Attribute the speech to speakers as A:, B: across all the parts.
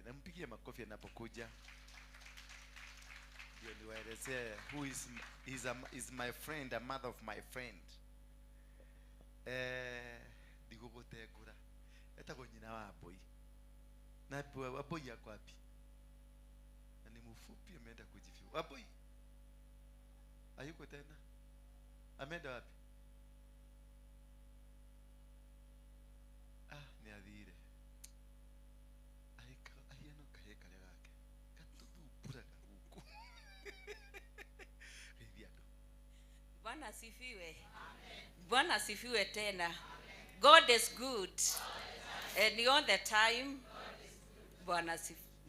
A: Nampigie makofi anapokuja. Ndio niwaelezee who is my friend, a mother of my friend. Ndigũgũtengũra. Etagwo nyina wa Wambui. Na Wambui ako wapi? Na ni mfupi, ameenda kujifiwa. Wambui hayuko tena. Ameenda wapi? Ah, ni athire. Ahika ahiano kahe karia gake. Gatuthumburaga guku. Geithia andũ.
B: Bwana asifiwe. Bwana asifiwe tena. Amen. God is good. Amen. And all the time.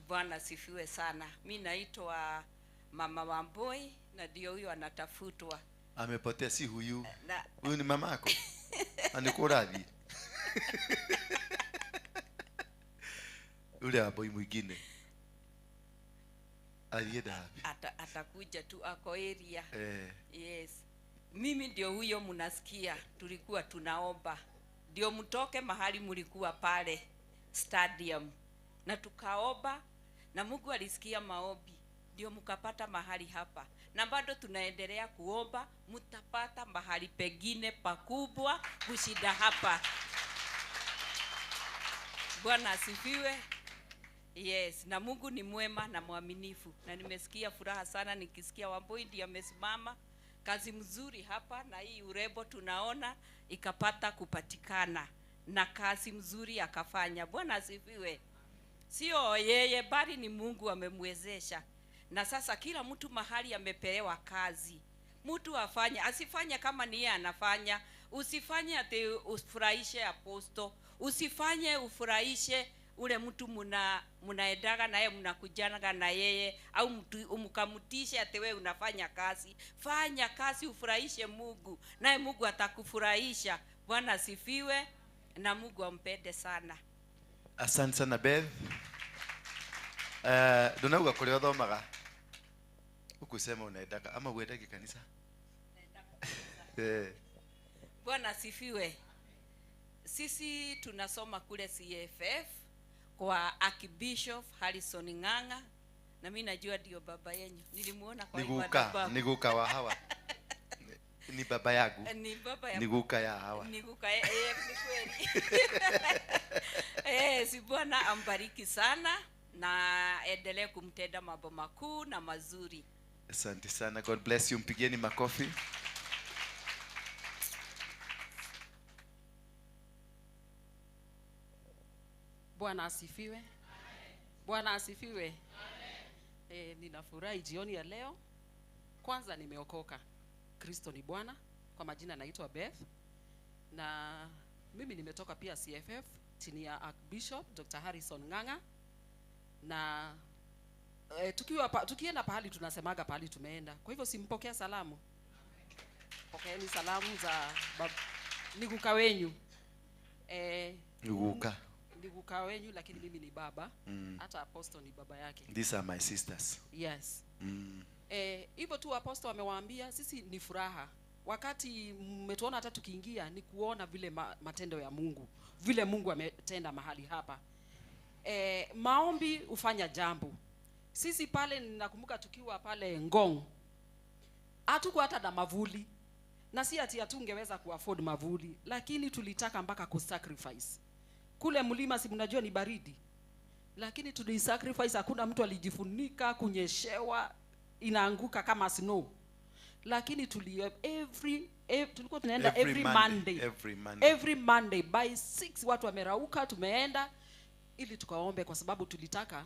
B: Bwana asifiwe sana. Mimi naitwa Mama Wambui na ndio huyo anatafutwa.
A: Amepotea, si huyu. Huyu ni mamako. Anikuradhi. Ule Wambui mwingine. Alienda wapi?
B: Atakuja tu, ako area. Yes. Mimi ndio huyo mnasikia tulikuwa tunaomba. Ndio mtoke mahali mlikuwa pale stadium. Na tukaomba na Mungu alisikia maombi. Ndio mkapata mahali hapa. Na bado tunaendelea kuomba, mtapata mahali pengine pakubwa kushinda hapa. Bwana asifiwe. Yes, na Mungu ni mwema na mwaminifu. Na nimesikia furaha sana nikisikia Wambui ndiye amesimama. Kazi mzuri hapa na hii urembo tunaona ikapata kupatikana na kazi mzuri akafanya. Bwana asifiwe. Sio yeye bali ni Mungu amemwezesha. Na sasa kila mtu mahali amepewa kazi. Mtu afanye, asifanye kama ni yeye anafanya. Usifanye ati ufurahishe aposto, usifanye ufurahishe ule mtu munaendaga na yeye, mnakujanaga na yeye, au mtu umkamtishe ati wewe unafanya kazi. Fanya kazi ufurahishe Mungu, naye Mungu atakufurahisha. Bwana asifiwe na Mungu ampende sana.
A: Asante sana Beth. Ndunauga kuria uthomaga. Ukusema unaendaga ama uendage kanisa?
B: Naenda. Bwana asifiwe. Sisi tunasoma kule CFF kwa Archbishop Harrison Ng'ang'a, na mimi najua ndio baba yenu. Nilimuona kwa
A: Niguka, niguka wa hawa. Ni baba yangu.
B: Ni baba yangu.
A: Niguka ya hawa.
B: Niguka ni kweli. Si Bwana ambariki sana na endelee kumtenda mambo makuu na mazuri.
A: Asante sana. God bless you. Mpigieni makofi.
C: Bwana asifiwe. Bwana asifiwe. Ninafurahi jioni ya leo. Kwanza nimeokoka. Kristo ni Bwana. Kwa majina naitwa Beth. Na mimi nimetoka pia CFF chini ya Archbishop Dr. Harrison Ng'ang'a. Na tukienda pahali tunasemaga pahali tumeenda. Kwa hivyo simpokea salamu. Pokeeni salamu za niguka wenyu.
A: Niguka.
C: Niguka wenyu, lakini mimi ni baba. Hata apostle ni baba yake.
A: These are my sisters.
C: Yes. Hivyo tu apostle amewaambia sisi ni furaha. Wakati mmetuona hata tukiingia ni kuona vile matendo ya Mungu, vile Mungu ametenda mahali hapa. Maombi hufanya jambo. Sisi pale ninakumbuka tukiwa pale Ngong, hatukuwa hata na mavuli. Na si ati hatungeweza kuafford mavuli, lakini tulitaka mpaka kusacrifice. Kule mlima si mnajua ni baridi. Lakini tulisacrifice, hakuna mtu alijifunika, kunyeshewa, inaanguka kama snow. Lakini tulikuwa tunaenda every Monday. Every Monday by 6 watu wamerauka, tumeenda ili tukaombe, kwa sababu tulitaka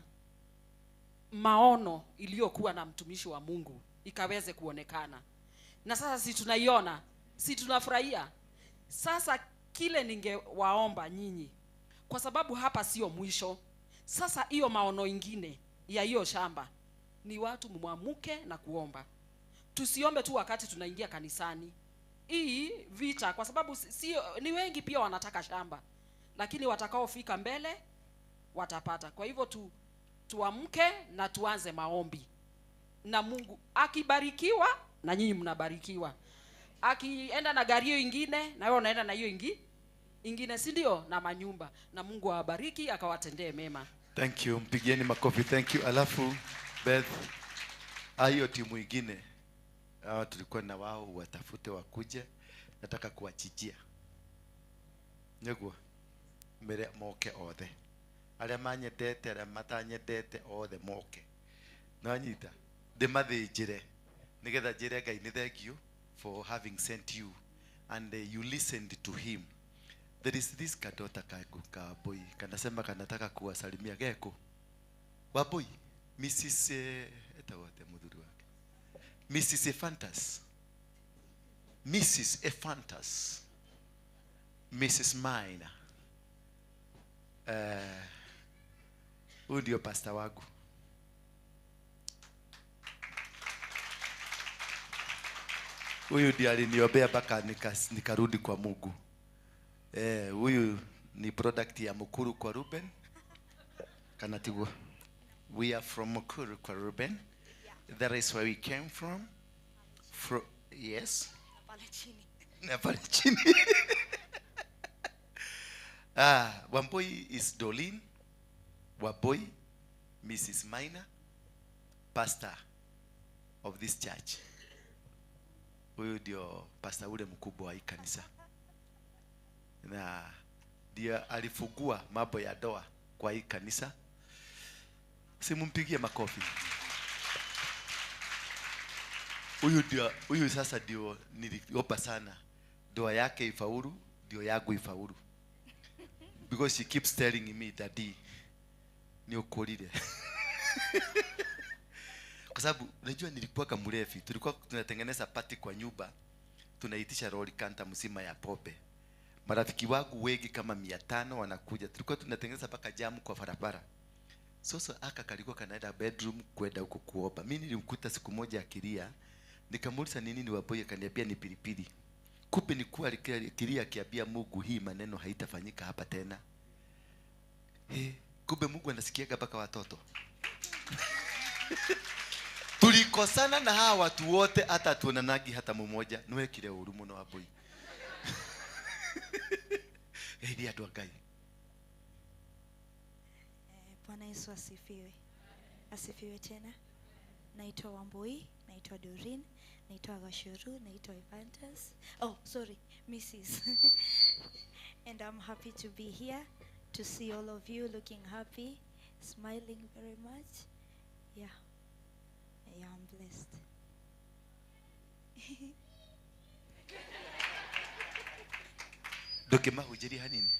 C: maono iliyokuwa na mtumishi wa Mungu ikaweze kuonekana. Na sasa si tunaiona, si tunafurahia. Sasa kile ningewaomba nyinyi, kwa sababu hapa sio mwisho. Sasa hiyo maono ingine ya hiyo shamba ni watu muamuke na kuomba. Tusiombe tu wakati tunaingia kanisani. Hii vita, kwa sababu sio ni wengi pia wanataka shamba, lakini watakaofika mbele watapata. Kwa hivyo tuamke na tuanze maombi. Na Mungu akibarikiwa na nyinyi mnabarikiwa. Akienda na gari hiyo ingine na wewe unaenda na hiyo ingine. ingine, si ndio? Na manyumba. Na Mungu awabariki akawatendee mema.
A: Thank you. Mpigieni makofi. Thank you. Alafu Beth, hiyo timu ingine hawa tulikuwa na wao, watafute wakuje, nataka kuwachijia niguo mbere moke othe aria manyendete aria matanyendete othe moke nanyita ndimathinjire nigetha njire Ngai ni thank you for having sent you and you listened to him. There is this kadota kangu ka boy kanasema kanataka kuwasalimia geko wa boy Mrs. Etagwo atia muthuri wake, Mrs. Ephantus, Mrs. Ephantus, Mrs. Minor. Huyu ndio pastor wangu. Huyu ndiye aliniombea mpaka nikarudi kwa Mungu. Huyu ni product ya Mukuru kwa Ruben. Kanatigwa. We are from Mukuru kwa Ruben. That is where we came from. Yes.
D: Pale chini.
A: Na pale chini. Wamboi is Dolin. Wamboi, Mrs. Minor, pastor of this church. Huyu ndio pastor ule mkubwa wa hii kanisa. Na ndio alifungua mambo ya ndoa kwa hii kanisa. Simumpigie makofi. Huyu sasa ndio niliomba sana ndoa yake ifaulu, ndio yangu ifaulu. Because she keeps telling me, Daddy, ni ukolile. Kwa sababu unajua nilikuwa kama mlevi, tulikuwa tunatengeneza party kwa nyumba, tunaitisha lori kanta mzima ya pombe. Marafiki wangu wengi kama 500 wanakuja. Tulikuwa tunatengeneza mpaka jamu kwa barabara. Sasa aka kalikuwa kanaenda bedroom kwenda huko kuomba. Mimi nilimkuta siku moja akilia, nikamuuliza nini ni Wamboi, akaniambia ni pilipili. Kumbe ni kuwa akilia akiambia Mungu hii maneno haitafanyika hapa tena. Kumbe Mungu anasikiaga mpaka watoto. Tulikosana na hawa watu wote hata tuonanagi hata mmoja. Niwekire uru muno Wamboi. Geithia andu a Ngai.
D: Bwana Yesu asifiwe. Asifiwe tena. Naitwa Wambui, naitwa Doreen, naitwa Gashuru, naitwa Evantus. Oh, sorry, Mrs. And I'm happy to be here to see all of you looking happy, smiling very much. Yeah. Yeah, I'm blessed.
A: Ndũkĩmahunjĩrie hanini.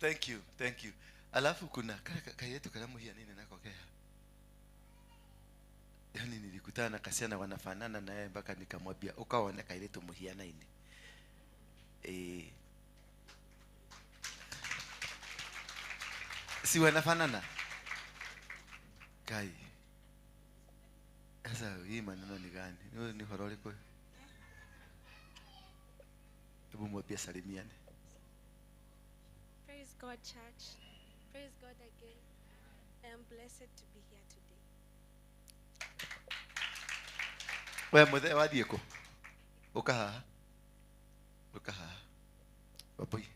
A: Thank you, thank you. Alafu kuna kayetu karamuhia nini nako kea. Yaani nilikutana na kasiana wanafanana na yeye mpaka nikamwambia ukaona kailetu muhiana ini. Si wanafanana? Kai. Sasa hii maneno ni gani? Ni horori kwa. Hebu mwambie salimiane.
E: Praise God, church. Praise God again. I am blessed to be here today.
A: We muthe wathiĩ kũ? Ũka haha. Ũka haha. Wambui,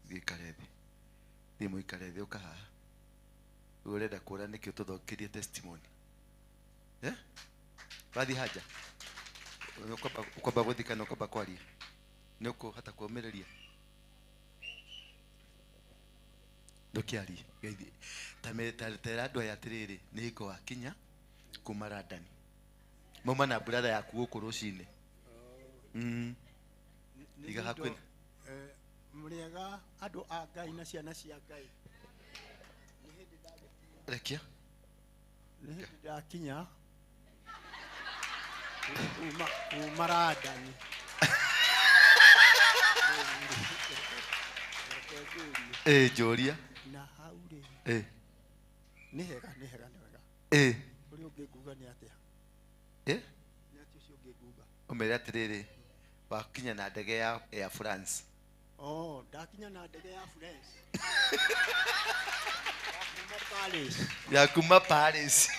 A: thiĩ ikare thĩ. Thiĩ mũikare thĩ, ũka haha. Rĩu ũrenda kũra nĩkĩ ũtũthongerie testimony? Wathiĩ haja? Ũkwamba gũthiĩ kana ũkwamba kwaria? Nĩ ũkũhota kũũmĩrĩria? Ndũkĩarie. Tera andũ aya atĩrĩrĩ, nĩ hingo wakinya kuma London. Mauma na brother yaku gũkũ rũcinĩ. Iga hakuhĩ.
F: Mũrĩega andũ a Ngai na ciana cia Ngai.
A: Rekia.
F: Nĩ hĩndĩ ndakinya kuma London.
A: Njũria.
F: Na hau rĩ. Nĩ hega, nĩ hega, nĩ wega. Ũrĩa ũngĩ nguga nĩ atĩa? Nĩ atĩa ũcio ũngĩ nguga?
A: Ũmere atĩrĩrĩ, wakinya na ndege ya Air France.
F: Oh, ndakinya na ndege ya France. Ya kuma Paris.
A: Ya kuma Paris.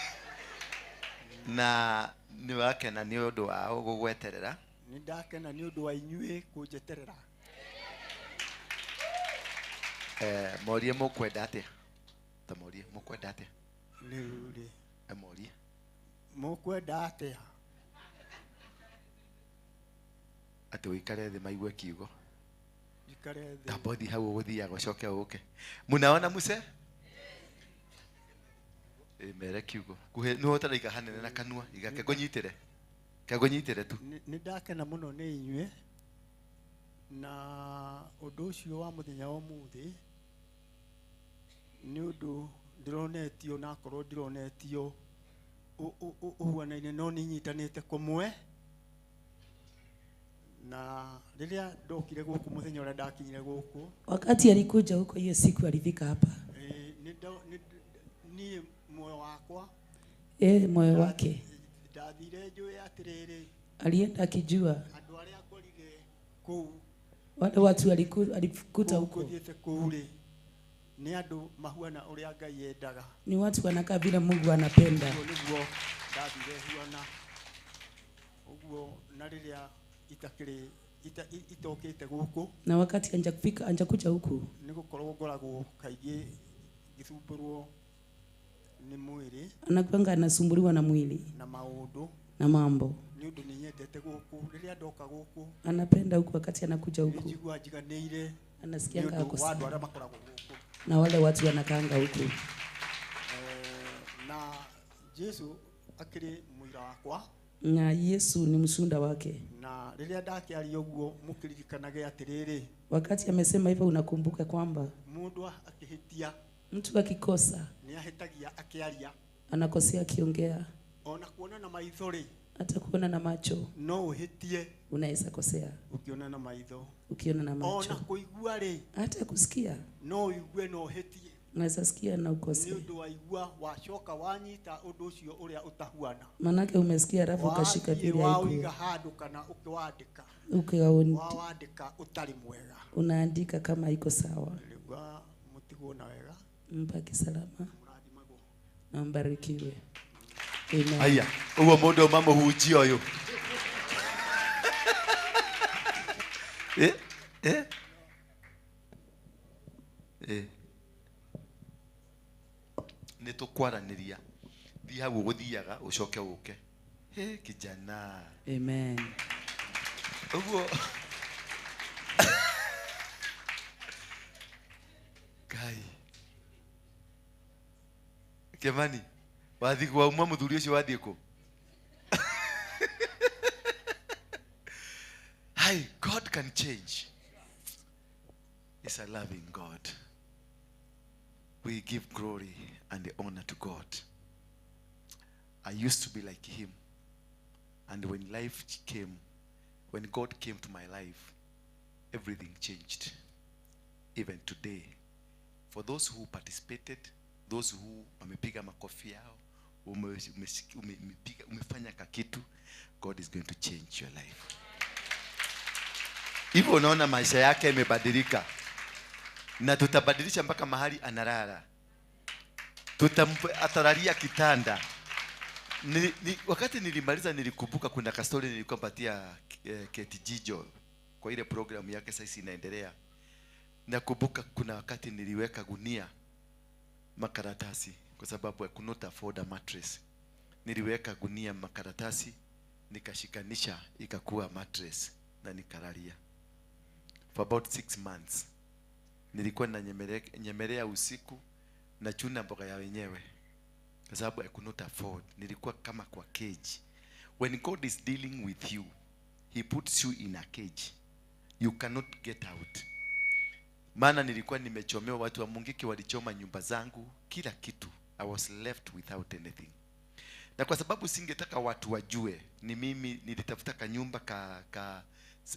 A: Na nĩ wakena nĩ ũndũ wao gũgweterera.
F: Nĩ ndakena nĩ ũndũ wa inyuĩ kũnjeterera.
A: Morie mũkwenda atĩa? Ta morie mũkwenda atĩa?
F: Rĩu rĩ.
A: Morie.
F: Mũkwenda atĩa?
A: Atĩ ũikare thĩ maigue kiugo.
F: Njikare thĩ.
A: Tambothi hau ũgũthiaga ũcoke ũke. Munaona muse? Mere kiugo. Kuhe nĩ ũtaraika hanene na kanua, igake ngũnyitĩre. Kangũnyitĩre tu.
F: Nĩ ndakena mũno nĩ inyuĩ na ũndũ ũcio wa mũthenya wa ũmũthĩ nĩ ũndũ ndĩronetio na akorwo ndironetio ũhuanaine no nĩ nyitanĩte kũmwe na rĩrĩa ndokire gũkũ mũthenya ũrĩa ndakinyire gũkũ.
G: Wakati alikuja huko hiyo siku alifika hapa.
F: Niĩ moyo wakwa
G: moyo wake
F: ndathire njũĩ atĩrĩrĩ,
G: alienda akijua
F: andũ arĩa ngorire kũu,
G: wale watu alikuta huko
F: kũthiĩte kũu rĩ, nĩ andũ mahuana ũrĩa Ngai endaga,
G: ni watu wanakaa vile Mungu anapenda.
F: Nĩguo ndathire huana ũguo na rĩrĩa itakĩrĩ itokĩte gũkũ,
G: na wakati anjakufika anjakuja huku
F: nĩ gũkorwo ngoragwo kaingĩ ngĩthumbũrwo nĩ mwĩrĩ,
G: anakuanga anasumbuliwa na mwili
F: na maũndũ
G: na mambo.
F: Nĩ ũndũ nĩ nyendete gũkũ, rĩrĩa ndoka gũkũ
G: anapenda huku, wakati anakuja huku
F: njiguaga njiganĩire
G: anasikianga ako
F: wa andũ
G: sawa
F: arĩa makoragwo gũkũ
G: na wale watu wanakaanga huku.
F: Na Jesu akĩrĩ mũira wakwa,
G: na Yesu ni mshuhuda wake.
F: Na rĩrĩa ndakĩaria ũguo mũkĩririkanage atĩrĩrĩ,
G: wakati amesema hivyo unakumbuka kwamba
F: mũndũ akĩhĩtia
G: mtu akikosa
F: nĩ ahĩtagia akĩaria,
G: anakosea akiongea,
F: ona kuona na maitho rĩ,
G: hata kuona na macho
F: no ũhĩtie
G: unaweza kosea
F: ukiona na maitho,
G: ukiona na macho,
F: ona kũigua rĩ,
G: hata kusikia
F: no ũigue no ũhĩtie,
G: unaweza sikia na ukose,
F: nĩ ũndũ waigua wacoka wanyita ũndũ ũcio ũrĩa ũtahuana,
G: manake umesikia alafu ukashika vile
F: wauiga handũ kana ukiwandĩka, wawandĩka ũtarĩ mwega,
G: unaandika kama iko sawa.
F: Rĩu mũtigwo na wega,
G: mbaki salama na mbarikiwe. Amen.
A: Aya, uwo mundu mamuhunjia uyu. Nĩ tũkwaranĩria. Thiĩ hau ũgũthiaga ũcoke ũke. He kijana.
G: Amen.
A: Ũguo Ngai. Kemani, wathiĩ kwa uma mũthuri ũcio wathiĩ kũ? Hi, God can change. He's a loving God. We give glory and the honor to God. I used to be like him. And when life came, when God came to my life, everything changed. Even today, for those who participated, those who wamepiga makofi yao, umefanya kakitu, God is going to change your life. Hivyo unaona maisha yake imebadilika. Na tutabadilisha mpaka mahali analala. Atalalia kitanda. Wakati nilimaliza nilikumbuka kuna kastori nilikuwa patia Keti Jijo kwa ile programu yake sasa inaendelea. Nakumbuka kuna wakati niliweka gunia makaratasi kwa sababu I could not afford a mattress. Niliweka gunia makaratasi nikashikanisha ikakuwa mattress na nikalalia. For about 6 months. Nilikuwa na nyemelea usiku na chuna mboga ya wenyewe. Kwa sababu I could not afford. Nilikuwa kama kwa cage. When God is dealing with you, he puts you in a cage. You cannot get out. Maana nilikuwa nimechomewa, watu wa Mungiki walichoma nyumba zangu, kila kitu. I was left without anything. Na kwa sababu singetaka watu wajue, ni mimi nilitafuta kanyumba ka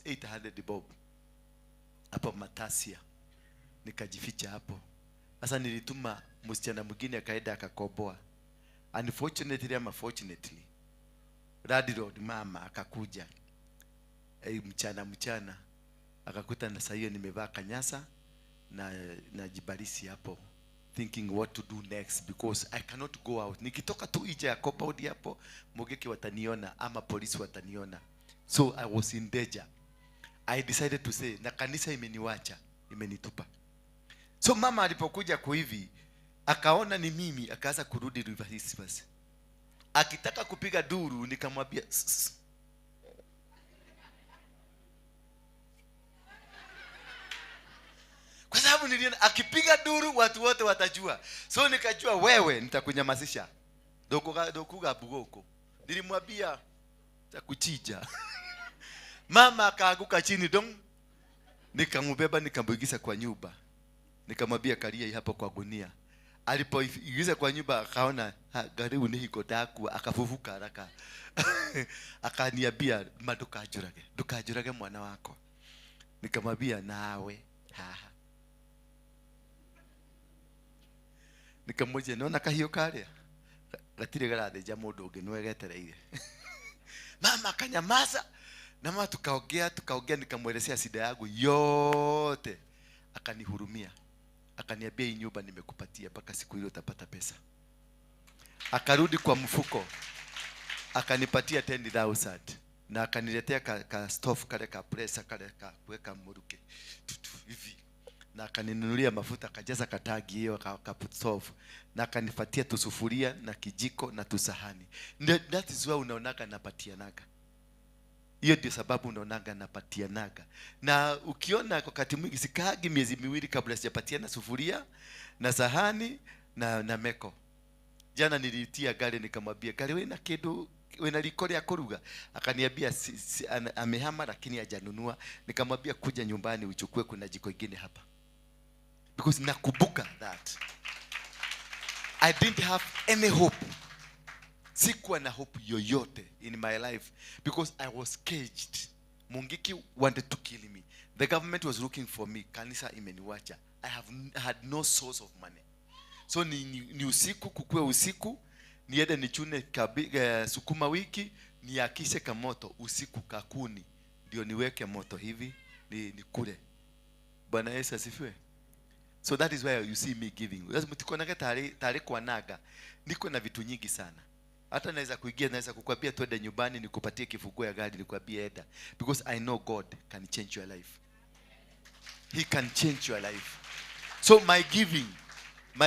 A: 800 bob hapo Matasia. Nikajificha hapo. Sasa nilituma msichana mwingine akaenda akakoboa. Unfortunately ama fortunately, landlord mama akakuja. Mchana akakuta na saa hiyo nimevaa kanyasa na jibarisi hapo thinking what to do next because I cannot go out. Nikitoka tu nje ya compound hapo, Mungiki wataniona ama polisi wataniona. So I was in danger. I decided to say, na kanisa imeniwacha, imenitupa. So mama alipokuja kwa hivi, akaona ni mimi, akaanza kurudi reverse basi. Akitaka kupiga duru, nikamwambia "Sss." Kwa sababu niliona akipiga duru watu wote watajua. So nikajua wewe nitakunyamazisha. Dokuga bugoko. Nilimwambia nitakuchinja. Mama akaanguka chini dong. Nikamubeba nikamuingiza kwa nyumba. Nikamwambia kalia hapo kwa gunia. Alipoingiza kwa nyumba akaona gari unihiko daku, akafufuka haraka. Akaniambia ma ndukajurage, ndukajurage mwana wako. Nikamwambia nawe haha. Nikamwambia naona kahiyo karia gatire garathĩnja mũndũ ũngĩ nĩwe getereire. Mama akanyamaza na mama tukaongea, nikamwelezea shida yangu yote. Akanihurumia. Akaniambia hii nyumba nimekupatia mpaka siku ile utapata pesa. Akarudi kwa mfuko. Akanipatia 10,000 na akaniletea ka stove kale ka pressure kale ka kuweka muruke tutu hivi. Na akaninunulia mafuta akajaza katagi hiyo ka stove na akanipatia tusufuria na kijiko na tusahani. That is why unaonaga napatianaga. Hiyo ndio sababu unaonaga napatianaga. Na ukiona wakati mwingi sikaagi miezi miwili kabla sijapatiana sufuria na sahani na meko. Jana nilitia gari nikamwambia gari wewe na kindu wewe na liko ya kuruga. Akaniambia amehama lakini hajanunua. Nikamwambia kuja nyumbani uchukue, kuna jiko ingine hapa. Because nakumbuka that I didn't have any hope. Sikuwa na hope yoyote in my life because I was caged. Mungiki wanted to kill me. The government was looking for me. Kanisa imeniwacha. I have had no source of money. So ni usiku, kukue usiku, niende nichune sukuma wiki, niakishe kamoto usiku kakuni. Ndio niweke moto hivi, nikule. Bwana Yesu asifiwe. So that is why you see me giving. Lazima tukonage tare kwa naga. Niko na vitu nyingi sana. Hata naweza kuingia, naweza kukwambia twende nyumbani nikupatie kifunguo ya gari nikwambie enda. Because I know God can change your life. He can change your life. So my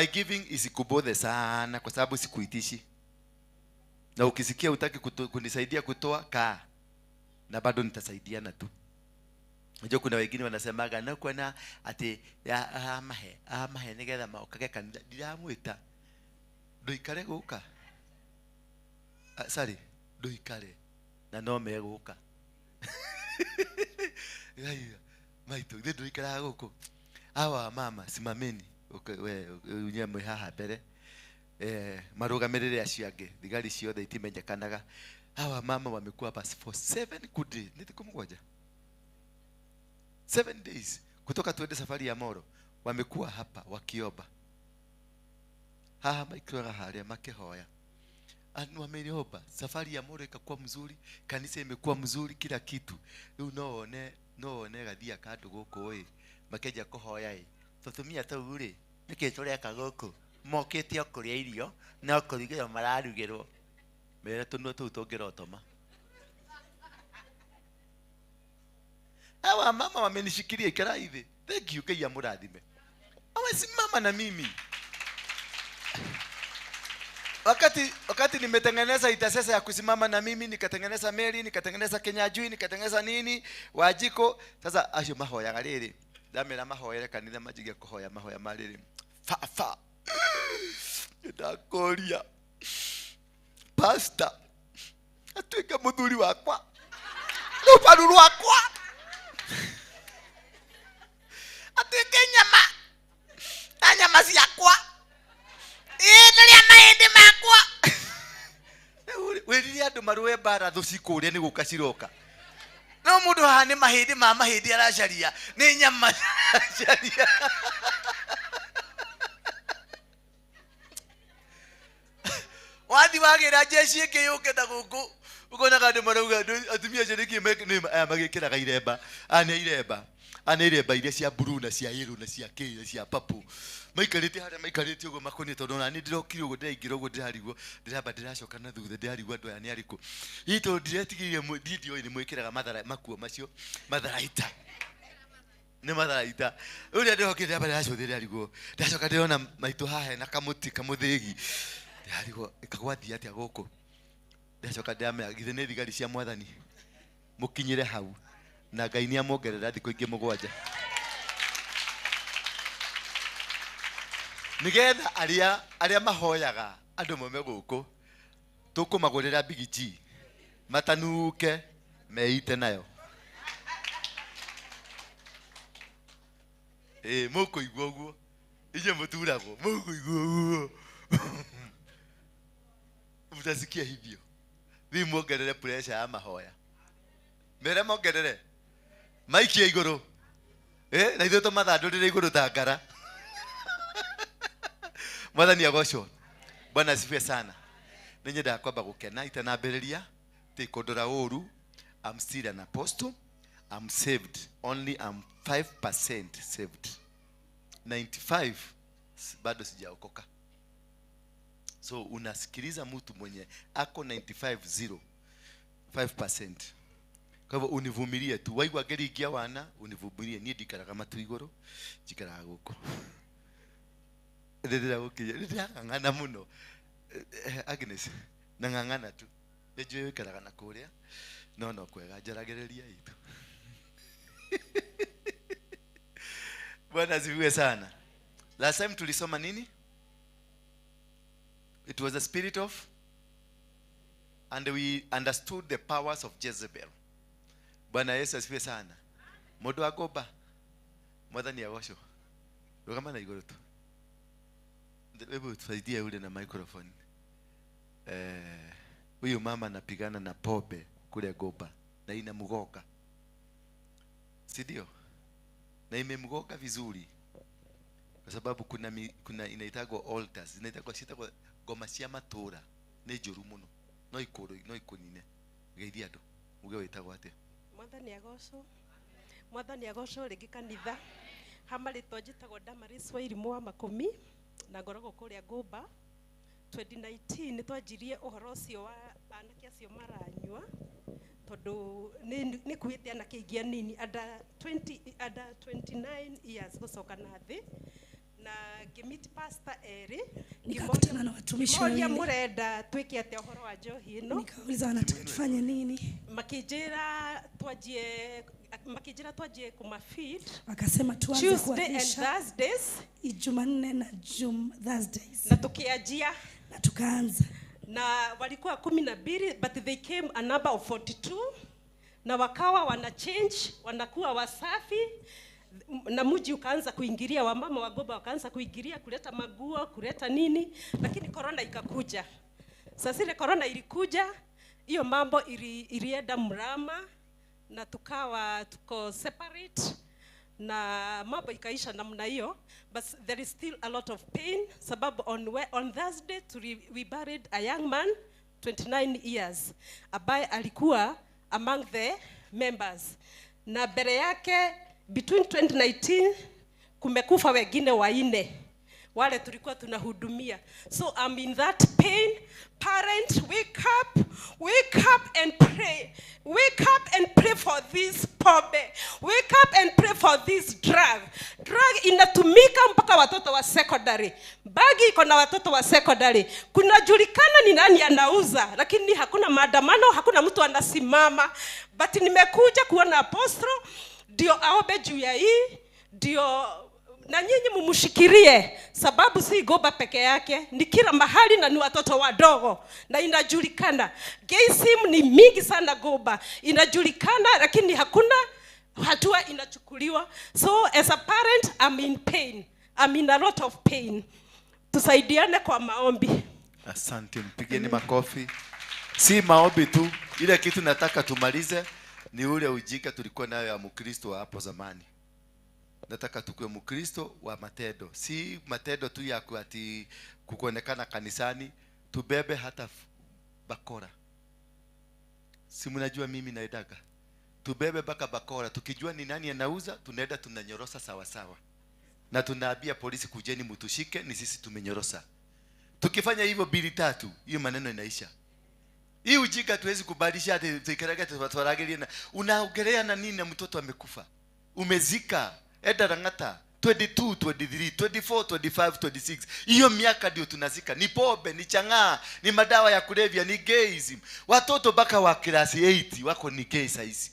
A: giving is kubodhe sana kwa sababu sikuitishi. Na ukisikia utaki kunisaidia kutoa, kaa. Na bado nitasaidiana tu. Unajua kuna wengine wanasemaga na kuna ati amahe nigetha maokage kanitha ndiramwita. Nduikare guka. Sorry, nduikare na no meguka. Maitu, nduikara guku. Awa mama simameni. We unye haha mbere. Marugamirire acio angi thigari ciothe itimenyekanaga. Hawa mama wamekuwa hapa for 7 good days. Ni siku moja. 7 days kutoka tuende safari ya Moro wamekuwa hapa wakiomba. Haha maikroga haria makihoya. Anu wameniomba safari ya Moro ikakuwa mzuri, kanisa imekuwa mzuri, kila kitu. Riu no one gathia kandu guku ĩ makeja kuhoya ĩ tutumia tou rĩ nĩkĩ tũreka gũkũ mokĩte o kũrĩa irio no kũrugĩrwo mararugĩrwo mere tũnua tũu tũngĩrotoma. Hawa mama wamenishikilia ikara hivi. Thank you, Ngai amurathime. Amesimama na mimi. Wakati nimetengeneza itasesa ya kusimama na mimi, nikatengeneza meli, nikatengeneza Kenya Jui, nikatengeneza nini, Wajiko. Sasa acio mahoyaga rĩrĩ. Ndamera mahoere kanitha manjige kũhoya mahoya ma rĩrĩ. Fa fa. Ndakoria. Pastor atuĩke mũthuri wakwa. Rũbaru rwakwa. Atuĩke nyama. Na nyama ciakwa. Ĩĩ mahĩndĩ makwa. Wĩrire andũ marũe mbara thũ cikũrĩa nĩ gũka ciroka. No mũndũ haha nĩ mahĩndĩ ma mahĩndĩ aracaria, nĩ nyama aracaria. Wathi wagĩra jeshi ĩngĩ yũke ta gũkũ, ũkonaga andũ marauga atumia acio nĩkĩ aya magĩkĩraga iremba, aya nĩ iremba. Ana iremba iria cia blue na cia yellow na cia kĩ na cia purple. Maikarĩte harĩa maikarĩte ũguo makoniĩ tondũ ona niĩ ndĩrokire ũguo ndĩraingĩra ũguo ndĩrarigwo ndĩramba ndĩracoka na thutha ndĩrarigwo andũ aya nĩ arĩkũ. Hihi tondũ ndiretigĩire niĩ ndioĩ nĩ mwĩkĩraga mathara makuo macio matharaita. Nĩ matharaita. Rĩu rĩrĩa ndĩrokire ndĩramba ndĩracũthĩrĩria ndĩrarigwo. Ndĩracoka ndĩrona maitũ haha hena kamũtĩ kamũthĩgi. Ndĩrarigwo ĩkagwathiĩ atĩa gũkũ. Ndĩracoka ndĩramenya githĩ nĩ thigari cia mwathani. Mũkinyĩre hau na Ngai nĩ amuongerera thikũ ingĩ 7. Nĩgetha arĩa mahoyaga andũ maume gũkũ tũkũmagũrĩra Big G matanuke meite nayo. Mũkũigua ũguo inyuĩ mũturagwo mũkũigua ũguo mtasikia hivyo. Thiĩ muongerere pressure ya mahoya. Mere mongerere maikie igũrũ. Na ithuĩ tũmathandũrĩre igũrũ ta ngara. Mwathani agocwo. Bwana asifiwe sana. Nĩ nyendaga kwamba gũkena itanambĩrĩria tikũndora ũru. I'm still an apostle. I'm saved. Only I'm 5% saved. 95 bado sijaokoka. So unasikiliza mtu mwenye ako 95.0 5%. Kwa hivyo univumilie tu. Waigua ngĩringia wana univumilie. Niĩ ndikaraga matu igũrũ, njikaraga gũkũ. Ndĩragũkinya, ndĩrang'ang'ana mũno. Agnes, nang'ang'ana tu. Nĩnjũĩ wĩikaraga na kũrĩa, no no kwega njaragĩrĩria itũ. Bwana asifiwe sana. Last time tulisoma nini? It was the spirit of, and we understood the powers of Jezebel. Bwana Yesu asifiwe sana. Mũndũ wa ngũmba, Mwathani agocwo. Rũgama na igũrũ tu. Hebu tusaidie yule na microphone. Huyu mama anapigana na pombe kule Goba na inamgoka. Si ndio? Na imemgoka vizuri. Kwa sababu kuna inaitagwo altars, inaitagwo ciitagwo ngoma cia matũra nĩ njũru mũno. No ikũrũ, no ikũnine. Geithia andũ. Muge wĩtagwo atĩa?
H: Mwathani agocwo. Mwathani agocwo rĩngĩ kanitha. Hama rĩtwa njĩtagwo Damaris wa Irimũ wa Makũmi na ngoragwo kũrĩa Ngũmba. 2019 nĩ twanjirie ũhoro ũcio wa anake acio maranyua tondũ nĩ kuĩte anake aingĩ anini under 20 under 29 years gũcoka na thĩ na ngĩmeet pastor erĩ
I: Nikakutana na watumishi
H: ngĩmoria
I: wawili.
H: mũrenda twĩke atĩa ũhoro wa njohi ĩno.
I: Nikauliza wanataka tufanye nini?
H: Makĩnjĩra twanjie kũmafeed.
I: Wakasema tuanze
H: Tuesday and
I: kuwalisha
H: Thursdays.
I: Jumanne na Thursdays.
H: Na tukianjia.
I: Na tukaanza.
H: Na walikuwa 12 but they came a number of 42 na wakawa wana change, wanakuwa wasafi na mji ukaanza kuingilia, wamama wa Goba wakaanza kuingilia kuleta maguo, kuleta nini, lakini corona ikakuja. Sasa ile corona ilikuja, hiyo mambo ilienda mrama na tukawa tuko separate na mambo ikaisha namna hiyo, but there is still a lot of pain sababu on Thursday we buried a young man 29 years ambaye alikuwa among the members, na mbele yake between 2019 kumekufa wengine 4 wale tulikuwa tunahudumia. So I'm in that pain. Parent, wake up, wake up and pray. Wake up and pray for this pombe. Wake up and pray for this drug. Drug inatumika mpaka watoto wa secondary. Bagi iko na watoto wa secondary. Kunajulikana ni nani anauza, lakini hakuna maandamano, hakuna mtu anasimama. But nimekuja kuona apostle ndio aombe juu ya hii, ndio na nyinyi mumushikirie, sababu si Goba peke yake, ni kila mahali na ni watoto wadogo na inajulikana. Gayism ni mingi sana Goba, inajulikana lakini hakuna hatua inachukuliwa. So as a parent I'm in pain. I'm in a lot of pain. Tusaidiane kwa maombi.
A: Asante, mpigeni makofi. Si maombi tu, ile kitu nataka tumalize ni ule ujinga tulikuwa nayo ya Mkristo wa hapo zamani. Nataka tukue Mkristo wa matendo, si matendo tu ya ati kuonekana kanisani, tubebe hata bakora. Si mnajua mimi naedaga. Tubebe mpaka bakora, tukijua ni nani anauza, tunaenda tunanyorosa sawa sawa. Na tunaambia polisi, kujeni mtushike, ni sisi tumenyorosa. Tukifanya hivyo bili tatu, hiyo maneno inaisha. Hii ujinga tuwezi kubadilisha, ati tuikaraga tuwaragerie na unaongelea na nini na mtoto amekufa. Umezika Eda Rang'ata 22, 23, 24, 25, 26. Hiyo miaka ndio tunazika. Ni pombe, ni chang'aa, ni madawa ya kulevya, ni gayism. Watoto mpaka wa class 8 wako ni gay saizi.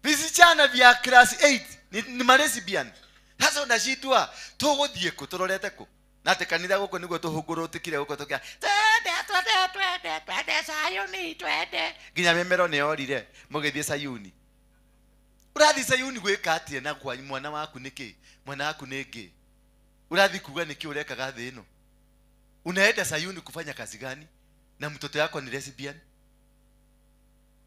A: Visichana vya class 8 ni malesbian. Sasa unashindwa tũgũthiĩ kũ tũrorete kũ? Na atĩ kanitha gũkũ nĩguo tũhũngũrũtĩkire gũkũ tũkĩa twende twende twende twende Sayuni twende, nginya mĩmero nĩ yorire mũgĩthiĩ Sayuni. Ũrathiĩ Sayuni gwĩka atĩa na kwa mwana waku nĩkĩ? Mwana waku nĩ ngĩ? Ũrathiĩ kuga nĩkĩ ũrekaga thĩ ĩno? Unaenda Sayuni kufanya kazi gani na mtoto yako ni lesbian?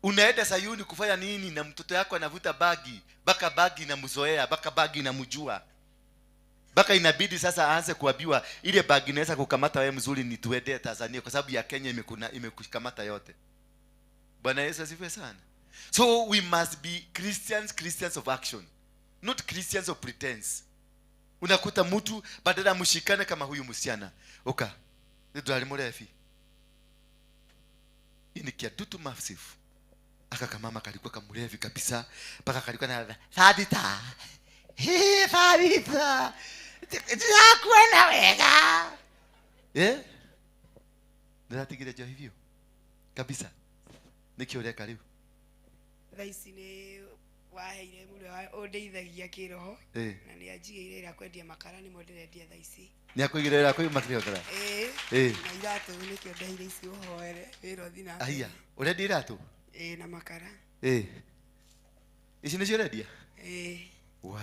A: Unaenda Sayuni kufanya nini na mtoto yako anavuta bagi, baka bagi na mzoea, baka bagi na mjua? Baka inabidi sasa aanze kuambiwa ile bagi inaweza kukamata wewe mzuri, ni tuende Tanzania kwa sababu ya Kenya imekukamata yote. Bwana Yesu asifiwe sana. So we must be Christians, Christians of action, not Christians of pretense. Unakuta mtu badala mshikane kama huyu msichana. Oka, ndio alimurefi. Hii ni kiatutu masifu. Aka kamama kalikuwa kamurevi kabisa, paka kalikuwa na Thabita. Hey, Thabita. Ndirakuona wega. Eh? Ndiratigire jo hivyo. Kabisa. Nĩkĩ ũreka rĩu?
J: Thaa ici nĩ waheire mũrĩa ũndeithagia kĩroho na nĩ anjigĩire ĩrĩa kwendia makara, nĩmo ndĩrendia thaa ici.
A: Nĩ akũigĩire ĩrĩa kwendia makara?
J: Ĩĩ. Na iratũ nĩkĩo ndeheire ici ũhoere wĩra ũthiĩ na mbere.
A: Aya, ũrendia iratũ?
J: Ĩĩ, na makara.
A: Ĩĩ. Ici nĩcio ũrendia?
J: Ĩĩ.
A: Wow.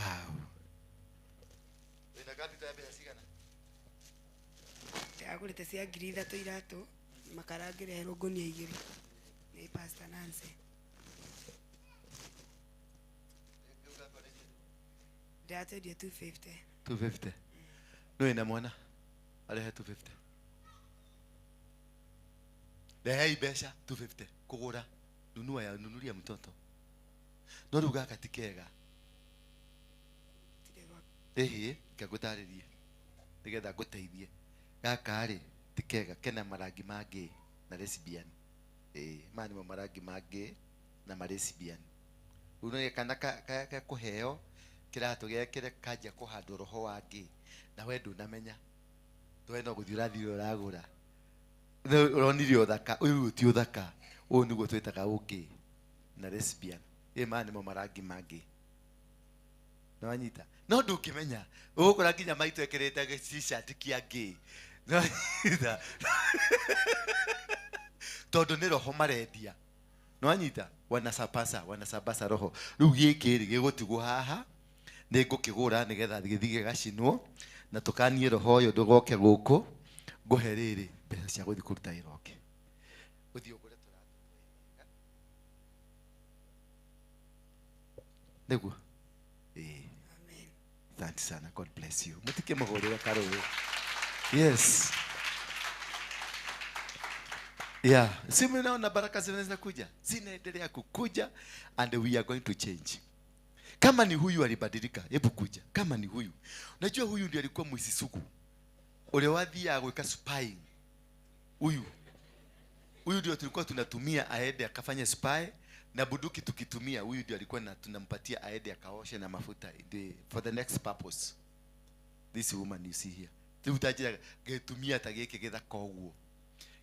A: Wĩna capital ya mbeca cigana?
J: Ndĩragũrĩte cia 3,000 iratũ, makara ngĩreherwo ngũnia 2 nĩ Pastor Nancy. Ndĩratwendia 250.
A: 250. No ina mwana arehe 250. Rehei mbeca 250 kũgũra, nunua ya nunuria mtoto. No rĩu gaka ti kega. Ĩhĩ, ngagũtarĩrie nĩgetha ngũteithie. Gaka rĩ ti kega, kena marangi ma gay na lesbian. Ĩĩ, maya nĩmo marangi ma gay na ma lesbian. Rĩu nĩ kana ka kũheo kĩratũ gĩake kanjia kũhandwo roho wa gay na we ndũnamenya. We no gũthiĩ ũrathiĩ ũragũra. Ũronire ũthaka, ũyũ ti ũthaka, ũyũ nĩguo twĩtaga ũgay na lesbian. Ĩĩ, maya nĩmo marangi ma gay. Nĩwanyita? No ndũngĩmenya, ũgũkora nginya maitũ ekĩrĩte t-shirt kĩa gay. Nĩwanyita? Tondũ nĩ roho marendia. Nĩwanyita? Wanasabasa roho. Rĩu gĩkĩ rĩ gĩgũtigwo haha, nĩngũkĩgũra nĩgetha gĩthiĩ gĩgacinwo na tũkanie roho ũyũ ndũgoke gũkũ, ngũhe rĩrĩ mbeca cia gũthiĩ kũruta wĩra ũngĩ. Ũthiĩ ũgũre tũratũ twega. Nĩguo? Ĩĩ. Asante sana. God bless you. Mutike mũhũrĩre karũĩ. Yes. Yeah. Si mnaona baraka zinakuja? Zinaendelea kukuja and we are going to change. Kama ni huyu alibadilika, hebu kuja. Kama ni huyu. Unajua huyu ndiye alikuwa mwizi sugu. Ule wathiaga gwĩka spying. Huyu. Huyu ndio tulikuwa tunatumia aende akafanye spy na bunduki tukitumia, huyu ndio alikuwa na tunampatia aende akaoshe na mafuta for the next purpose. This woman you see here. Rĩu tanjĩraga ngĩtumia ta gĩkĩ gĩthaka ũguo.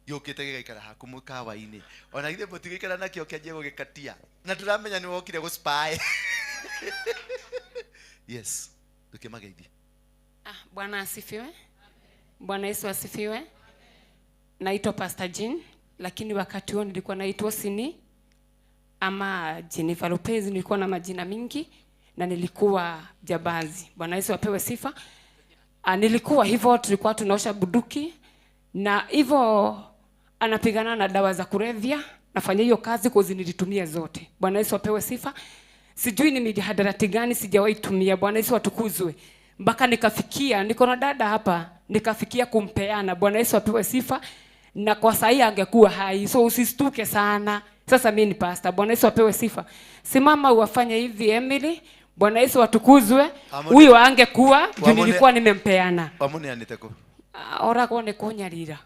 A: Gĩũkĩte gĩgaikara haku mũkawa-inĩ. Ona githĩ mũtigũikara nakĩo kĩanjie gũgĩkatia. Na tũramenya nĩ wokire gũ spy. Yes. Tukĩmageithie.
K: Bwana asifiwe. Bwana Yesu asifiwe. Naitwa Pastor Jean, lakini wakati huo nilikuwa naitwa Sini ama Jennifer Lopez, nilikuwa na majina mingi na nilikuwa jabazi. Bwana Yesu apewe sifa. Nilikuwa hivyo, tulikuwa tunaosha buduki na hivyo anapigana na dawa za kulevya, nafanya hiyo kazi kwa nilitumia zote. Bwana Yesu apewe sifa. Sijui ni mihadarati gani sijawahi tumia. Bwana Yesu atukuzwe. Mpaka nikafikia, niko na dada hapa, nikafikia kumpeana. Bwana Yesu apewe sifa. Na kwa sahi angekuwa hai. So usistuke sana. Sasa mimi ni pastor. Bwana Yesu apewe sifa. Simama uwafanye hivi Emily. Bwana Yesu atukuzwe. Huyo angekuwa juu nilikuwa nimempeana.
A: Amone aniteko.
K: Ora kuone kunyarira.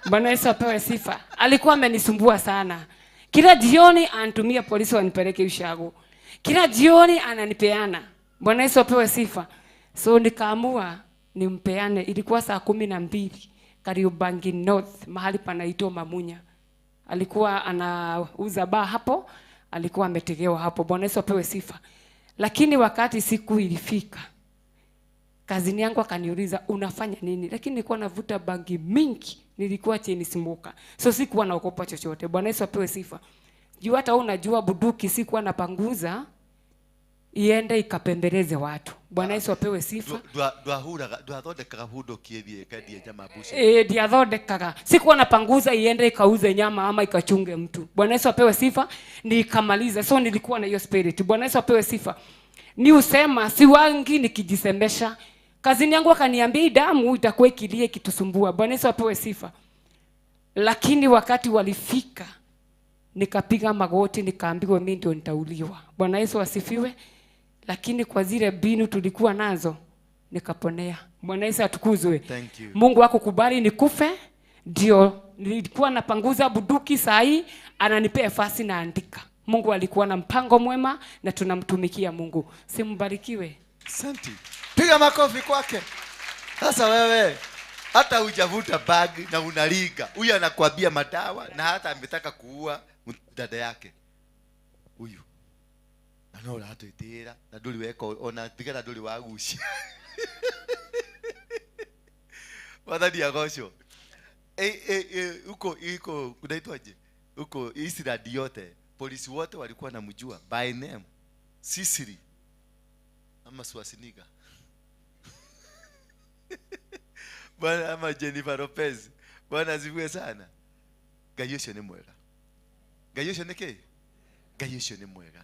K: Bwana Yesu apewe sifa. Alikuwa amenisumbua sana. Kila jioni anatumia polisi wanipeleke ushago. Kila jioni ananipeana. Bwana Yesu apewe sifa. So nikaamua nimpeane. Ilikuwa saa 12 Kariobangi North, mahali panaitwa Mamunya. Alikuwa anauza baa hapo, alikuwa ametegewa hapo. Bwana Yesu apewe sifa. Lakini wakati siku ilifika, kazini yangu akaniuliza unafanya nini? Lakini nilikuwa navuta bangi mingi, nilikuwa chini smoker. So sikuwa naogopa chochote. Bwana Yesu apewe sifa. Juu hata unajua buduki sikuwa napanguza iende ikapembeleze watu. Bwana Yesu apewe sifa.
A: Ndwathondekaga bunduki ĩthiĩ ĩkendie nyama mbuci.
K: Ndiathondekaga. Sikuwa napanguza iende ikauze nyama ama ikachunge mtu. Bwana Yesu apewe sifa. Nikamaliza. So nilikuwa na hiyo spirit. Bwana Yesu apewe sifa. Ni usema siwangi nikijisemesha. Kazini yangu akaniambia damu itakuwa ikilie kitusumbua. Bwana Yesu apewe sifa. Lakini wakati walifika nikapiga magoti nikaambiwa mimi ndio nitauliwa. Bwana Yesu asifiwe. Lakini kwa zile mbinu tulikuwa nazo nikaponea. Bwana Yesu atukuzwe.
A: Thank you.
K: Mungu hakukubali nikufe, ndio nilikuwa napanguza buduki sahi ananipea fasi naandika. Mungu alikuwa na mpango mwema na tunamtumikia Mungu. Simbarikiwe.
A: Asante. Piga makofi kwake. Sasa wewe hata hujavuta bag na unaliga. Huyu anakuambia madawa na hata ametaka kuua dada yake. Huyu. Na no uratwitira na nduri weka ona tigara nduri wagucia. Wathani agocwo. Huko iko kunaitwaje? Huko Israeli yote polisi wote walikuwa wanamjua by name. Sisiri ama Swasiniga. Bwana ama Jennifer Lopez. Bwana asifiwe sana. Ngai ũcio nĩ mwega. Ngai ũcio nĩ kĩ? Ngai ũcio nĩ mwega.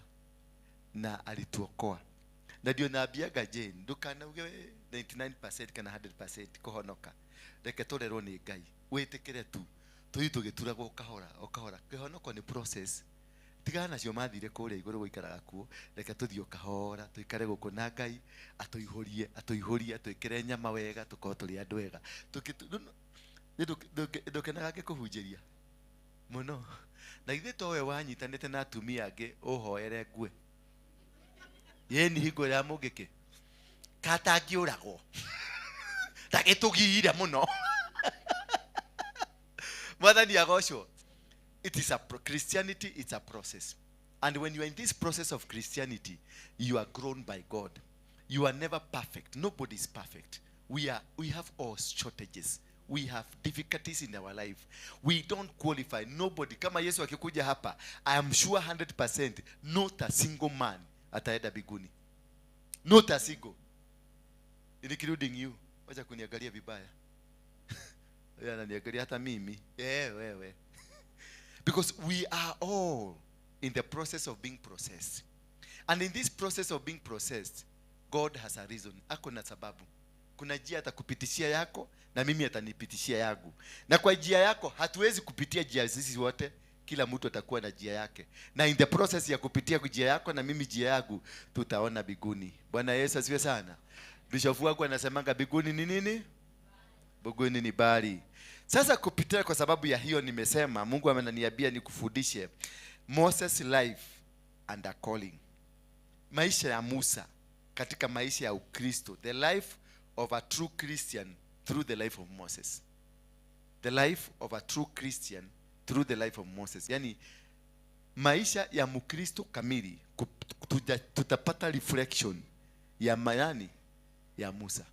A: Na alituokoa. Na ndio naambiaga Jane, ndukanauge 99% kana 100% kũhonoka. Reke tũrerwo nĩ Ngai. Wĩtĩkĩre tu. Tũthiĩ tũgĩturagwo kahora, o kahora. Kĩhonoko nĩ process. Tigana nacio mathire kũrĩa igũrũ gũikaraga kuo. Reke tũthiĩ o kahora, tũikare gũkũ na Ngai, atũihũrie, atũihũrie, atwĩkĩre nyama wega, tũkorwo tũrĩ andũ ega. Ndũkenaga ngĩkũhunjĩria mũno. Na githĩ to we wanyitanĩte na atumia angĩ ũhoere ngue. Yeni hingo ya mũngĩkĩ katangĩũragwo. Tagĩtũgiire mũno. Mwathani agocwo. It is a Christianity, it's a process. And when you are in this process of Christianity, you are grown by God. You are never perfect. Nobody is perfect. We have all shortages. We have difficulties in our life. We don't qualify. Nobody. Kama Yesu akikuja hapa, I am sure 100% not a single man ataenda biguni. Not a single. Including you. Wacha kuniangalia vibaya. Wewe ananiangalia hata mimi. Wewe. Because we are all in the process of being processed. And in this process of being processed, God has a reason. Ako na sababu. Kuna njia atakupitishia yako na mimi atanipitishia yangu. Na kwa njia yako hatuwezi kupitia njia sisi wote. Kila mtu atakuwa na njia yake. Na in the process ya kupitia njia yako na mimi njia yangu, tutaona biguni. Bwana Yesu asifiwe sana. Bishop wangu anasemanga biguni ni nini? Biguni ni bali. Sasa kupitia kwa sababu ya hiyo nimesema Mungu ameniambia nikufundishe Moses life and a calling. Maisha ya Musa katika maisha ya Ukristo, the life of a true Christian through the life of Moses. The life of a true Christian through the life of Moses. Yani maisha ya Mkristo kamili tutapata reflection ya mayani ya Musa.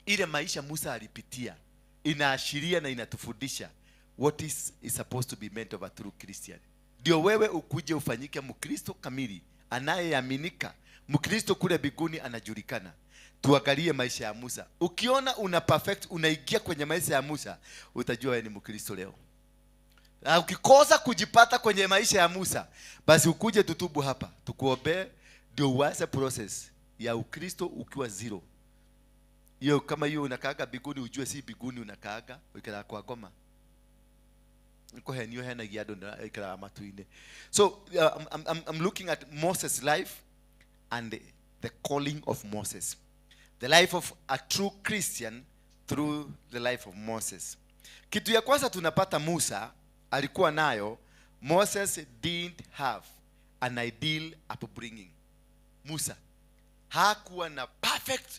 A: Ile maisha Musa alipitia inaashiria na inatufundisha what is supposed to be meant of a true Christian. Ndio wewe ukuje ufanyike Mkristo kamili anayeaminika. Mkristo kule biguni anajulikana. Tuangalie maisha ya Musa. Ukiona una perfect, unaingia kwenye maisha ya Musa, utajua wewe ni Mkristo leo. Na ukikosa kujipata kwenye maisha ya Musa, basi ukuje tutubu hapa, tukuombee ndio uanze process ya Ukristo ukiwa zero. Hiyo kama hiyo unakaaga biguni ujue si biguni unakaaga, ukikala kwa goma. Nĩkũhenio henagia andũ na aikaraga matu-inĩ. So I'm looking at Moses' life and the calling of Moses, the life of a true Christian through the life of Moses. Kitu ya kwanza tunapata Musa alikuwa nayo, Moses didn't have an ideal upbringing. Musa hakuwa na perfect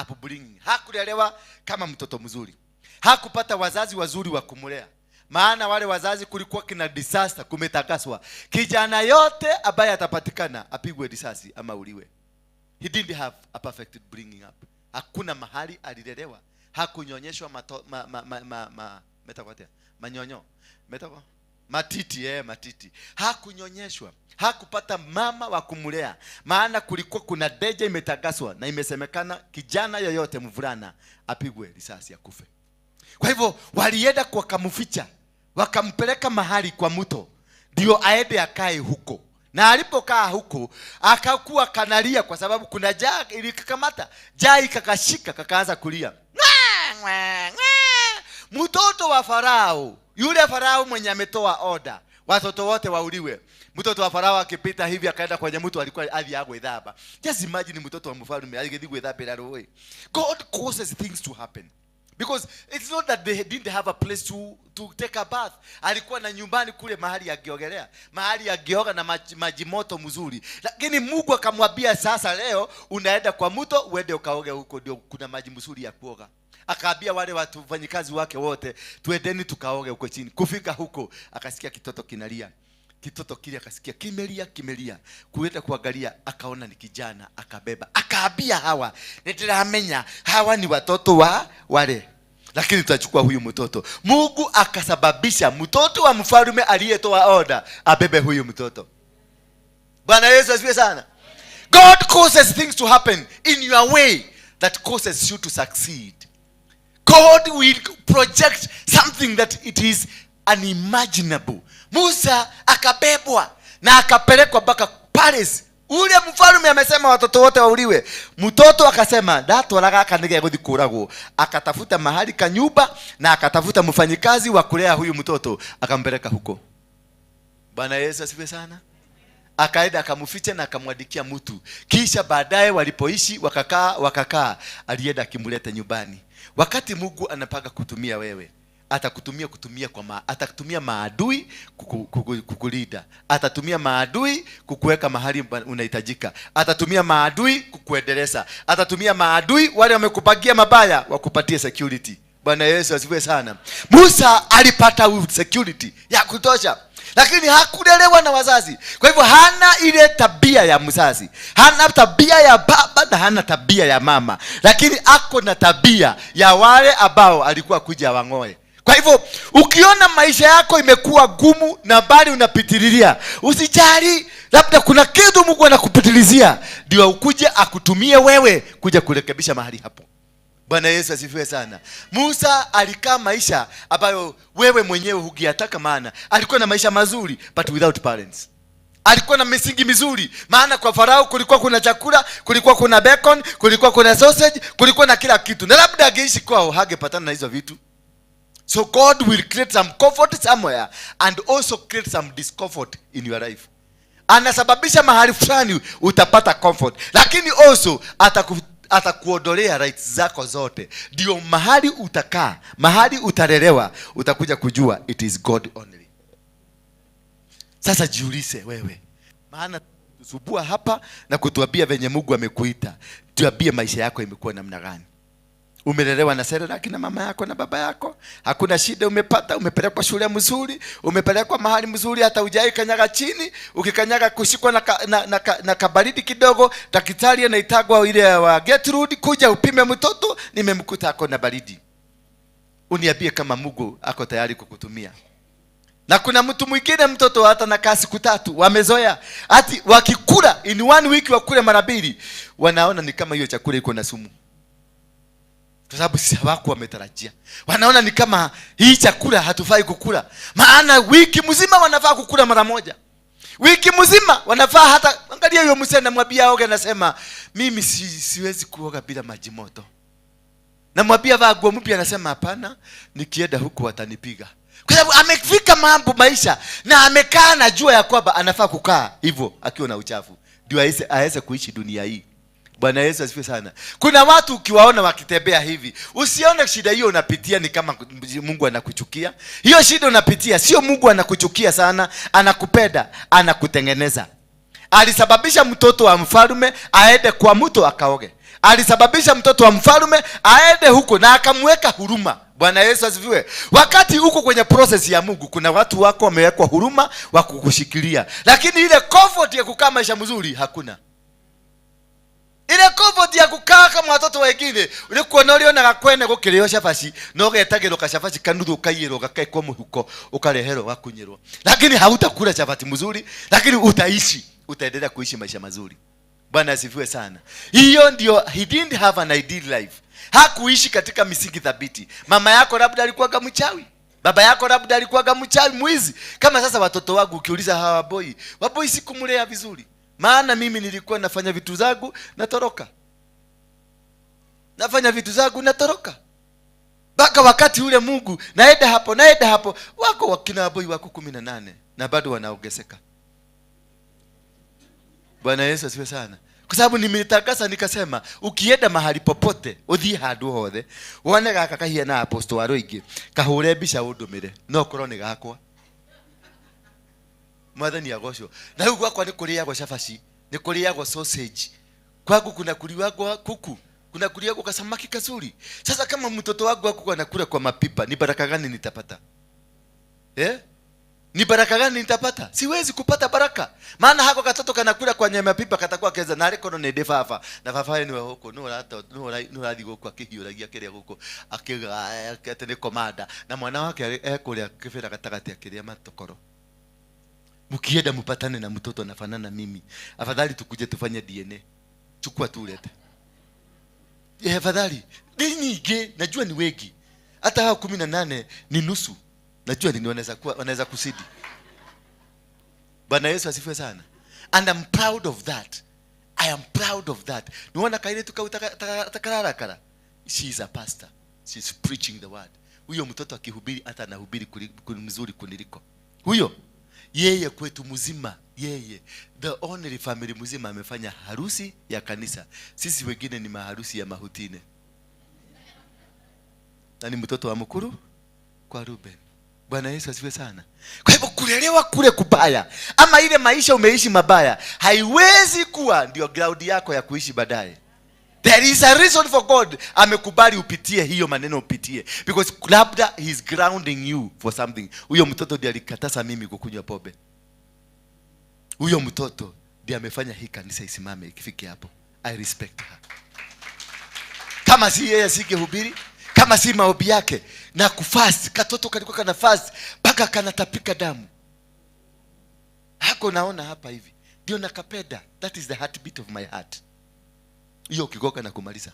A: upbringing. Hakulelewa kama mtoto mzuri. Hakupata wazazi wazuri wa kumlea. Maana wale wazazi kulikuwa kina disaster, kumetakaswa. Kijana yote ambaye atapatikana apigwe risasi ama uliwe. He didn't have a perfect bringing up. Hakuna mahali alilelewa. Hakunyonyeshwa manyonyo. Matiti, matiti. Hakunyonyeshwa. Hakupata mama wa kumlea. Maana kulikuwa kuna deja imetakaswa na imesemekana kijana yoyote mvulana apigwe risasi akufe. Kwa hivyo walienda wakamficha, wakampeleka mahali kwa mto ndio aende akae huko. Na alipokaa huko akakuwa kanalia kwa sababu kuna jaa ilikakamata, jaa ikakashika, kakaanza kulia. Mtoto wa Farao, yule Farao mwenye ametoa order watoto wote wauliwe. Mtoto wa Farao akipita hivi akaenda kwenye mto, alikuwa adhi yako idhaba. Just imagine mtoto wa mfalme aligedi gwethambira rũĩ. God causes things to happen. Because it's not that they didn't have a place to take a bath. Alikuwa na nyumbani kule mahali akiogelea, mahali akioga na maji moto mzuri. Lakini Mungu akamwambia sasa leo unaenda kwa mto uende ukaoge huko, ndio kuna maji mzuri ya kuoga. Akaambia wale watu wafanyikazi wake wote, tuendeni tukaoge huko chini. Kufika huko akasikia kitoto kinalia. Kitoto kile akasikia kimelia kimelia. Kuenda kuangalia akaona ni kijana, akabeba. Akaambia hawa, nitiramenya hawa ni watoto wa wale, lakini tutachukua huyu mtoto. Mungu akasababisha mtoto wa mfalme aliyetoa order abebe huyu mtoto. Bwana Yesu asifiwe sana. God causes things to happen in your way that causes you to succeed. God will project something that it is unimaginable. Musa akabebwa na akapelekwa mpaka Paris. Ule mfalme amesema watoto wote wauliwe. Mtoto akasema ndatwara gaka nige guthi kuragwo. Akatafuta mahali kanyumba na akatafuta mfanyikazi wa kulea huyu mtoto, akampeleka huko. Bwana Yesu asifiwe sana. Akaenda akamficha na akamwandikia mtu. Kisha baadaye walipoishi wakakaa, alienda akimleta nyumbani. Wakati Mungu anapanga kutumia wewe, atakutumia kutumia kwa atakutumia maadui kukulinda, atatumia maadui kukuweka mahali unahitajika, atatumia maadui kukuendeleza, atatumia maadui wale wamekupangia mabaya wakupatie security. Bwana Yesu asifiwe sana. Musa alipata security ya kutosha, lakini hakulelewa na wazazi. Kwa hivyo hana ile tabia ya mzazi, hana tabia ya baba na hana tabia ya mama, lakini ako na tabia ya wale ambao alikuwa kuja wangoe. Kwa hivyo ukiona maisha yako imekuwa gumu na bali unapitililia, usijali, labda kuna kitu Mungu anakupitilizia ndio ukuje akutumie wewe kuja kurekebisha mahali hapo. Bwana Yesu asifiwe sana. Musa alikaa maisha ambayo wewe mwenyewe hugiyataka, maana alikuwa na maisha mazuri but without parents. Alikuwa na misingi mizuri, maana kwa Farao kulikuwa kuna chakula, kulikuwa kuna bacon, kulikuwa kuna sausage, kulikuwa na kila kitu. Na labda angeishi kwao hangepatana na hizo vitu. So God will create some comfort somewhere and also create some discomfort in your life. Anasababisha mahali fulani utapata comfort, lakini also atakuondolea rights zako zote. Ndio mahali utakaa, mahali utalelewa, utakuja kujua it is God only. Sasa jiulize wewe, maana tusubua hapa na kutuambia venye Mungu amekuita, tuambie maisha yako imekuwa namna gani. Umelelewa na Serelaki na mama yako na baba yako, hakuna shida umepata, umepelekwa shule mzuri, umepelekwa mahali mzuri, hata hujai kanyaga chini, ukikanyaga kushikwa na kabaridi kidogo, daktari anaitagwa ile wa Gertrude kuja upime mtoto, nimemkuta ako na baridi. Uniambie kama Mungu ako tayari kukutumia. Na kuna mtu mwingine mtoto hata na kasi siku tatu wamezoea, ati wakikula in one week wakule mara mbili, wanaona ni kama hiyo chakula iko na sumu. Kwa sababu si hawakuwa wametarajia. Wanaona ni kama hii chakula hatufai kukula. Maana wiki mzima wanafaa kukula mara moja. Wiki mzima wanafaa hata angalia huyo mzee namwambia oga, anasema mimi siwezi kuoga bila maji moto. Namwambia vaa nguo mpya, anasema hapana, nikienda huku watanipiga. Kwa sababu amefika mambo maisha na amekaa na jua ya kwamba anafaa kukaa hivyo akiwa na uchafu ndio aweze kuishi dunia hii. Bwana Yesu asifiwe sana. Kuna watu ukiwaona wakitembea hivi, usione shida hiyo unapitia ni kama Mungu anakuchukia. Hiyo shida unapitia sio Mungu anakuchukia sana, anakupenda, anakutengeneza. Alisababisha mtoto wa mfalme aende kwa mto akaoge. Alisababisha mtoto wa mfalme aende huko na akamweka huruma. Bwana Yesu asifiwe. Wakati huko kwenye process ya Mungu, kuna watu wako wamewekwa huruma wa kukushikilia. Lakini ile comfort ya kukaa maisha mzuri hakuna. Ile comfort ya kukaa kama watoto wengine, ulikuwa uliona gakwene gukireo cabaci, no getagirwo kacabaci kanuthu kaiyirwo gakaikwo muhuko ukareherwo gakunyirwo. Lakini hautakula chapati mzuri, lakini utaishi, utaendelea kuishi maisha mazuri. Bwana asifiwe sana. Hiyo ndio, he didn't have an ideal life. Hakuishi katika misingi thabiti. Mama yako labda alikuwa mchawi, baba yako labda alikuwa mchawi, mwizi. Kama sasa watoto wangu ukiuliza hawa boy, waboi sikumlea vizuri. Maana mimi nilikuwa nafanya vitu zangu natoroka. Nafanya vitu zangu natoroka. Mpaka wakati ule Mungu naenda hapo, wako wakina waboi wako 18 na bado wanaongezeka. Bwana Yesu asifiwe sana. Kwa sababu nimetakasa nikasema ukienda mahali popote uthie handu hothe wone gaka kahia na apostle wa Ruingi kahure mbica undumire no korwo ni gakwa. Mwathani agocwo. Na riu gwakwa ni kuriagwo cabaci, ni kuriagwo sausage. Kwangu kuna kuliwagwo kuku, kuna kuliagwo kasamaki kazuri. Sasa kama mtoto wangu wako anakula kwa mapipa, ni baraka gani nitapata? Ni baraka gani nitapata? Siwezi kupata baraka. Maana hako katoto kanakula kwa nyama pipa katakuwa keza na ariko no ndi baba. Na baba yenu huko no rata no rathi guku akihiuragia kiria guku akiga ati ni komanda na mwana wake ekuria kibira gatagati akiria matokoro. Mkienda mpatane na mtoto anafanana mimi. Afadhali tukuje tufanye DNA. Chukua tu ulete. Afadhali. Ni nyingi, najua ni wengi. Hata hao 18 ni nusu. Najua ni wanaweza kusidi. Bwana Yesu asifiwe sana. And I'm proud of that. I am proud of that. Niona kaile tukautakarara kara. She is a pastor. She is preaching the word. Huyo mtoto akihubiri hata anahubiri mzuri kuniliko. Huyo yeye kwetu mzima, yeye the only family mzima amefanya harusi ya kanisa. Sisi wengine ni maharusi ya mahutine. Na ni mtoto wa mkuru kwa Ruben. Bwana Yesu asifiwe sana. Kwa hivyo kulelewa kule kubaya ama ile maisha umeishi mabaya haiwezi kuwa ndio ground yako ya kuishi baadaye. There is a reason for God amekubali upitie hiyo maneno upitie, because labda he is grounding you for something. Huyo mtoto ndiye alikataza mimi kukunywa pombe. Huyo mtoto ndiye amefanya hii kanisa isimame ikifike hapo. I respect her. Kama si yeye asingehubiri, kama si maombi yake na kufast, katoto kalikuwa kana fast mpaka kanatapika damu. Hako naona hapa hivi. Ndio nakapenda. That is the heartbeat of my heart. Hiyo kigoka na kumaliza.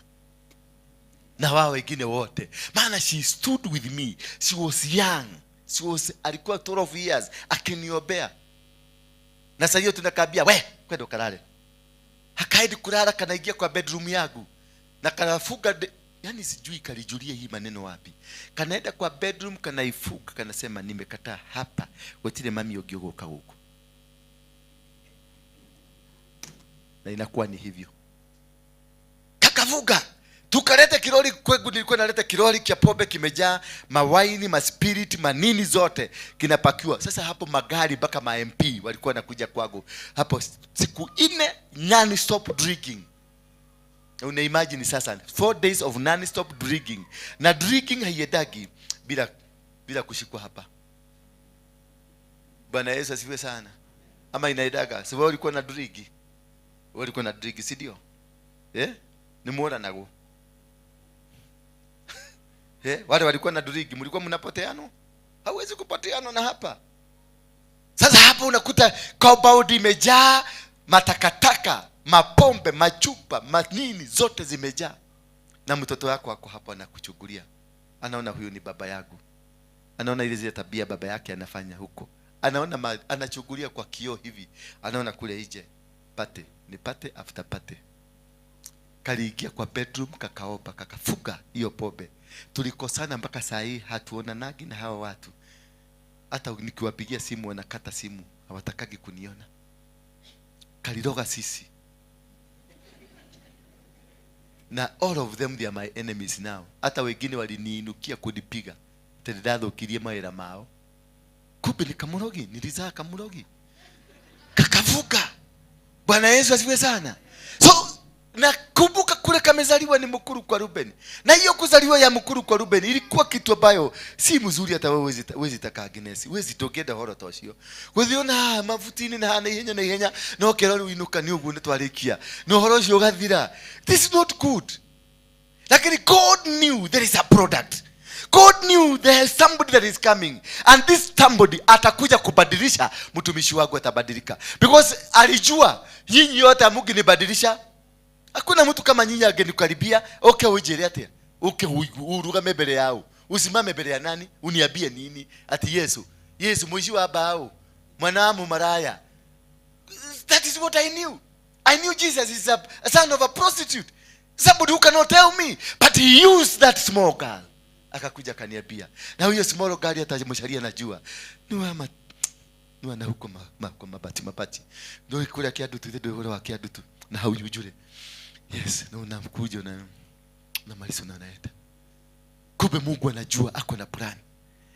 A: Na wao wengine wote. Maana she stood with me. She was young. She was, alikuwa 12 years akiniombea. Na sasa hiyo tunakabia we kwenda ukalale. Hakaidi kulala, kanaingia kwa bedroom yangu. Na kanafuga yani sijui kalijulia hii maneno wapi. Kanaenda kwa bedroom kanaifuga, kanasema nimekataa hapa. Wetile mami ogiogoka huko. Na inakuwa ni hivyo. Kakavuga. Tukalete kiroli kwangu, nilikuwa naleta kiroli kia pombe kimejaa mawaini, maspirit, manini zote kinapakiwa. Sasa hapo magari mpaka ma MP walikuwa nakuja kwangu. Hapo siku 4 non stop drinking. Una imagine sasa 4 days of non stop drinking. Na drinking haiendagi bila kushikwa hapa. Bwana Yesu asifiwe sana. Ama inaendaga. Si wewe ulikuwa na drink. Wewe ulikuwa na drink, si ndio? Ni muona nago. Wale walikuwa na drink, mlikuwa mnapoteano? Hauwezi kupoteano na hapa. Sasa hapo unakuta compound imejaa matakataka, mapombe, machupa, manini zote zimejaa. Na mtoto wako ako hapo anakuchukulia. Anaona huyu ni baba yangu. Anaona ile zile tabia baba yake anafanya huko. Anaona anachukulia kwa kioo hivi. Anaona kule nje. Pate, nipate after pate. Kaliingia kwa bedroom kakaopa, kakafuga hiyo pombe. Tulikosana mpaka saa hii hatuonanagi na hawa watu. Hata nikiwapigia simu wanakata simu, hawatakagi kuniona. Kaliroga sisi. Na all of them they are my enemies now. Hata wengine waliniinukia kunipiga. Tendadho kirie mawira mao. Kumbe ni kamurogi, nilizaa kamurogi. Kakavuka. Bwana Yesu asifiwe sana. So nakumbuka kule kamezaliwa ni mkuru kwa Ruben. Na hiyo kuzaliwa ya mkuru kwa Ruben ilikuwa kitu ambayo si mzuri, hata wewe huwezi taka Agnes, huwezi tokenda horo tocio. Guthiona mavutini na hana ihenya na ihenya no kero winuka ni uguo nitwarikia. No horo ucio ugathira. This is not good. Lakini God knew there is a product. God knew there is somebody that is coming. And this somebody atakuja kubadilisha, mtumishi wangu atabadilika. Because alijua nyinyi yote hamungenibadilisha. Hakuna mtu kama nyinyi angenikaribia. Okay, ujere atia. Okay, urugame mbele yao. Usimame mbele ya nani? Uniambie nini? Ati Yesu. Yesu mwishi wa bao. Mwanamu maraya. That is what I knew. I knew Jesus is a son of a prostitute. Somebody who cannot tell me. But he used that small girl. Akakuja akaniambia. Na huyo small girl atamsharia najua. Ni wana huko kwa mabati mabati. Ndio kule kiadutu ndio horo wa kiadutu na haujujule. Yes, na unakuja na maliso na unaenda. Kumbe Mungu anajua ako na plan.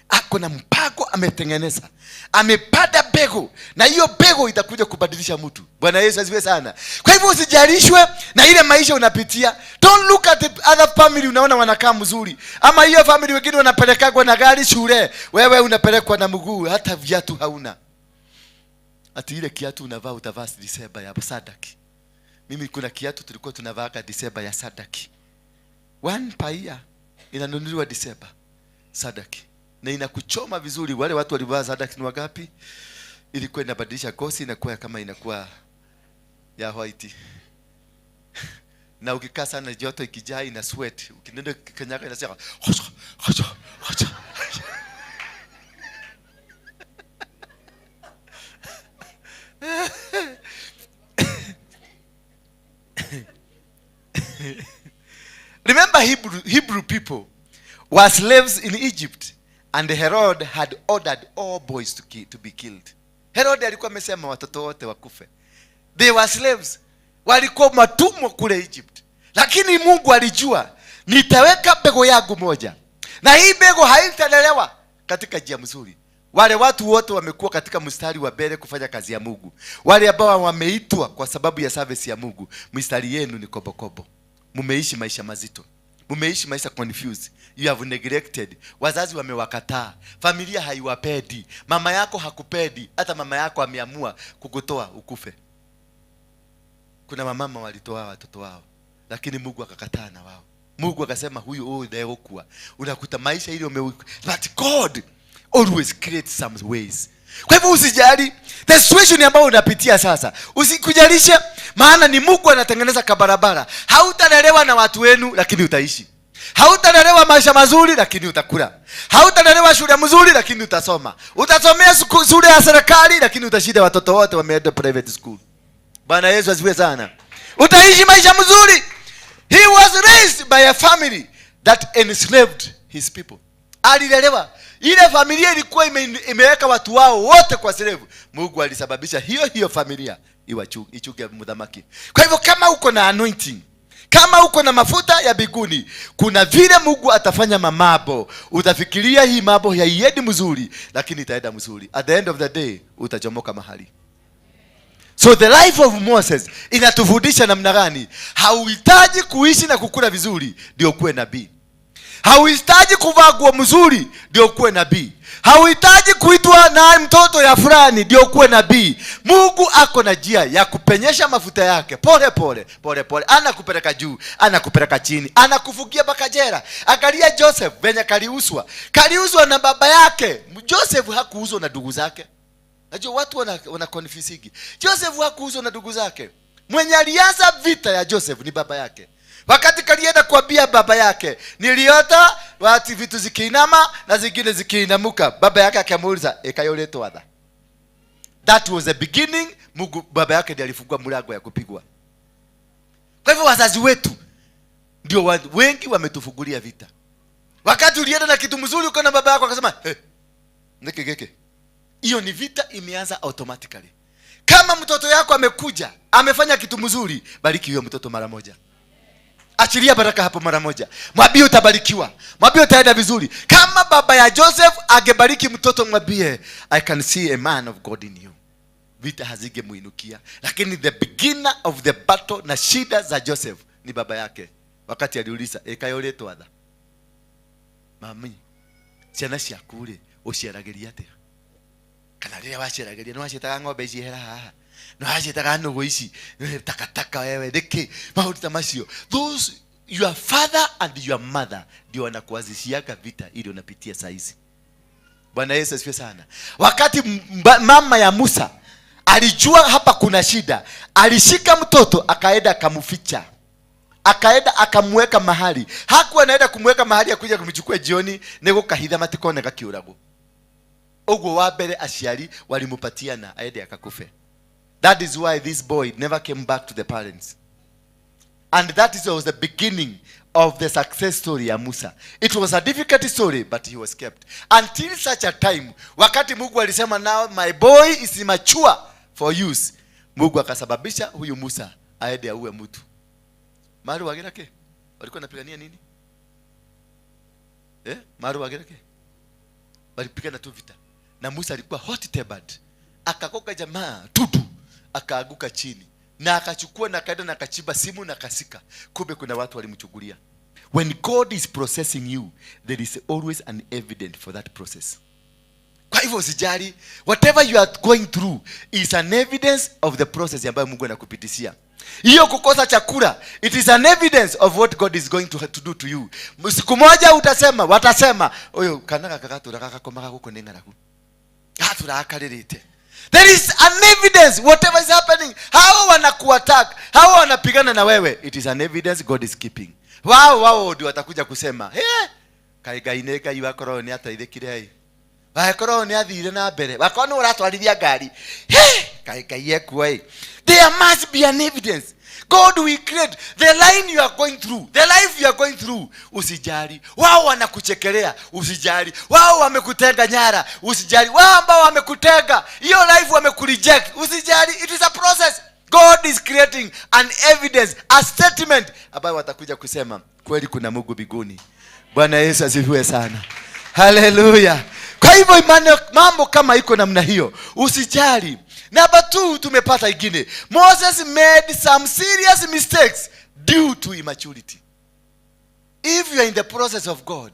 A: Ako na mpango ametengeneza. Amepanda mbegu na hiyo mbegu itakuja kubadilisha mtu. Bwana Yesu asifiwe sana. Kwa hivyo usijalishwe na ile maisha unapitia. Don't look at the other family, unaona wanakaa mzuri. Ama hiyo family wengine wanapelekwa na gari shule, wewe unapelekwa na mguu, hata viatu hauna. Ati ile kiatu unavaa utavaa Disemba ya sadaki. Mimi kuna kiatu tulikuwa tunavaa Disemba ya sadaki. One paia inanunuliwa Disemba sadaki. Na inakuchoma vizuri. Wale watu walivaa sadaki ni wangapi? Ilikuwa inabadilisha gosi, inakuwa kama inakuwa ya white. Na ukikaa sana joto ikijaa ina sweat. Ukinenda kanyaga inasema hocho hocho hocho. Remember Hebrew people were slaves in Egypt, and Herod had ordered all boys to be killed. Herod alikuwa amesema watoto wote wakufe. They were slaves. Walikuwa matumwa kule Egypt. Lakini Mungu alijua nitaweka mbegu yangu moja, na hii mbegu haitalelewa katika njia mzuri. Wale watu wote wamekuwa katika mstari wa mbele kufanya kazi ya Mungu. Wale ambao wameitwa kwa sababu ya service ya Mungu, mstari yenu ni kobokobo. Mumeishi maisha mazito. Mumeishi maisha confused. You have neglected. Wazazi wamewakataa. Familia haiwapedi. Mama yako hakupedi. Hata mama yako ameamua kukutoa ukufe. Kuna mamama walitoa watoto wao, lakini Mungu akakataa na wao. Mungu akasema huyu ndiye kuwa. Unakuta maisha ile but God always creates some ways. Kwa hivyo usijali the situation ambayo unapitia sasa. Usikujalishe, maana ni Mungu anatengeneza kabarabara. Hautalelewa na watu wenu lakini utaishi. Hautalelewa maisha mazuri lakini utakula. Hautalelewa shule mzuri lakini utasoma. Utasomea shule ya serikali lakini utashinda watoto wote wameenda private school. Bwana Yesu asifiwe sana. Utaishi maisha mzuri. He was raised by a family that enslaved his people. Alilelewa. Ile familia ilikuwa imeweka watu wao wote kwa slave. Mungu alisababisha hiyo familia ichuke mudhamaki. Kwa hivyo kama uko na anointing, kama uko na mafuta ya biguni, kuna vile Mungu atafanya mamabo. Utafikiria hii mambo haiendi mzuri, lakini itaenda mzuri. At the end of the day utachomoka mahali. So the life of Moses inatufundisha namna gani? Hauhitaji kuishi na kukula vizuri ndio kuwe nabii. Hauhitaji kuvaa nguo mzuri ndio kuwe nabii. Hauhitaji kuitwa na mtoto ya fulani ndio kuwe nabii. Mungu ako na njia ya kupenyesha mafuta yake pole pole pole pole. Anakupeleka juu, anakupeleka chini, anakufugia mpaka jela. Angalia Joseph venye kaliuzwa. Kaliuzwa na baba yake. Joseph hakuuzwa na ndugu zake. Najua watu wana confuse. Joseph hakuuzwa na ndugu zake. Mwenye alianza vita ya Joseph ni baba yake. Wakati kalienda kuambia baba yake, niliota watu vitu zikiinama na zingine zikiinamuka. Baba yake akamuuliza, "Ekayoletwa tha?" That was the beginning. Mungu baba yake ndiye alifungua mlango ya kupigwa. Kwa hivyo wazazi wetu ndio wengi wametufungulia vita. Wakati ulienda na kitu mzuri ukaona baba yako akasema, "Hey, niki geke." Hiyo ni vita imeanza automatically. Kama mtoto yako amekuja, amefanya kitu mzuri, bariki huyo mtoto mara moja. Achilia baraka hapo mara moja. Mwambie utabarikiwa. Mwambie utaenda vizuri. Kama baba ya Joseph angebariki mtoto, mwambie I can see a man of God in you. Vita hazingemuinukia. Lakini the beginner of the battle na shida za Joseph ni baba yake. Wakati aliuliza, ekayoletwa tha. Mami, ciana ciaku rĩ, ũciaragĩria atĩa? Kana rĩrĩa waciaragĩria, nĩwaciĩtaga ng'ombe ici hera haha? Nĩwaciĩtaga nũgũ ici? Takataka wewe, nĩkĩ? Maũndũ ta macio. Those, your father and your mother ndio wanakuanzishiaga vita ili unapitia saa hizi. Bwana Yesu asifiwe sana. Wakati mama ya Musa alijua hapa kuna shida, alishika mtoto akaenda akamficha. Akaenda akamweka mahali. Hakuwa anaenda kumweka mahali akuja kumchukua jioni nego kahitha matikone gakiurago. Uguo wa mbere aciari walimupatiana aende akakufe. That is why this boy never came back to the parents. And that was the beginning of the success story ya Musa. It was a difficult story, but he was kept. Until such a time, wakati Mungu alisema now my boy is mature for use. Mungu akasababisha huyu Musa aende auwe mtu. Maru wagira ke? Walikuwa wanapigania nini? Maru wagira ke? Walipigana tu vita. Na Musa alikuwa hot tempered. Akakoka jamaa tutu, akaaguka chini. Na akachukua na akaenda na akachimba simu na akasika. Kumbe kuna watu walimchukulia. When God is processing you, there is always an evidence for that process. Kwa hivyo usijali, whatever you are going through is an evidence of the process ambayo Mungu anakupitishia. Hiyo kukosa chakula, it is an evidence of what God is going to do to you. Siku moja utasema, watasema, oyo kanaka kagatura kakakomaga guko ni ng'aragu. Gatura akaririte. There is an evidence whatever is happening. Hao wanakuattack, hao wanapigana na wewe. It is an evidence God is keeping. Wao ndio watakuja kusema, "Eh, kai Ngai nĩ Ngai wakorwo nĩ ateithĩkire ĩ. Wakorwo nĩ athire na mbere. Wakorwo nĩ ũratwarithia ngari. He, kai Ngai ekuo ĩ." There must be an evidence. God will create the line you are going through, the life you are going through. Usijali. Wao wanakuchekelea, usijali. Wao wamekutenga nyara, usijali. Wao ambao wamekutenga, hiyo life wamekureject, usijali. It is a process. God is creating an evidence, a statement ambayo watakuja kusema kweli kuna Mungu mbinguni. Bwana Yesu asifiwe sana. Hallelujah. Kwa hivyo imani, mambo kama iko namna hiyo, usijali. Number 2 tumepata ingine. Moses made some serious mistakes due to immaturity. If you are in the process of God,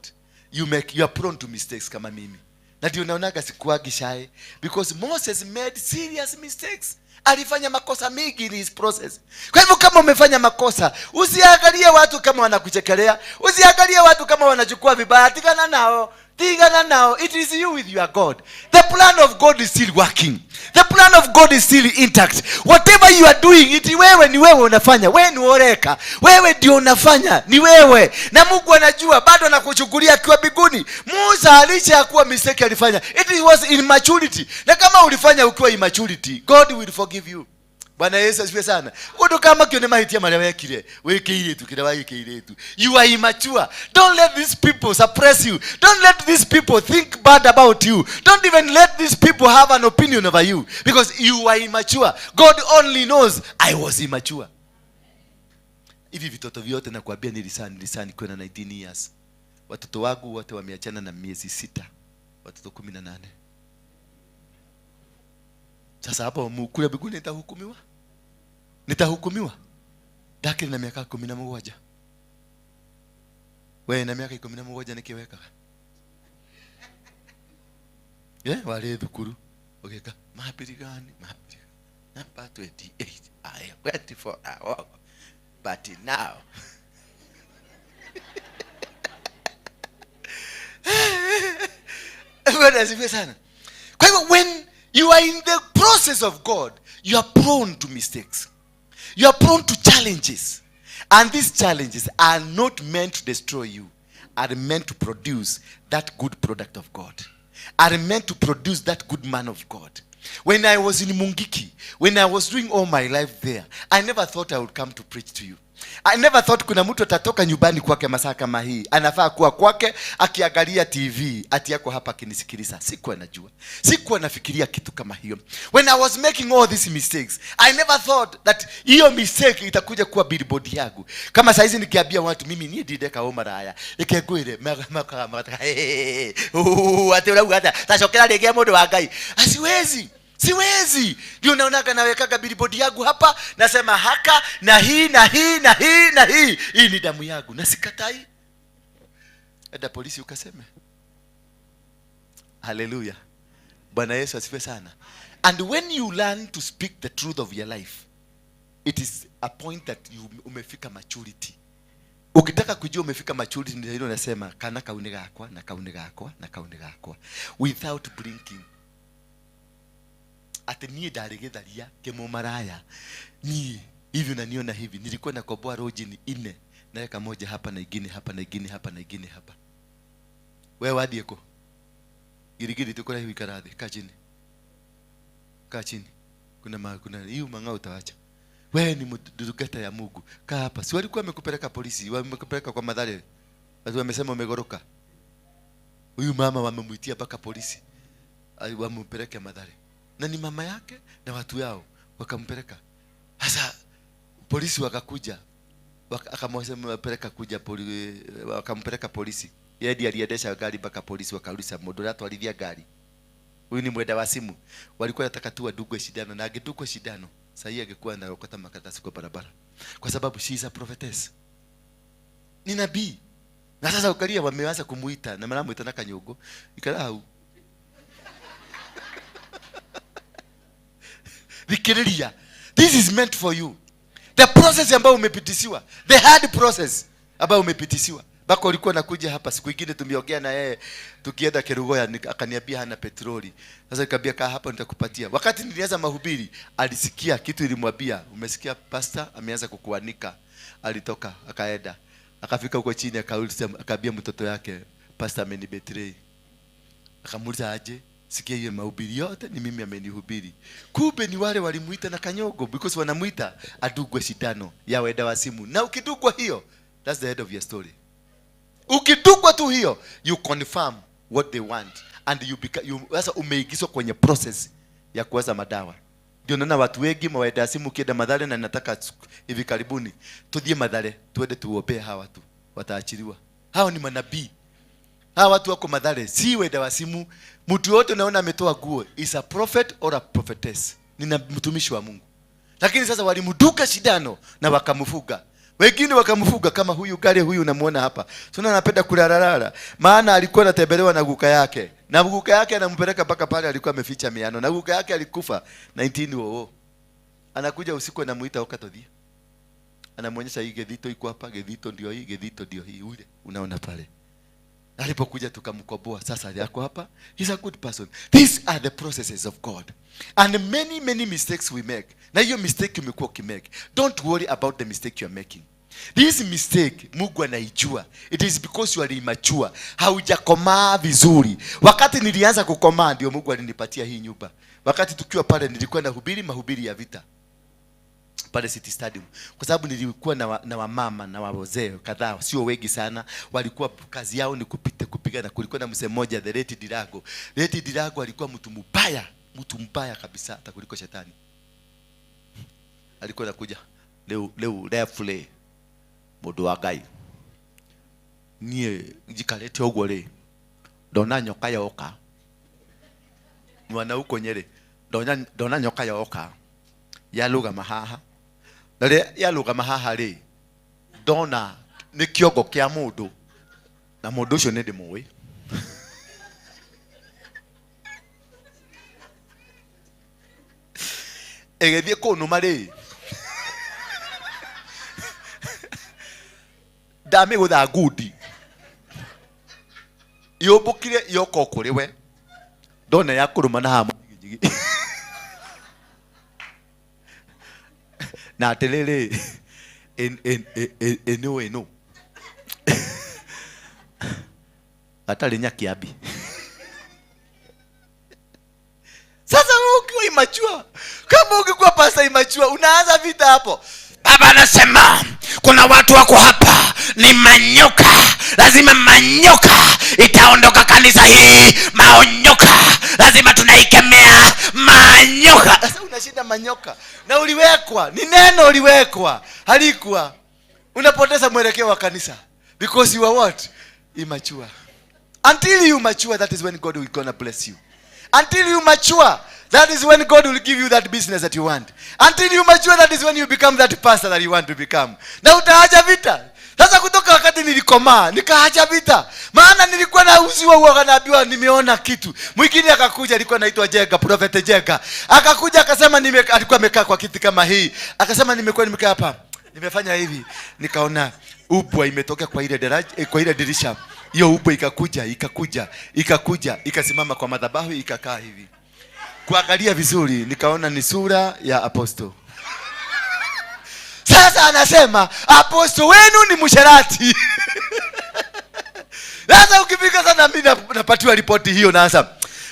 A: you are prone to mistakes kama mimi. Na ndio naonaga sikuagi shy because Moses made serious mistakes. Alifanya makosa mingi in his process. Kwa hivyo kama umefanya makosa, usiangalie watu kama wanakuchekelea, usiangalie watu kama wanachukua vibaya, tigana nao. Tigana nao. It is you with your God. The plan of God is still working. The plan of God is still intact. Whatever you are doing, it wewe ni wewe unafanya. Wewe ni oreka. Wewe ndio unafanya. Ni wewe. Na Mungu anajua bado anakuchukulia akiwa mbinguni. Musa licha kuwa mistake alifanya, it was immaturity. Na kama ulifanya ukiwa immaturity, God will forgive you. Bwana Yesu asifiwe sana. Undu kama kione mahitia maria wekire, wikeiretu kira wagikeiretu. You are immature. Don't let these people suppress you. Don't let these people think bad about you. Don't even let these people have an opinion over you because you are immature. God only knows I was immature. Hivi vitoto vyote nakwambia nilisani kwa 19 years. Watoto wangu wote wameachana na miezi 6. Watoto 18. Sasa hapo kule mbinguni nitahukumiwa? Nitahukumiwa? Dakiri na miaka 17. Wewe na miaka 17 nikiweka. Wale thukuru. Ogeka mapiri gani? Mapiri. Number 28. I am 24 hours. But now. Bwana asifiwe sana. Kwa hivyo when you are in the process of God, you are prone to mistakes. You are prone to challenges. And these challenges are not meant to destroy you, are meant to produce that good product of God. Are meant to produce that good man of God. When I was in Mungiki, when I was doing all my life there, I never thought I would come to preach to you. I never thought kuna mtu atatoka nyumbani kwake masaa kama hii. Anafaa kuwa kwake akiangalia TV, ati yako hapa akinisikiliza. Sikuwa najua. Sikuwa nafikiria kitu kama hiyo. When I was making all these mistakes, I never thought that hiyo mistake itakuja kuwa billboard yangu. Kama saizi nikiambia watu mimi ni ndindeka o maraya. Ikengwire maka ati urauga ata tacokera rĩngĩ mũndũ wa Ngai. Asiwezi. Siwezi. Ndio naonaga nawekaga billboard yangu hapa, nasema haka na hii na hii na hii na hii. Hii ni damu yangu na sikatai. Enda polisi ukaseme. Hallelujah. Bwana Yesu asifiwe sana. And when you learn to speak the truth of your life, it is a point that you umefika maturity. Ukitaka kujua umefika maturity ndio hilo nasema kana kaune gakwa na kaune gakwa na kaune gakwa without blinking. Ati niĩ ndarĩ gĩtharia kĩmũmaraya niĩ hivi unaniona hivi, nilikuwa nakomboa rojini 4 naweka moja hapa na ingine hapa na ingine hapa na ingine hapa. Wewe wathiĩ kũ? Girigiri tukora ikara thĩ, kaa chini, kaa chini. Kuna hiyo mang'ao utawacha. Wewe ni mdurugata ya Mungu, kaa hapa. Si walikuwa wamekupeleka polisi, wamekupeleka kwa Mathare, watu wamesema umegoroka. Huyu mama wamemuitia mpaka polisi wampeleke Mathare, na ni mama yake na watu yao wakampeleka. Sasa polisi wakakuja, akamwambia kuja polisi, wakampeleka polisi. Yeye ndiye aliendesha gari mpaka polisi wakarudisha mũndũ ũrĩa atwarithia gari. Huyu ni mwenda wa simu. Walikuwa wanataka tu adugwe shindano, na angedugwa shindano sasa yeye angekuwa anaokota makaratasi kwa barabara, kwa sababu she is a prophetess, ni nabii. Na sasa ukalia wameanza kumuita na maramuita na kanyugo ikara hau. Thikiriria, this is meant for you. The process ambayo umepitisiwa, the hard process ambayo umepitisiwa. Bako alikuwa nakuja hapa siku nyingine tumeongea na yeye tukienda Kerugoya, akaniambia hana petroli. Sasa nikamwambia kaa hapa nitakupatia. Wakati nilianza mahubiri alisikia kitu ilimwambia, umesikia pastor ameanza kukuanika. Alitoka akaenda. Akafika huko chini akauliza, akaambia mtoto yake pastor amenibetray. Akamuuliza aje? Sikia hiyo mahubiri yote ni mimi amenihubiri. Kumbe ni wale walimuita na kanyogo, because wanamuita adugwe shindano ya wenda wa simu. Na ukidugwa hiyo, that's the end of your story. Ukidugwa tu hiyo, you confirm what they want and you become, you sasa umeingizwa kwenye process ya kuwaza madawa. Ndio naona watu wengi mawenda simu kienda Mathare, na nataka hivi karibuni tudie Mathare tuende tuombee hawa watu, wataachiliwa. Hao ni manabii. Hawa watu wako Mathare, si wenda wa simu. Mtu yote unaona ametoa guo is a prophet or a prophetess, ni mtumishi wa Mungu. Lakini sasa walimduka shindano na wakamfuga. Wengine wakamfuga kama huyu gari huyu unamuona hapa. Sio anapenda kulararara, maana alikuwa anatembelewa na guka yake. Na guka yake anampeleka mpaka pale alikuwa ameficha miano. Na guka yake alikufa 1900. Anakuja usiku anamuita okatothia. Anamuonyesha hii gethito iko hapa, gethito ndio hii, gethito ndio hii ule unaona pale. Alipokuja tukamkoboa, sasa yako hapa. He's a good person. These are the processes of God. And many many mistakes we make. Na hiyo mistake umekuwa ukimake. Don't worry about the mistake you are making. This mistake Mungu anaijua. It is because you are immature. Haujakomaa vizuri. Wakati nilianza kukomaa ndio Mungu alinipatia hii nyumba. Wakati tukiwa pale nilikuwa nahubiri mahubiri ya vita pale City Stadium, kwa sababu nilikuwa na wamama na wazee kadhaa, sio wengi sana, walikuwa kazi yao ni kupita kupiga. Na kulikuwa na mzee mmoja, the late Dirago. Late Dirago alikuwa mtu mbaya kabisa hata kuliko shetani. Alikuwa anakuja leo refle mundu wa Ngai nie njikarete uguo ri ndona nyoka yoka mwana uko Nyeri, ndona nyoka yoka yarugama haha, na rĩrĩa yarugama haha rĩ ndona nĩ kĩongo kĩa mũndũ, na mũndũ ũcio nĩ ndĩmũĩ. Ĩgĩthiĩ kũnũma rĩ ndamĩgũtha ngundi yũmbũkire yoka kũrĩ we, ndona ya kũrũma na haha mũnyiginyigi. Na atiriri eno eno atarĩ nyakiambi. Sasa ukiwa immature, kama ungekuwa pastor immature, unaanza vita hapo.
L: Baba anasema kuna watu wako hapa ni manyoka. Lazima manyoka itaondoka kanisa hii. Maonyoka lazima tunaikemea manyoka.
A: Sasa unashinda manyoka na uliwekwa, ni neno uliwekwa, halikuwa. Unapoteza mwelekeo wa kanisa because you are what? Immature. Until you mature, that is when God will gonna bless you. Until you mature, that is when God will give you that business that you want. Until you mature, that is when you become that pastor that you want to become. Na utaacha vita. Sasa kutoka wakati nilikomaa, nikaacha vita. Maana nilikuwa na uziwa huo, naambiwa nimeona kitu. Mwingine akakuja, alikuwa anaitwa Jega, Prophet Jega. Akakuja akasema alikuwa amekaa kwa kiti kama hii. Akasema nimekuwa nimekaa hapa. Nimefanya hivi, nikaona ubwa imetokea kwa ile daraja, kwa ile dirisha. Hiyo ubwa ikakuja, ikakuja, ikakuja, ikasimama kwa madhabahu, ikakaa hivi. Kuangalia vizuri, nikaona ni sura ya apostle. Sasa anasema apostle wenu ni msherati. Sasa ukifika sana mimi napatiwa ripoti hiyo na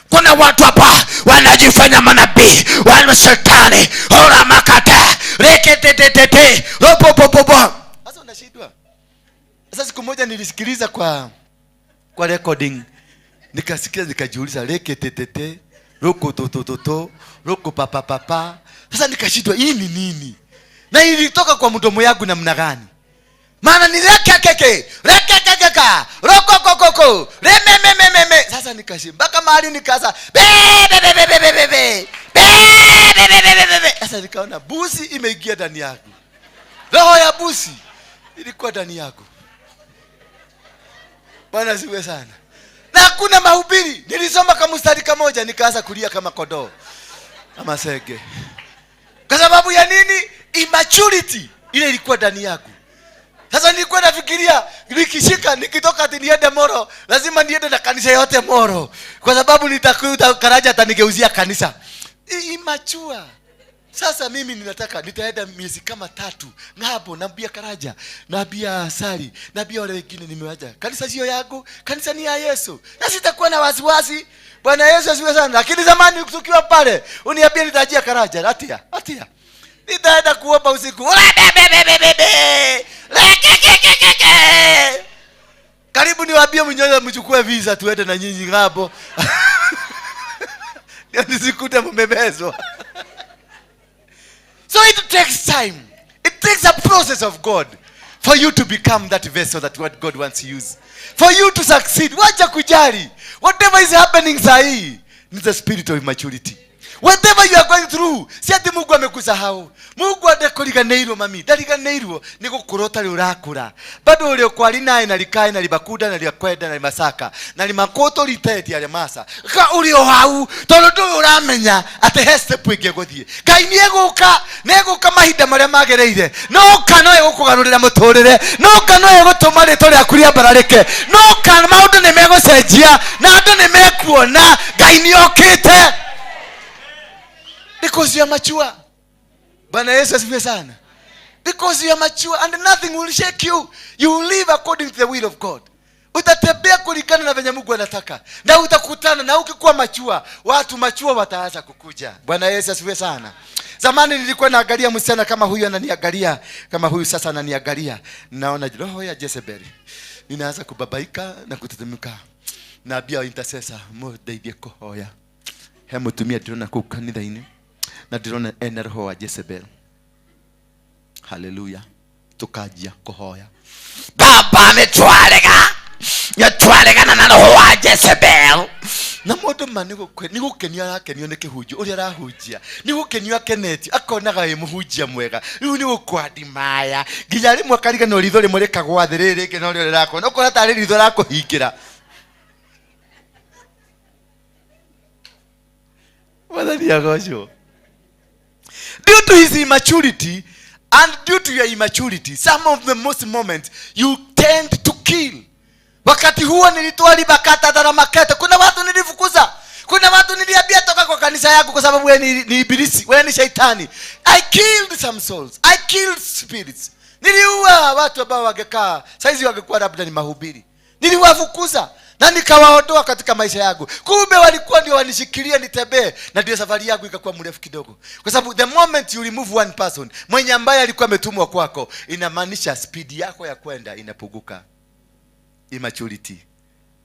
L: kuna watu hapa wanajifanya manabii, wana shetani, hora makata, reketetete, ropopopopo.
A: Sasa unashindwa. Sasa siku moja nilisikiliza kwa recording, nikasikia nikajiuliza reketetete, roko totototo, roko papa papa. Sasa nikashindwa hii ni nini? Na ilitoka kwa mdomo yangu namna gani? Maana ni rekekeke, rekekekeka, roko kokoko, rememememe. Sasa nikashindwa mpaka mahali nikaanza be be be be be be be be be be be. Sasa nikaona busi imeingia ndani yangu. Roho ya busi ilikuwa ndani yangu. Bwana siwe sana. Na hakuna mahubiri. Nilisoma kama mstari kamoja nikaanza kulia kama kondoo, kama sege. Kwa sababu ya nini? Immaturity ile ilikuwa ndani yangu. Sasa nilikuwa nafikiria nikishika nikitoka ati niende Moro, lazima niende na kanisa yote Moro, kwa sababu nitakuta Karaja atanigeuzia kanisa. Immature. Sasa mimi ninataka nitaenda miezi kama 3 ngabo, naambia Karaja, naambia Sari, naambia wale wengine nimewacha. Kanisa sio yangu, kanisa ni ya Yesu. Na sitakuwa na wasiwasi. Bwana Yesu asifiwe sana. Lakini zamani tukiwa pale, uniambia nitajia Karaja, atia, atia. Nitaenda kuomba usiku. Karibu niwaambie mnyonya mchukue visa tuende na nyinyi ngabo. Ndio nisikute mmemezwa. So it takes time. It takes a process of God for you to become that vessel that what God wants to use. For you to succeed. Wacha kujali. Whatever is happening sahi, ni the spirit of immaturity. Whatever you are going through, si ati Mungu amekusahau. Mungu adekoriganeirwo mami, ndariganeirwo ni gukura utari urakura. Bado uri kwari naye na likae na libakuda na liakwenda na limasaka na limakoto liteti ya masa. Ka uri o hau tondu ndu uramenya ati he step ingi guthie. Ngai ni eguka, neguka mahinda maria magereire. No ka no egukugarurira muturire, no ka no egutuma ritwa riaku riambararike. No ka maundu ni megucenjia na andu ni mekuona Ngai ni okite. Because you are mature. Bwana Yesu asifiwe sana. Because you are mature and nothing will shake you. You will live according to the will of God. Utatembea kulingana na venye Mungu anataka. Na utakutana na ukikuwa mature, watu mature wataanza kukuja. Bwana Yesu asifiwe sana. Zamani nilikuwa naangalia msichana kama huyu ananiangalia, kama huyu sasa ananiangalia. Naona roho ya Jezebel. Ninaanza kubabaika na kutetemeka. Naambia intercessor, mudeithie kuhoya. He mutumia ndĩrona kũu kanitha-inĩ na ndĩrona ena roho wa Jezebel. Hallelujah. Tukanjia kuhoya.
L: Baba nĩtwaregana na roho wa Jezebel.
A: Na mũndũ ma nĩ gũkenio arakenio nĩ kĩhunjio ũrĩa arahunjia, nĩ gũkenio akenetio, akonaga wĩ mũhunjia mwega. Rĩu nĩ gũkwandimaya nginya rĩmwe akariganĩrwo ritho rĩmwe rĩkagwa thĩ, rĩrĩ rĩngĩ norĩo rĩrakona, ũkona tarĩ ritho rakũhingĩra. Mwathani agocwo. Due to his immaturity and due to your immaturity, some of the most moments you tend to kill. Wakati huo nilitoa libakata dara makete. Kuna watu nilifukuza. Kuna watu niliambia toka kwa kanisa yangu kwa sababu wewe ni ibilisi, wewe ni shaitani. I killed some souls. I killed spirits. Niliua watu ambao wangekaa, saizi wangekuwa labda ni mahubiri. Niliwafukuza na nikawaondoa katika maisha yangu. Kumbe walikuwa ndio wanishikilia nitembee, na ndio safari yangu ikakuwa mrefu kidogo. Kwa sababu the moment you remove one person, mwenye ambaye alikuwa ametumwa kwako, inamaanisha speed yako ya kwenda inapunguka. Immaturity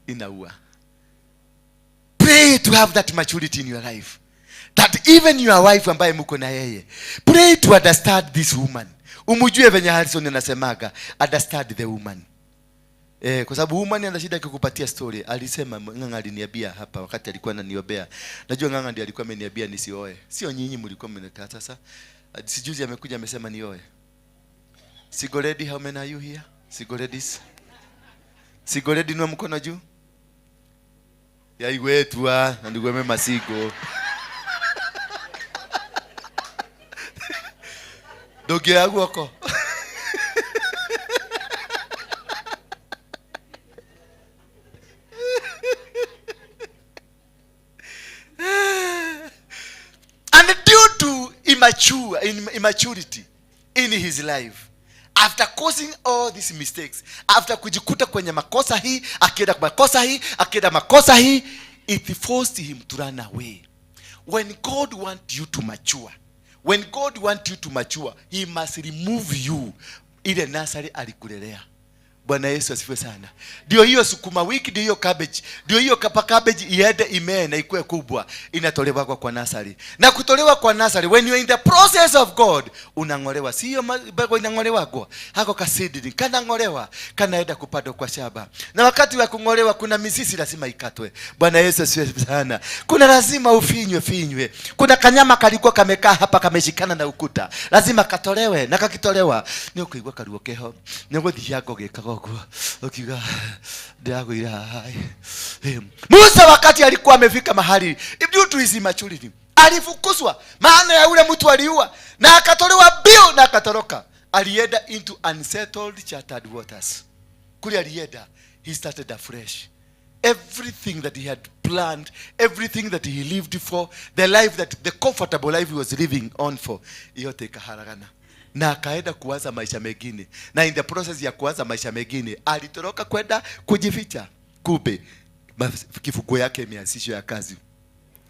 A: inaua. Pray to have that maturity in your life. That even your wife ambaye mko na yeye, pray to understand this woman. Umujue venye Harrison anasemaga, understand the woman. Kwa sababu woman ana shida akikupatia story. Alisema Ng'ang'a aliniambia hapa wakati alikuwa ananiombea. Najua Ng'ang'a ndiye alikuwa ameniambia nisioe. Sio nyinyi mlikuwa mmekaa sasa. Sijuzi amekuja amesema nioe. Single lady, how many are you here? Single ladies. Single lady, inua mkono juu. Ya igwetwa na ndigwe mema sigo. Ndũngĩoya guoko. And due to immaturity in his life, after causing all these mistakes, after kujikuta kwenye makosa hii, akienda makosa hii, akienda makosa hii, it forced him to run away. When God wants you to mature, when God wants you to mature, he must remove you ile nursery alikulelea. Bwana Yesu asifiwe sana. Ndio hiyo sukuma wiki, ndio hiyo cabbage, ndio hiyo kapa cabbage iende imee na ikue kubwa, inatolewa kwa nursery. Na kutolewa kwa nursery, when you are in the process of God, unangolewa. Sio mbegu inangolewa kwa hako ka seedling kanangolewa, kanaenda kupandwa kwa shamba. Na wakati wa kungolewa kuna mizizi lazima ikatwe. Bwana Yesu asifiwe sana. Kuna lazima ufinywe finywe. Kuna kanyama kalikuwa kamekaa hapa kameshikana na ukuta, lazima katolewe, na kakitolewa ni ukuigua karuo keho, ni guthiia ngogikago ukiuga ndirakwira. Musa wakati alikuwa amefika mahali, due to his immaturity, alifukuzwa. Maana ya ule mtu aliua na akatolewa bio na akatoroka. Alienda into unsettled chartered waters. Kule alienda, he started afresh. Everything that he had planned, everything that he lived for, the life that the comfortable life he was living on for, yote ikaharagana. Na akaenda kuanza maisha mengine. Na in the process ya kuanza maisha mengine, alitoroka kwenda kujificha. Kumbe kifungo yake imeanzishwa ya kazi.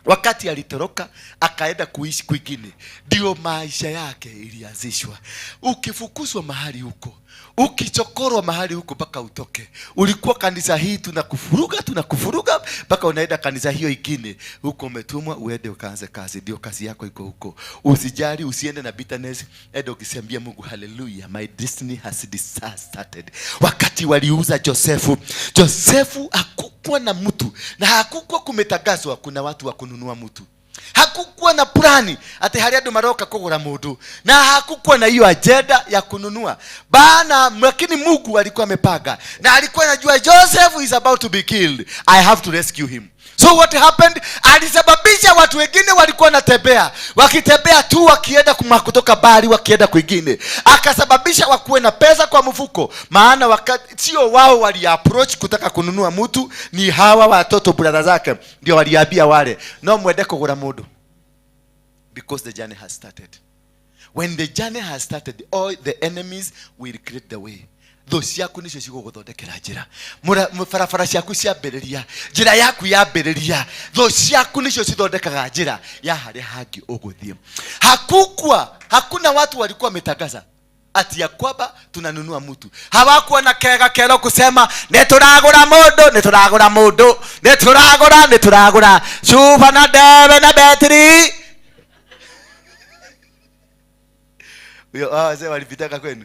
A: Wakati alitoroka akaenda kuishi kwingine, ndio maisha yake ilianzishwa. Ukifukuzwa mahali huko, ukichokorwa mahali huko mpaka utoke. Ulikuwa kanisa hii tunakufuruga mpaka unaenda kanisa hiyo ingine. Huko umetumwa uende ukaanze kazi, ndio kazi yako iko huko. Usijali, usiende na bitterness. Enda ukisambia Mungu, hallelujah, my destiny has started. Wakati waliuza Josefu, Josefu hakukuwa na mtu na hakukuwa kumetangazwa kuna watu wa kununua mtu. Hakukuwa na plani ati hari andu maroka kugura mundu, na hakukuwa na hiyo agenda ya kununua bana. Lakini Mungu alikuwa amepanga na alikuwa anajua Joseph is about to be killed, I have to rescue him. So what happened? Alisababisha watu wengine walikuwa wanatembea, wakitembea tu wakienda kutoka bali wakienda kwingine, akasababisha wakuwe na pesa kwa mfuko. Maana wakati sio wao wali approach kutaka kununua mtu, ni hawa watoto brother zake ndio waliambia wale, no mwende kugura mundu, because the journey has started. When the journey has started, all the enemies will create the way. Thũ ciaku nicio cigũgũthondekera njĩra. Barabara ciaku ciambĩrĩria, njĩra yaku yambĩrĩria, thũ ciaku nicio cithondekaga njĩra ya harĩa hangĩ ũgũthiĩ. Hakukua, hakuna watu walikuwa wametangaza ati ya kwamba tunanunua mtu. Hawakuwa na kega kero kusema nĩ tũragũra mũndũ, nĩ tũragũra mũndũ, nĩ tũragũra, nĩ tũragũra cuba na ndebe na betri. Huyo wazee walipitaka kwenu?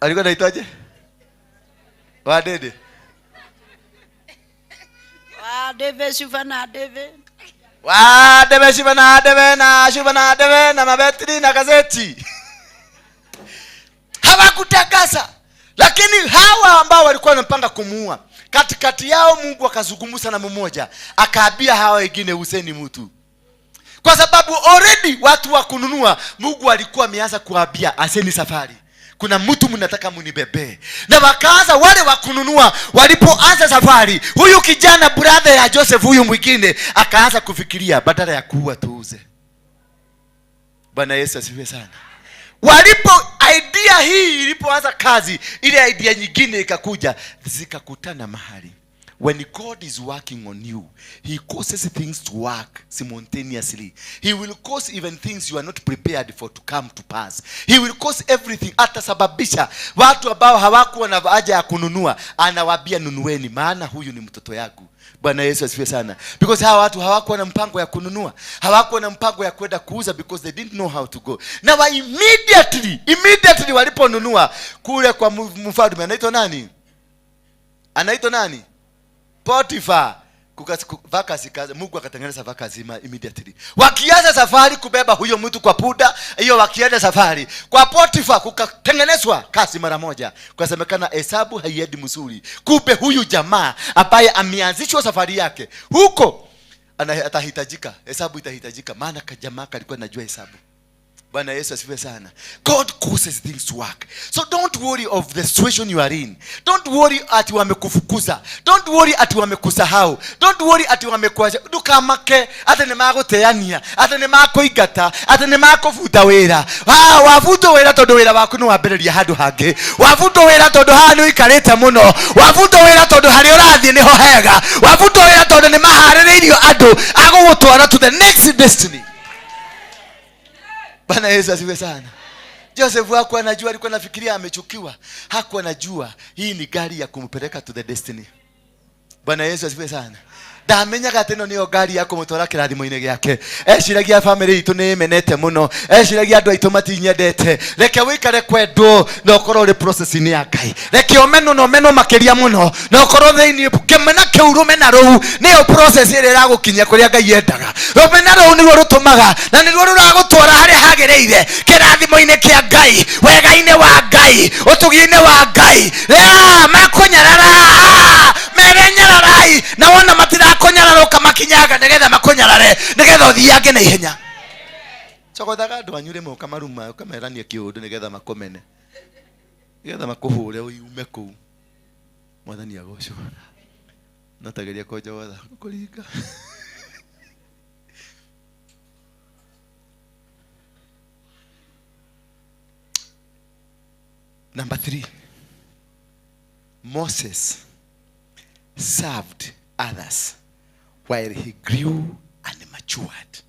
A: Alikuwa anaitwaje? Wadede.
M: Wadebe shufa na debe.
A: Wadebe shufa na debe na shufa na debe na mabetri na gazeti. Hawakutangaza. Lakini hawa ambao walikuwa wanapanga kumuua, katikati yao Mungu akazungumza na mmoja, akaambia hawa wengine useni mtu. Kwa sababu already watu wa kununua, Mungu alikuwa ameanza kuambia aseni safari. Kuna mtu mnataka munibebe. Na wakaanza wale wa kununua, walipoanza safari, huyu kijana brother ya Joseph huyu mwingine akaanza kufikiria badala ya kuua tuuze. Bwana Yesu asifiwe sana. Walipo idea Idea hii ilipoanza kazi, ile idea nyingine ikakuja, zikakutana mahali. When God is working on you, he causes things to work simultaneously. He will cause even things you are not prepared for to come to pass. He will cause everything. Atasababisha watu ambao hawakuwa na haja ya kununua, anawaambia nunueni, maana huyu ni mtoto yangu. Bwana Yesu asifiwe sana. Because hawa watu hawakuwa na mpango ya kununua, hawakuwa na mpango ya kwenda kuuza, because they didn't know how to go. Na immediately waliponunua kule kwa mfalme, anaitwa nani? Anaitwa nani? Potiphar. Vakasi, Mungu akatengeneza vakasi immediately. Wakianza safari kubeba huyo mtu kwa puda, hiyo wakienda safari kwa Potiphar kukatengenezwa kasi mara moja. Kukasemekana hesabu haiendi mzuri. Kumbe huyu jamaa ambaye ameanzishwa safari yake huko atahitajika, hesabu itahitajika, maana jamaa alikuwa anajua hesabu. Bwana Yesu asifiwe sana. God causes things to work. So don't worry of the situation you are in. Don't worry ati wamekufukuza. Don't worry ati wamekusahau. Don't worry ati wamekuacha. Ndukamake ati ni maguteania, ati ni makuingata, ati ni makubuta wira. Wabutwo wira tondu wira waku ni wambĩrĩria handũ hangĩ. Wabutwo wira tondu haha ni ũikarĩte mũno. Wabutwo wira tondu harĩa ũrathiĩ nĩho hega. Wabutwo wira tondu nĩ maharĩrĩirio andũ agũgũtwara to the next destiny. Bwana Yesu asifiwe sana. Joseph hakuwa anajua, alikuwa anafikiria amechukiwa. Hakuwa anajua hii ni gari ya kumpeleka to the destiny. Bwana Yesu asifiwe sana. Ndamenyaga atĩ ĩno nĩyo ngari ya kũmũtwara kĩrathimo-inĩ gĩake. Eciragia family itũ nĩ ĩmenete mũno, eciragia andũ aitũ matinyendete. Reke wĩikare kwendwo na ũkorwo ũrĩ process-inĩ ya Ngai. Reke ũmenwo na ũmenwo makĩria mũno na ũkorwo thĩinĩ kĩmena kĩu rũmena rũu nĩyo process ĩrĩa ĩragũkinyia kũrĩa Ngai endaga. Rũmena rũu nĩruo rũtũmaga na nĩruo rũragũtwara harĩa hagĩrĩire, kĩrathimo-inĩ kĩa Ngai, wega-inĩ wa Ngai, ũtugi-inĩ wa Ngai. Makũnyarara merenyararai na wona matirakunyararuka makinyaga nigetha makunyarare nigetha uthiange na ihenya. Cogothaga andu anyu rimwe ukamaruma ukamerania kiundu nigetha makumene, nigetha makuhure ume kuu. Mwathani agocwo. Natageria kunjogotha kuringa. Number 3, Moses served others while he grew and matured.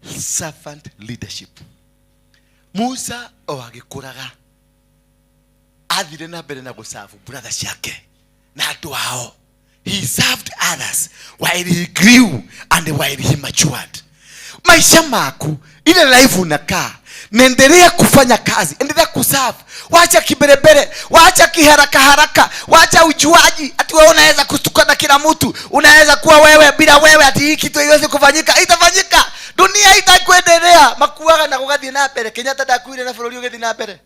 A: Servant leadership. Musa o agĩkũraga athire na mbere na gũserve brother ciake na andũ ao. He served others while he grew and while he matured. Maisha maku, ile life unakaa, nendelea kufanya kazi, endelea kuserve. Wacha kiberebere, wacha kiharaka haraka, wacha ujuaji ati wewe unaweza kutukana kila mtu, unaweza kuwa wewe bila wewe ati hii kitu haiwezi kufanyika. Itafanyika. Dunia itakuendelea makuaga na kugathie na mbere. Kenyatta ndakuire na bũrũri ũgĩthiĩ na mbere.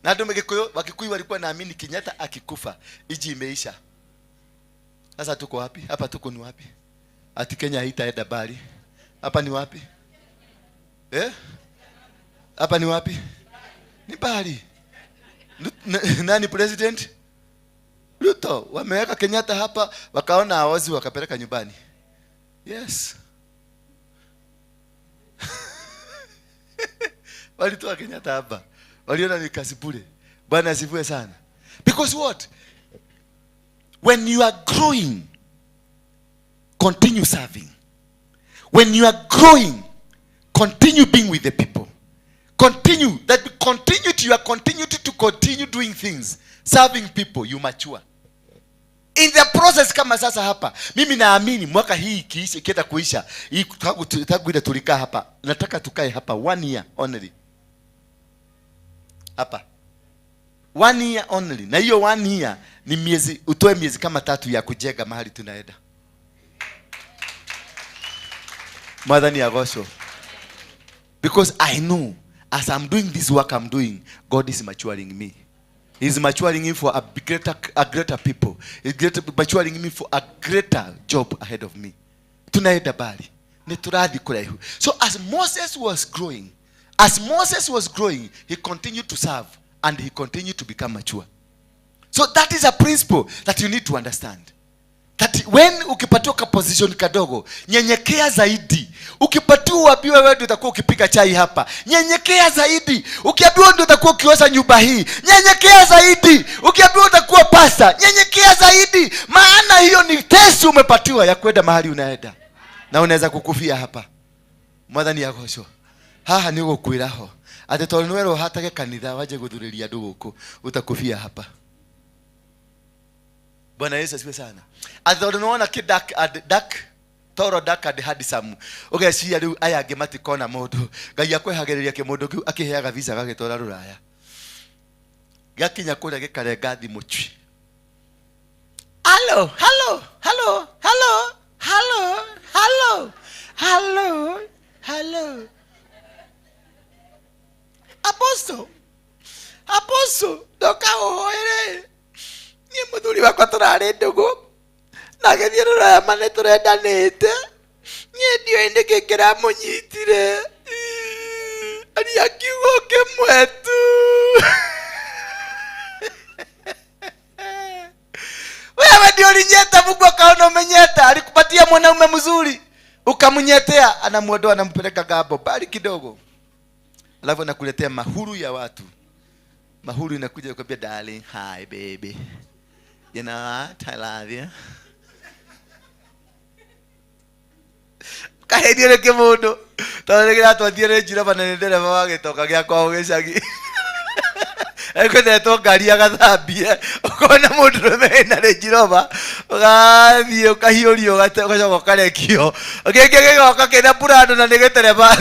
A: Na andũ Gĩkũyũ, Wakikuyu walikuwa naamini Kenyatta akikufa iji imeisha. Sasa tuko wapi? Hapa tuko ni wapi? Ati Kenya haitaenda mbali. Hapa ni wapi? Hapa ni wapi? Ni mbali. Nani president? Ruto. Wameweka Kenyatta hapa, wakaona hawazi wakapeleka nyumbani. Yes. Walitoa Kenyatta hapa. Waliona ni kazi bure. Bwana asifiwe sana. Because what? When you are growing, continue serving. When you are growing, continue being with the people. Continue. That continue to, you are continue to continue doing things, serving people, you mature. In the process, kama sasa hapa, mimi naamini mwaka hii ikiisha, ikienda kuisha, hii tangu ile tulikaa hapa, nataka tukae hapa 1 year only. Hapa. 1 year only. Na hiyo 1 year ni miezi, utoe miezi kama 3 ya kujenga mahali tunaenda. Mwathani agocwo. Because I know as I'm doing this work I'm doing, God is maturing me. He's maturing me for a greater people. He's maturing me for a greater job ahead of me. Tunaenda mbali. Ni turathi kuraihu. So as Moses was growing, he continued to serve and he continued to become mature. So that is a principle that you need to understand. That when ukipatiwa ka position kadogo, nyenyekea zaidi, Ukipatiwa uambiwe wewe ndio utakuwa ukipika chai hapa, nyenyekea zaidi. Ukiambiwa ndio utakuwa ukiosha nyumba hii, nyenyekea zaidi. Ukiambiwa utakuwa pasta, nyenyekea zaidi. Maana hiyo ni test umepatiwa ya kwenda mahali unaenda, na unaweza kukufia hapa. Mwathani agocwo. Haha ni gukwiraho ati tondu niwerwo hatage kanitha waje guthuriria andu guku, utakufia hapa. Bwana Yesu asifiwe sana. Ati tondu niwona ki dark and dark toro dark and handsome, ugeciria riu aya angi matikona mundu, Ngai akwehagiriria kimundu kiu akiheaga visa gagitwara ruraya, gakinya kuria gikarenga thimu cwi. Hello, hello, hello, hello, hello, hello, hello, hello. Apostle, apostle, ndoka uhoere. Niĩ mũthuri wakwa tũrarĩ ndũgũ na agĩthiĩ rũraya ma nĩtũrendanĩte. Niĩ ndiũĩ nĩkĩ kĩramũnyitire. Aria kiugo kĩmwe tu. Wewe ndio ulinyeta, Mungu akaona umenyeta, alikupatia mwanaume mzuri, ukamnyetea, anamuondoa anampeleka gabo bali kidogo. Alafu anakuletea mahuru ya watu. Mahuru inakuja kukwambia darling, hi baby. You know what? I love you. Kaheria rĩ kĩmũndũ. Tondũ nĩ kĩratwathiĩ nĩ njiraba na nĩ ndereba wa gĩtoka gĩa kwao gĩcagi. Ekwendetwo ngari agathambie. Ũkona mũndũrũme ena Range Rover, ũgathiĩ ũkahiũrio ũgacoka ũkarekio. Gĩkĩ gĩgoka kĩna Prado na nĩ gĩtereba.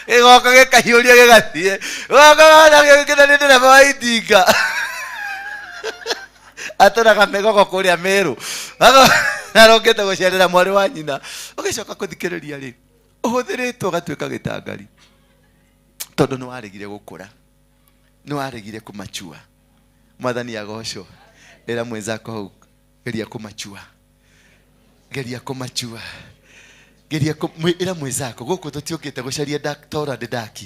A: Gĩgoka gĩkahiũrio gĩgathiĩ. Ũgoka kĩna nĩ ndereba wa itinga. Atũraga mĩgogo kũrĩa Meru. Arokĩte gũcerera mwarĩ wa nyina. Ũgĩcoka kũthikĩrĩria rĩ, ũhũthĩrĩtwo ũgatuĩka gĩtangari. Tondũ nĩ waregire gũkũra. Nĩ waregire kũmachua. Mwathani agocwo. Ĩra mwenzako hau, geria kũmachua. Geria kũmachua. Geria ĩra mwenzako gũkũ tũtiũkĩte gũcaria dark toro and dark.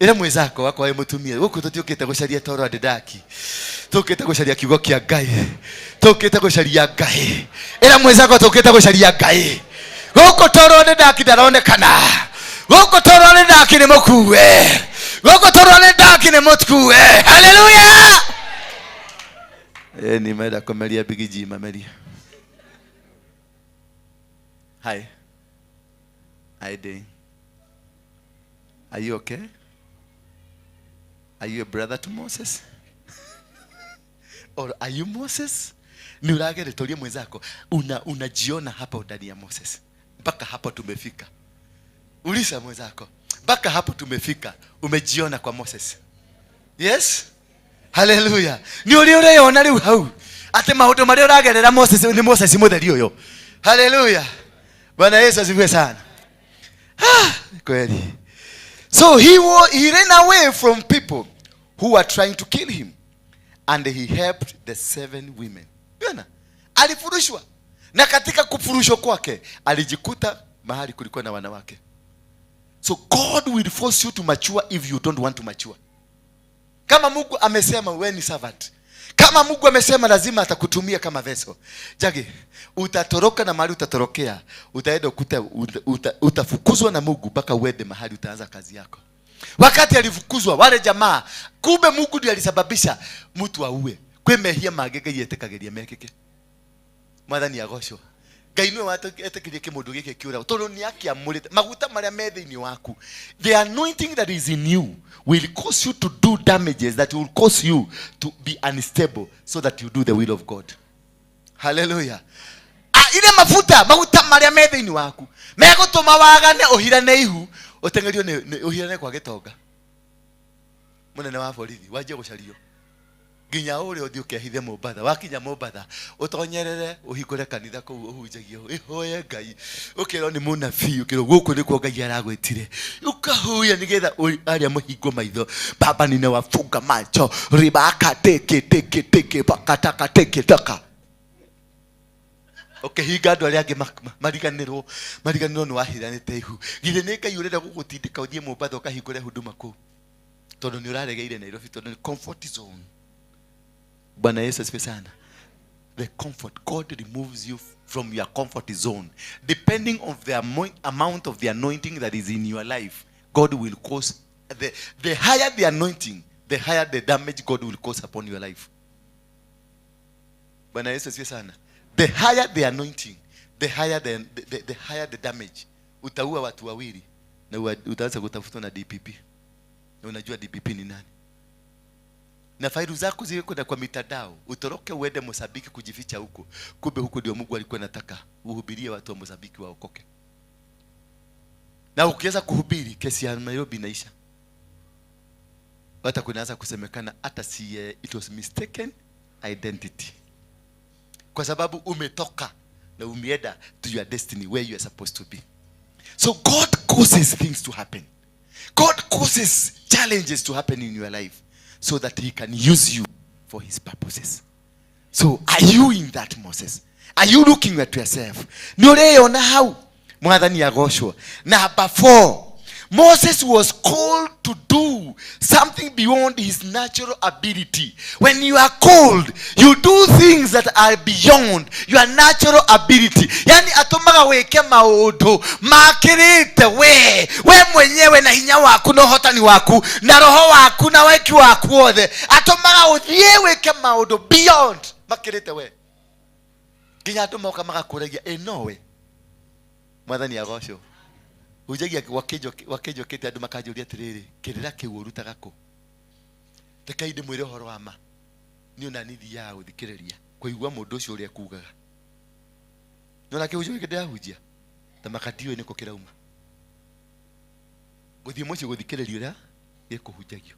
A: Ĩra mwenzako wakwa wĩ mũtumia, gũkũ tũtiũkĩte gũcaria toro and dark. Tũkĩte gũcaria kiugo kĩa Ngai. Tũkĩte gũcaria Ngai. Ĩra mwenzako tũkĩte gũcaria Ngai. Gũkũ toro and dark ndaronekana. Gũkũ toro and dark nĩ mũkue. Gũkũ toro and dark nĩ mũkue. Hallelujah. Ni meda kumeria bigiji mameria. Hi. Hi day. Are you okay? Are you a brother to Moses? Or are you Moses? Ni urage mwenzako, unajiona hapa ndani ya Moses. Mpaka hapo tumefika. Uliza mwenzako, mpaka hapo tumefika, umejiona kwa Moses. Yes? Hallelujah. Ni uri ureyona riu hau. Ati maundu maria uragerera Moses ni Moses mutheri uyu. Hallelujah. Bwana Yesu asifiwe sana. Ah, kweli. So he ran away from people who were trying to kill him, and he helped the 7 women. Bwana alifurushwa, na katika kufurushwa kwake alijikuta mahali kulikuwa na wanawake. So God will force you to mature if you don't want to mature. Kama Mungu amesema wewe ni servant, kama Mungu amesema lazima atakutumia kama vessel, Jage, utatoroka na mahali utatorokea, utaenda ukuta utafukuzwa na Mungu mpaka uende mahali utaanza kazi yako. Wakati alifukuzwa wale jamaa, kumbe Mungu ndiye alisababisha mtu auwe. Kwe mehia magege yetekageria mekeke. Mwathani agocwo. Ngai niwe watekirie kimundu giki kiura tondu ni akiamurite maguta maria me thiini waku. The anointing that is in you will cause you to do damages that will cause you to be unstable so that you do the will of God. Hallelujah. Ile mafuta maguta maria me thiini waku megutuma wagane uhirane ihu utengerio ni uhirane kwa gitonga. Munene wa borithi wanjie gucario nginya uria uthi ukehithe Mombatha, wakinya Mombatha utonyerere uhingure kanitha kuu uhunjagie ihoye Ngai, ukirwo ni munabii, ukirwo guku nikuo Ngai aragwitire, ukahuya nigetha aria muhingwo maitho. Baba ninawafunga macho ribaka teke teke teke pakataka teke taka, ukihinga andu aria angi mariganirwo mariganirwo ni wahiranite ihu. Githĩ nĩ Ngai ũrenda gũgũtindĩka ũthiĩ Mombatha ũkahingũre huduma kũu tondu ni ũraregeire Nairobi, tondu ni comfort zone. Bwana Yesu asifiwe sana. The comfort. God removes you from your comfort zone. Depending on the amount of the anointing that is in your life, God will cause, the higher the anointing, the higher the damage God will cause upon your life. Bwana Yesu asifiwe sana. The higher the anointing, the higher the higher the damage. Utaua watu wawili na utaanza kutafutwa na DPP. Na unajua DPP ni nani? Na faili zako zile kwenda kwa mitandao, utoroke uende Mozambiki kujificha huko. Kumbe huko ndio Mungu alikuwa anataka uhubirie watu wa Mozambiki waokoke. Na ukianza kuhubiri, kesi ya Nairobi inaisha. Hata kunaanza kusemekana hata si it was mistaken identity. Kwa sababu umetoka na umeenda to your destiny where you are supposed to be. So God causes things to happen. God causes challenges to happen in your life so that he can use you for his purposes. So are you in that, Moses? Are you looking at yourself? Ni ũreyona hau? Mwathani agocwo. Number 4, Moses was called to do something beyond his natural ability. When you are called, you do things that are beyond your natural ability. Yani atumaga weke maundu makirite we mwenyewe na hinya waku na uhotani waku na roho waku na weki waku wothe. Atumaga uthie weke maundu beyond makirite we. Nginya andu moka magakuragia nowe. Mwathani agocwo. Hujagia wakenjo kete andu makanjuria atiriri kirira kiu urutaga ku rekai ndimwire uhoro wa ma ni ona ni thiaga guthikiriria kuigua mundu ucio uria kugaga nona kihunjio giki ndirahunjia ta makatiũĩ nĩkũ kĩrauma gũthiĩ mũciĩ gũthikĩrĩria ũrĩa gĩkũhunjagio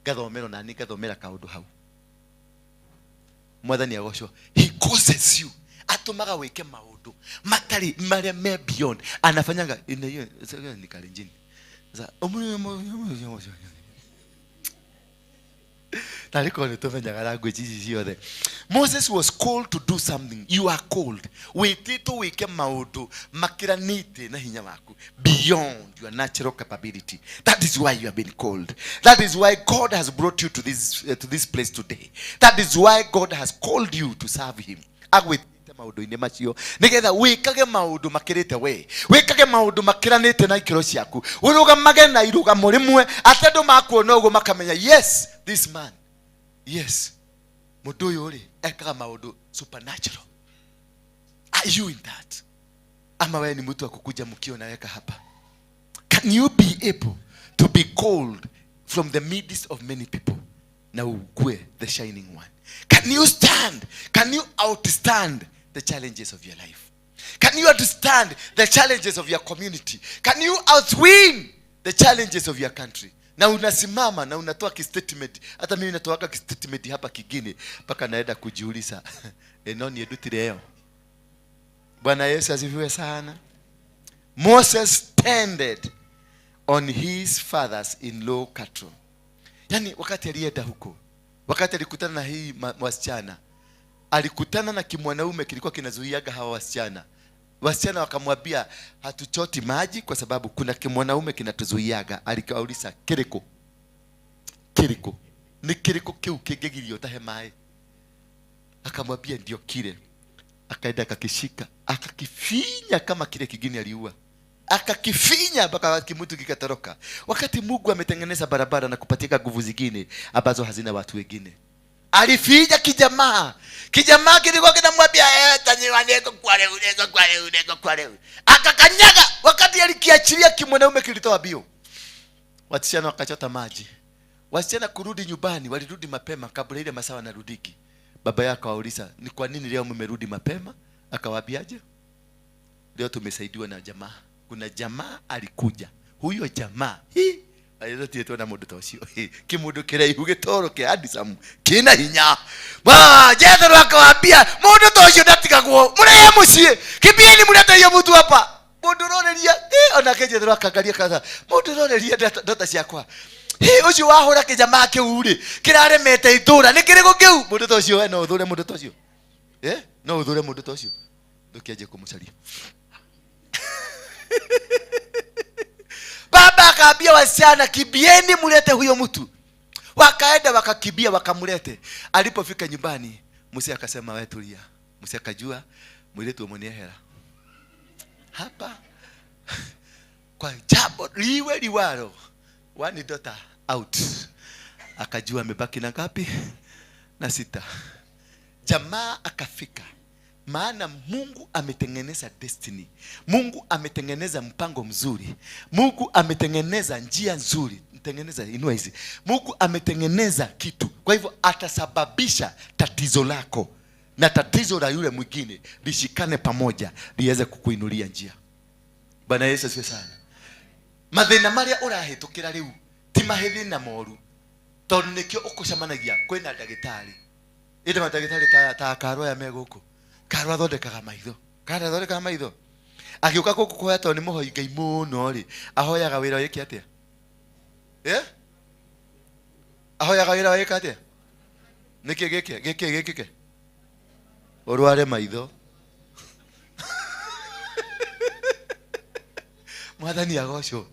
A: ngathomera nani ngathomera kaũndũ hau. Mwathani agocwo. He causes you, atumaga wike maundu matari maria me beyond. Anafanyanga ina hiyo ni Kalenjin. Sasa tariko ni tumenyaga language ici ciothe. Moses was called to do something. You are called. Witito wike maundu makiranite na hinya waku beyond your natural capability. That is why you have been called. That is why God has brought you to this place today. That is why God has called you to serve him. Agwitite maundu-inĩ macio nigetha wikage maundu makirite we, wikage maundu makiranite na ikiro ciaku, urugamage na irugamo rimwe ati andu makuona uguo makamenya yes this man, yes mundu uyu ri ekaga maundu supernatural. Are you in that? Ama wewe ni mtu wa kukuja mkio naweka hapa? Can you be able to be called from the midst of many people na ukue the shining one? Can you stand? Can you outstand the challenges of your life? Can you outstand the challenges of your community? Can you outwin the challenges of your country? Na unasimama na unatoa kistatement. Hata mimi natoa kistatement hapa kigine mpaka naenda kujiuliza enoni edutire leo. Bwana Yesu asifiwe sana. Moses tended on his fathers in low cattle. Yani wakati alienda huko, wakati alikutana na hii wasichana, alikutana na kimwanaume kilikuwa kinazuiaga hawa wasichana. Wasichana wakamwambia hatuchoti maji kwa sababu kuna kimwanaume kinatuzuiaga. Alikauliza kiriko? Kiriko. Ni kiriko kiu kingegirio tahe mai? Akamwambia ndio kile. Akaenda akakishika, akakifinya kama kile kigine aliua. Akakifinya mpaka kimutu kikatoroka. Wakati Mungu ametengeneza barabara na kupatika nguvu zingine ambazo hazina watu wengine. Alifinya kijamaa. Kijamaa kilikuwa kinamwambia tanyiwa niko kwa leo, niko kwa leo, niko kwa leo. Akakanyaga. Wakati alikiachilia kimwanaume kilitoa bio. Wasichana wakachota maji. Wasichana kurudi nyumbani, walirudi mapema kabla ile masaa wanarudiki. Baba yake akawauliza, ni kwa nini leo mmerudi mapema? Akawaambiaje? Leo tumesaidiwa na jamaa. Kuna jamaa alikuja. Huyo jamaa hi aliletiwa na mundu ta ucio. Kimundu kiraihu gitoro kia handsome kina hinya. Ba Jethro akawaambia mundu ta ucio ndatigagwo, murehe mucii, kimbieni murete hiyo mtu hapa. Mundu roreria onake Jethro akangaria kaza. Mundu roreria ndota ciakwa. Hi ucio wahura kijamaa kiu ri kiraremete itura ni kiriko kiu. Mundu ta ucio we no uthure mundu ta ucio. No uthure mundu ta ucio. Ndukianjie kumucaria. Baba akaambia wasichana kimbieni mulete huyo mtu. Wakaenda wakakibia wakamulete. Alipofika nyumbani Musa akasema wewe tulia. Musa akajua mwiletu umeniehera hapa kwa jambo liwe liwalo, one daughter out. Akajua amebaki na ngapi? Na 6. Jamaa akafika. Maana Mungu ametengeneza destiny. Mungu ametengeneza mpango mzuri. Mungu ametengeneza njia nzuri. Tengeneza inua hizi. Mungu ametengeneza kitu. Kwa hivyo atasababisha tatizo lako na tatizo la yule mwingine lishikane pamoja liweze kukuinulia njia. Bwana Yesu asifiwe sana. Mathina maria urahitukira riu ti mahithina moru, tondu nikio ukucemanagia kwina ndagitari. Inde mandagitari ta Karwa ya meguku. Karwa athondekaga maitho. Karwa athondekaga maitho. Agiuka guku kuhoya tondu ni muhoi Ngai muno ri, ahoyaga wira wike atia? Ahoyaga wira wike atia? Niki giki giki giki urware maitho. Mwathani agocwo.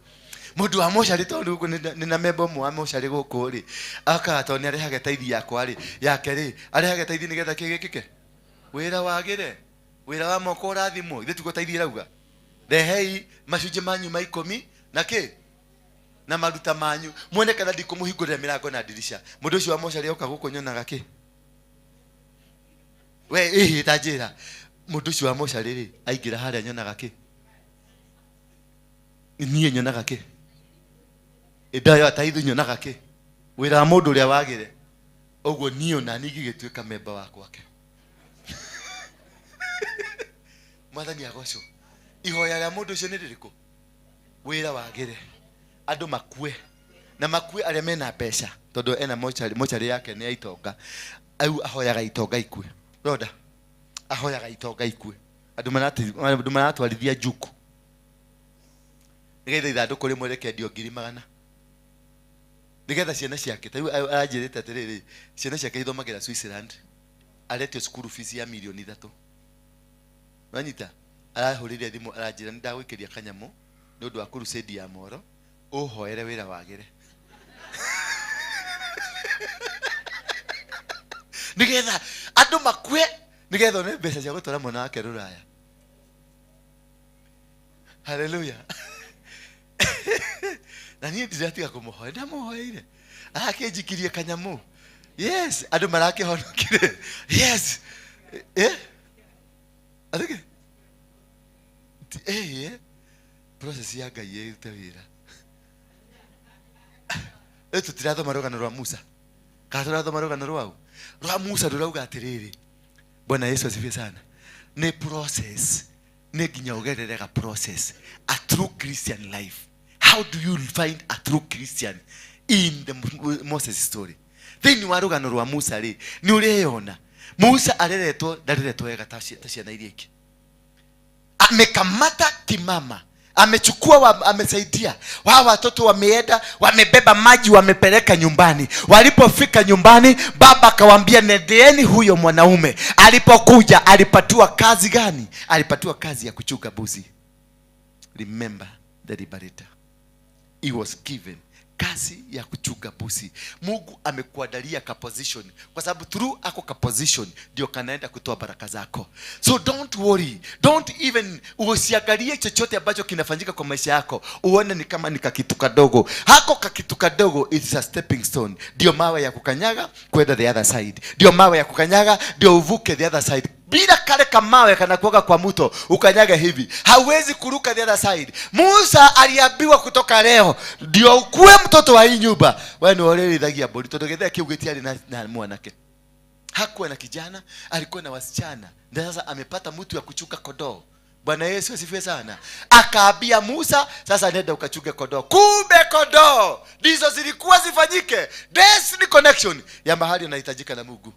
A: Mundu wa mocarĩ tondu nĩ na memba ũmwe wa mocarĩ gũkũ rĩ, akaga tondũ nĩ arehage taithi yakwa rĩ, yake rĩ, arehage taithi nĩgetha kĩ gĩkĩke? Wĩra wagĩre, wĩra wa moko ũrathimwo. Ithuĩ tiguo taithi ĩrauga. Rehei macunjĩ manyu ma 10 na kĩ? Na maruta manyu. Muone kana ndikũmũhingũrĩra mĩrango na ndirisha. Mũndũ ũcio wa mocarĩ oka gũkũ nyonaga kĩ? We ĩhĩ ta njĩra. Mũndũ ũcio wa mocarĩ rĩ, aingĩra harĩa nyonaga kĩ? Niĩ nyonaga kĩ? Ndayo taithu nyonaga kĩ? Wĩra wa mũndũ ũrĩa wagĩre. Ũguo niĩ ona niĩ ngĩgĩtuĩka memba wa gwake. Mwathani agocwo. Ihoya rĩa mũndũ ũcio nĩ rĩrĩkũ? Wĩra wagĩre. Andũ makue. Na makue arĩa mena mbeca tondũ ena mocarĩ yake nĩ ya itonga. Au ahoyaga itonga ikue. Roda. Ahoyaga itonga ikue. Andũ maratwarithia njuku. Nĩgetha ithandũkũ rĩmwe rĩkendio 100,000. Nĩgetha ciana ciake, ta rĩu aranjĩrĩte atĩrĩrĩ, ciana ciake ithomagĩra Switzerland, aretio school fees ya 3 million. Wanyita? Arahũrĩire thimũ aranjĩra nĩ ndagwĩkĩria kanyamũ nĩ ũndũ wa crusade ya moro, ũhoere wĩra wagĩre. Nĩgetha andũ makue, nĩgetha one mbeca cia gũtwara mwana wake rũraya. Hallelujah. Na niĩ ndiratiga kũmũhoya, ndamũhoeire. Arakĩnjikirie kanyamũ. Yes, andũ marakĩhonokire. Yes. Athike? Process ya Ngai ĩrute wĩra. Tũtirathoma rũgano rwa Musa. Kana tũrathoma rũgano rwau? Rwa Musa rũrauga atĩrĩrĩ. Bwana Yesu asifiwe sana. Nĩ process. Nĩ nginya ũgerere ga process. A true Christian life. How do you find a true Christian in the Moses story? Thĩinĩ wa rũgano rwa Musa rĩ, nĩ ũreyona. Musa areretwo, ndareretwo wega ta ciana iria ingĩ. Amekamata kimama. Amechukua, amesaidia. Wao watoto wameenda, wamebeba maji, wamepeleka nyumbani. Walipofika nyumbani, baba akawaambia nendeeni huyo mwanaume. Alipokuja, alipatiwa kazi gani? Alipatiwa kazi ya kuchunga mbuzi. Remember the liberator. He was given kazi ya kuchunga mbuzi. Mungu amekuandalia ka position, kwa sababu through ako ka position ndio kanaenda kutoa baraka zako. So don't worry, don't even usiangalie chochote ambacho kinafanyika kwa maisha yako uone ni kama ni kakitu kadogo. Hako kakitu kadogo is a stepping stone. Ndio mawe ya kukanyaga kwenda the other side. Ndio mawe ya kukanyaga ndio uvuke the other side. Bila kale kamawe kanakuwaga kwa mto ukanyaga hivi, hauwezi kuruka the other side. Musa aliambiwa kutoka leo ndio ukue mtoto wa hii nyumba. Wewe ni ũrĩrithagia mbũri tondũ gĩthee kĩu gĩtiarĩ na mwanake. Hakuwa na kijana, alikuwa na wasichana. Ndio sasa amepata mtu ya kuchunga kondoo. Bwana Yesu asifiwe sana. Akaambia Musa, sasa nenda ukachunge kondoo. Kumbe kondoo ndizo zilikuwa zifanyike. Destiny connection ya mahali unahitajika na Mungu.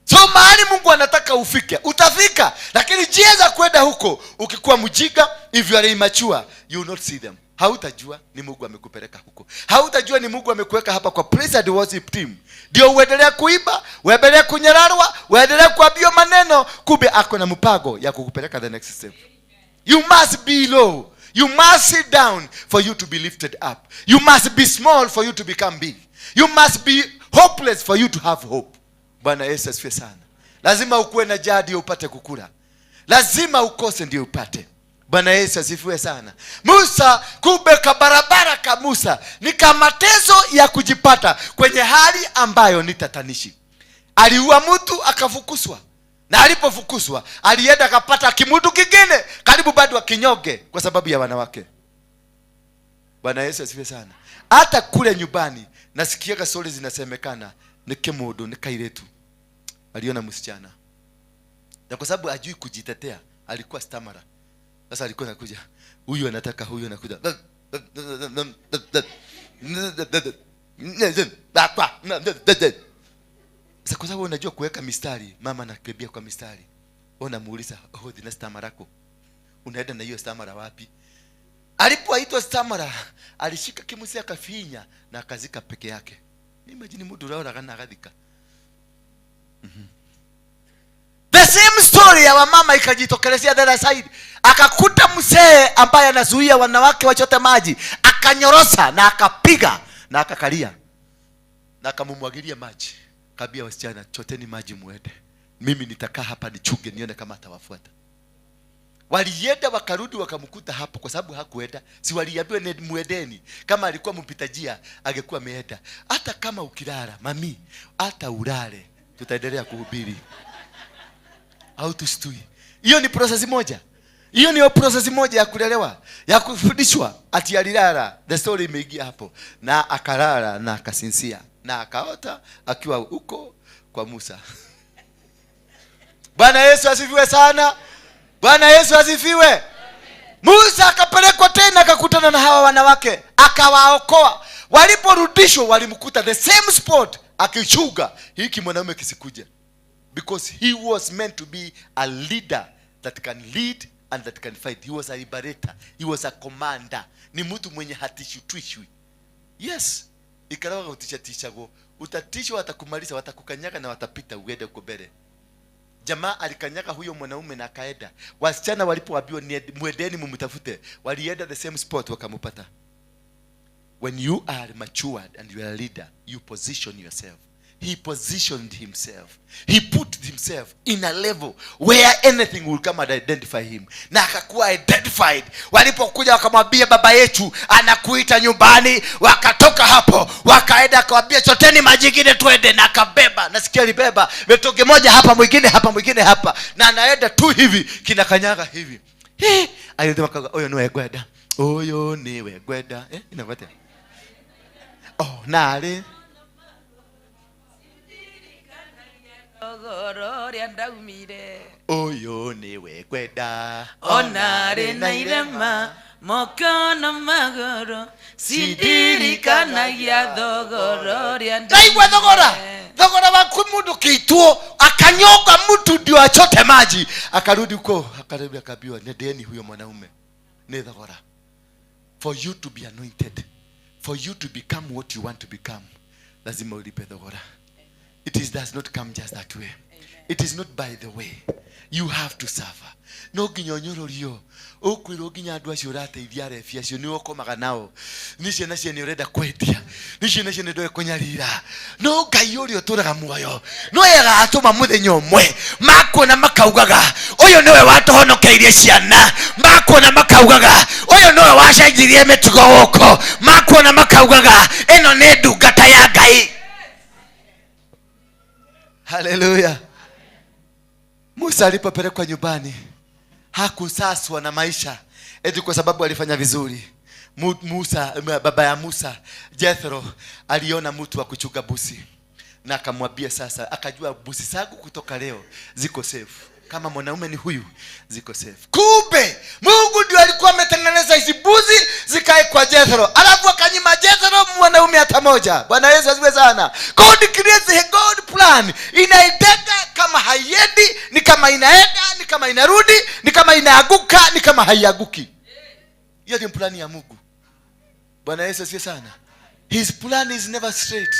A: So mahali Mungu anataka ufike, utafika. Lakini njia za kwenda huko, ukikuwa mjinga, if you are immature, you will not see them. Hautajua ni Mungu amekupeleka huko. Hautajua ni Mungu amekuweka hapa kwa praise and worship team. Ndio uendelee kuimba, uendelee kunyararwa, uendelee kuambiwa maneno, kumbe ako na mpango ya kukupeleka the next step. You must be low. You must sit down for you to be lifted up. You must be small for you to become big. You must be hopeless for you to have hope. Bwana Yesu asifiwe sana. Lazima ukuwe na njaa ndio upate kukula. Lazima ukose ndio upate. Bwana Yesu asifiwe sana. Musa, kumbe kabarabara ka Musa ni kamatezo ya kujipata kwenye hali ambayo ni tatanishi. Aliua mtu akafukuswa. Na alipofukuswa alienda akapata kimutu kingine karibu bado akinyoge kwa sababu ya wanawake. Bwana Yesu asifiwe sana. Hata kule nyumbani nasikiaga stories zinasemekana ni kimundu ni kairetu. Aliona msichana. Na kwa sababu hajui kujitetea alikuwa stamara. Sasa alikuwa anakuja, huyu anataka, huyu anakuja. Sasa kwa sababu unajua kuweka mistari, mama anakebia kwa mistari. Wewe unamuuliza, "Oh, dina stamarako. Unaenda na hiyo stamara wapi?" Alipoitwa stamara, alishika kimusi akafinya na akazika peke yake. Imagine mtu uraora kana akathika. The same story ya wamama ikajitokelezea the other side. Akakuta mzee ambaye anazuia wanawake wachote maji, akanyorosa na akapiga na akakalia na akamumwagilia maji. Kaambia wasichana, choteni maji muende. Mimi nitakaa hapa nichunge nione kama atawafuata. Walienda wakarudi wakamkuta hapo kwa sababu hakuenda. Si waliambiwa ni muendeni. Kama alikuwa mpita njia angekuwa ameenda. Hata kama ukilala, mami, hata ulale, tutaendelea kuhubiri. Au tusitui. Hiyo ni process moja. Hiyo ni process moja ya kulelewa, ya kufundishwa. Ati alilala, the story imeingia hapo. Na akalala na akasinzia na akaota akiwa huko kwa Musa. Bwana Yesu asifiwe sana. Bwana Yesu asifiwe. Musa akapelekwa tena akakutana na hawa wanawake, akawaokoa. Waliporudishwa walimkuta the same spot akichuga. Hiki mwanaume kisikuja. Because he was meant to be a leader that can lead and that can fight. He was a liberator. He was a commander. Ni mtu mwenye hatishutishwi. Yes. Ikarawa utishatishago. Utatishwa, watakumaliza, watakukanyaga na watapita uende huko mbele. Jamaa alikanyaga huyo mwanaume na akaenda. Wasichana walipoambiwa muendeni mumtafute, walienda the same spot wakamupata. When you are matured and you are a leader, you position yourself. He positioned himself. He put himself in a level where anything will come and identify him. Na akakuwa identified. Walipokuja wakamwambia baba yetu anakuita nyumbani, wakatoka hapo, wakaenda akamwambia choteni maji ingine twende, na akabeba. Nasikia alibeba metoke moja hapa, mwingine hapa, mwingine hapa. Na anaenda tu hivi, kinakanyaga hivi. Eh, alidema kaga, oyo niwe gweda. Oyo niwe gweda. Eh, inafuata. Oh, nale. Oyo niwe gweda.
N: Onare na irema mokono magoro sidirikana ya thogoro ria
A: ndaigua thogora thogora wa kumundu kiituo akanyoka mtu ndio achote maji akarudi huko akarudi akaambiwa nendeni huyo mwanaume ni thogora. For you to be anointed, for you to become what you want to become, lazima ulipe thogora. It is does not come just that way. It is not by the way. You have to suffer. No nginya ũnyũrũrio ũkwĩrwo nginya andũ acio ũrateithia arebi acio nĩ ũkomaga nao nĩ ciana ciene ũrenda kwendia nĩ ciana ciene ndoe kũnyarira no Ngai ũrĩa ũtũraga muoyo no agatũma mũthenya ũmwe makuona makaugaga ũyũ nĩwe watũhonokeirie ciana makuona makaugaga ũyũ nĩwe wacenjirie mĩtugo gũkũ makuona makaugaga ĩno nĩ ndungata ya Ngai. Hallelujah. Musa alipopelekwa nyumbani hakusaswa na maisha eti kwa sababu alifanya vizuri. Musa, baba ya Musa Jethro aliona mtu wa kuchunga busi na akamwambia sasa, akajua busi zangu kutoka leo ziko safe. Kama mwanaume ni huyu ziko safe. Kumbe Mungu ndio alikuwa ametengeneza hizi buzi zikae kwa Jethro. Alafu akanyima Jethro mwanaume hata moja. Bwana Yesu asifiwe sana. God creates a God plan. Inaendeka kama haiendi, ni kama inaenda, ni kama inarudi, ni kama inaaguka, ni kama haiaguki. Hiyo ndio plani ya Mungu. Bwana Yesu asifiwe sana. His plan is never straight.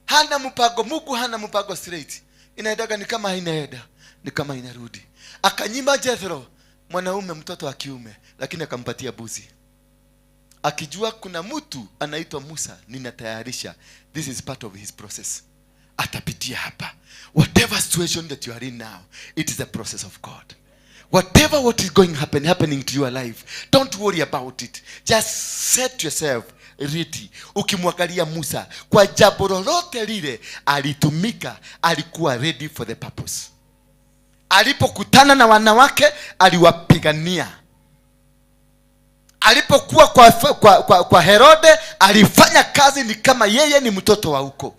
A: Hana mpango, Mungu hana mpango straight. Inaendeka ni kama inaenda, ni kama inarudi. Akanyima Jethro mwanaume mtoto wa kiume, lakini akampatia buzi. Akijua kuna mtu anaitwa Musa ninatayarisha. This is part of his process. Atapitia hapa. Whatever situation that you are in now, it is a process of God. Whatever what is going happening to your life, don't worry about it. Just set yourself ready. Ukimwangalia Musa, kwa jambo lolote lile alitumika, alikuwa ready for the purpose. Alipokutana na wanawake, aliwapigania. Alipokuwa kwa Herode, alifanya kazi ni kama yeye ni mtoto wa huko.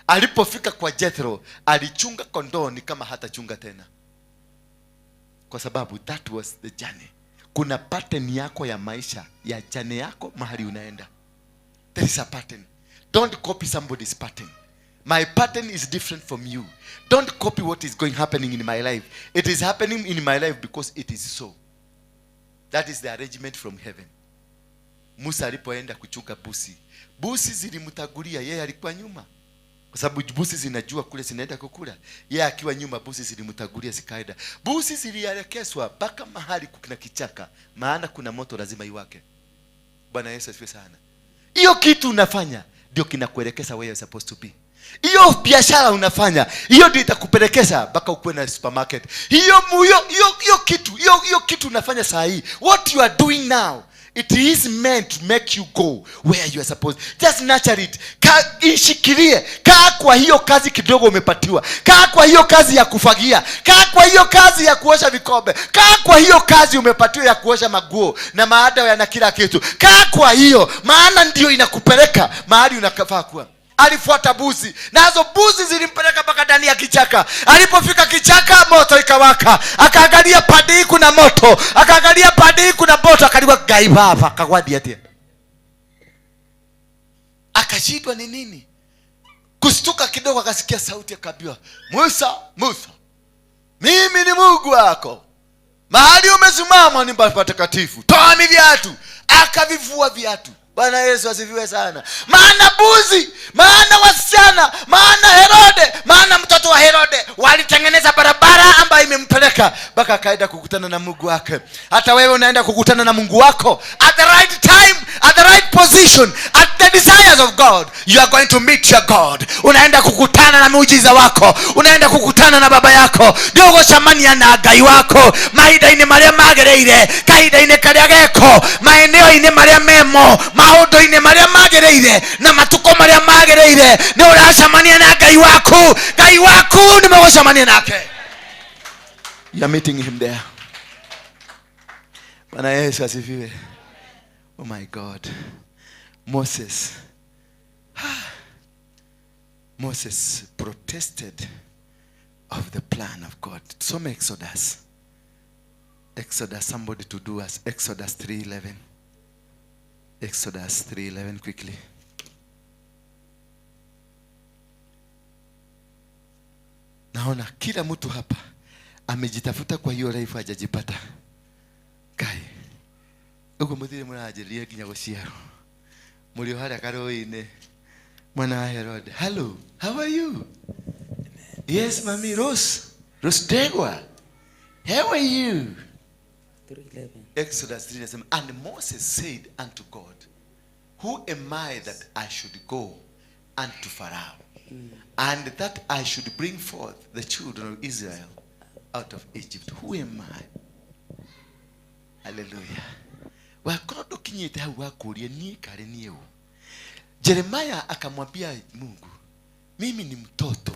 A: Alipofika kwa Jethro, alichunga kondoo ni kama hatachunga tena. Kwa sababu that was the journey. Kuna pattern yako ya maisha, ya journey yako mahali unaenda. There is a pattern. Don't copy somebody's pattern. My pattern is different from you. Don't copy what is going happening in my life. It is happening in my life because it is so. That is the arrangement from heaven. Musa alipoenda kuchunga busi, busi zilimtagulia, yeye alikuwa nyuma. Kwa sababu busi zinajua kule zinaenda kukula. Yeye akiwa nyuma, busi zilimtagulia zikaenda. Busi zilielekezwa mpaka mahali kuna kichaka, maana kuna moto lazima iwake. Bwana Yesu asifiwe sana. Hiyo kitu unafanya ndio kinakuelekeza where you're supposed to be. Hiyo biashara unafanya, hiyo ndio itakupelekeza mpaka ukuwe na supermarket. Hiyo kitu unafanya saa hii, what you are doing now, it is meant to make you go where you are supposed. Just nurture it. Ishikilie. Kaa kwa hiyo kazi kidogo umepatiwa. Kaa kwa hiyo kazi ya kufagia. Kaa kwa hiyo kazi ya kuosha vikombe. Kaa kwa hiyo kazi umepatiwa ya kuosha maguo na maada ya na kila kitu. Kaa kwa hiyo, maana ndio inakupeleka mahali unafaa kuwa. Alifuata buzi, nazo buzi zilimpeleka mpaka ndani ya kichaka. Alipofika kichaka, moto ikawaka. Akaangalia pande hii kuna moto, akaangalia pande hii kuna moto, akaliwa gaiba hapa, akagwadi atia. Akashindwa ni nini? Kustuka kidogo akasikia sauti akaambiwa, Musa, Musa, mimi ni Mungu wako. Mahali umesimama ni patakatifu. Toa viatu. Akavivua viatu. Bwana Yesu asifiwe sana. Maana buzi, maana wasichana, maana Herode, maana mtoto wa Herode walitengeneza barabara ambayo imempeleka mpaka akaenda kukutana na Mungu wake. Hata wewe unaenda kukutana na Mungu wako at the right time, at the right position, at the desires of God. You are going to meet your God. Unaenda kukutana na muujiza wako, unaenda kukutana na baba yako. Ndio gocemania na Ngai wako mahinda-inĩ marĩa magĩrĩire, kahinda-inĩ karĩa geko, maeneo-inĩ marĩa memo, maũndũ-inĩ marĩa magĩrĩire na matuko marĩa magĩrĩire, nĩ ũracemania na Ngai waku. Ngai waku nĩ mũgũcemania nake. You are meeting him there. Bwana Yesu asifiwe. Oh my God. Moses. Moses protested of the plan of God. Some Exodus. Exodus, somebody to do us. Exodus 3:11. Exodus 3:11 quickly. Naona kila mtu hapa amejitafuta kwa hiyo life hajajipata. Kai. Ugo muthire murajeria nginya guciarwo. Muri haria karũĩ-inĩ. Mwana wa Herod. Hello, how are you? Yes, mami Rose. Rose Degwa. How are you?
G: 3:11.
A: Exodus 3:11. And Moses said unto God, who am I that I should go unto Pharaoh, and that I should bring forth the children of Israel out of Egypt? Who am I? Hallelujah. Wakorwo ndukinyite hau wakuria nie kare nie u. Jeremiah akamwambia Mungu, mimi ni mtoto,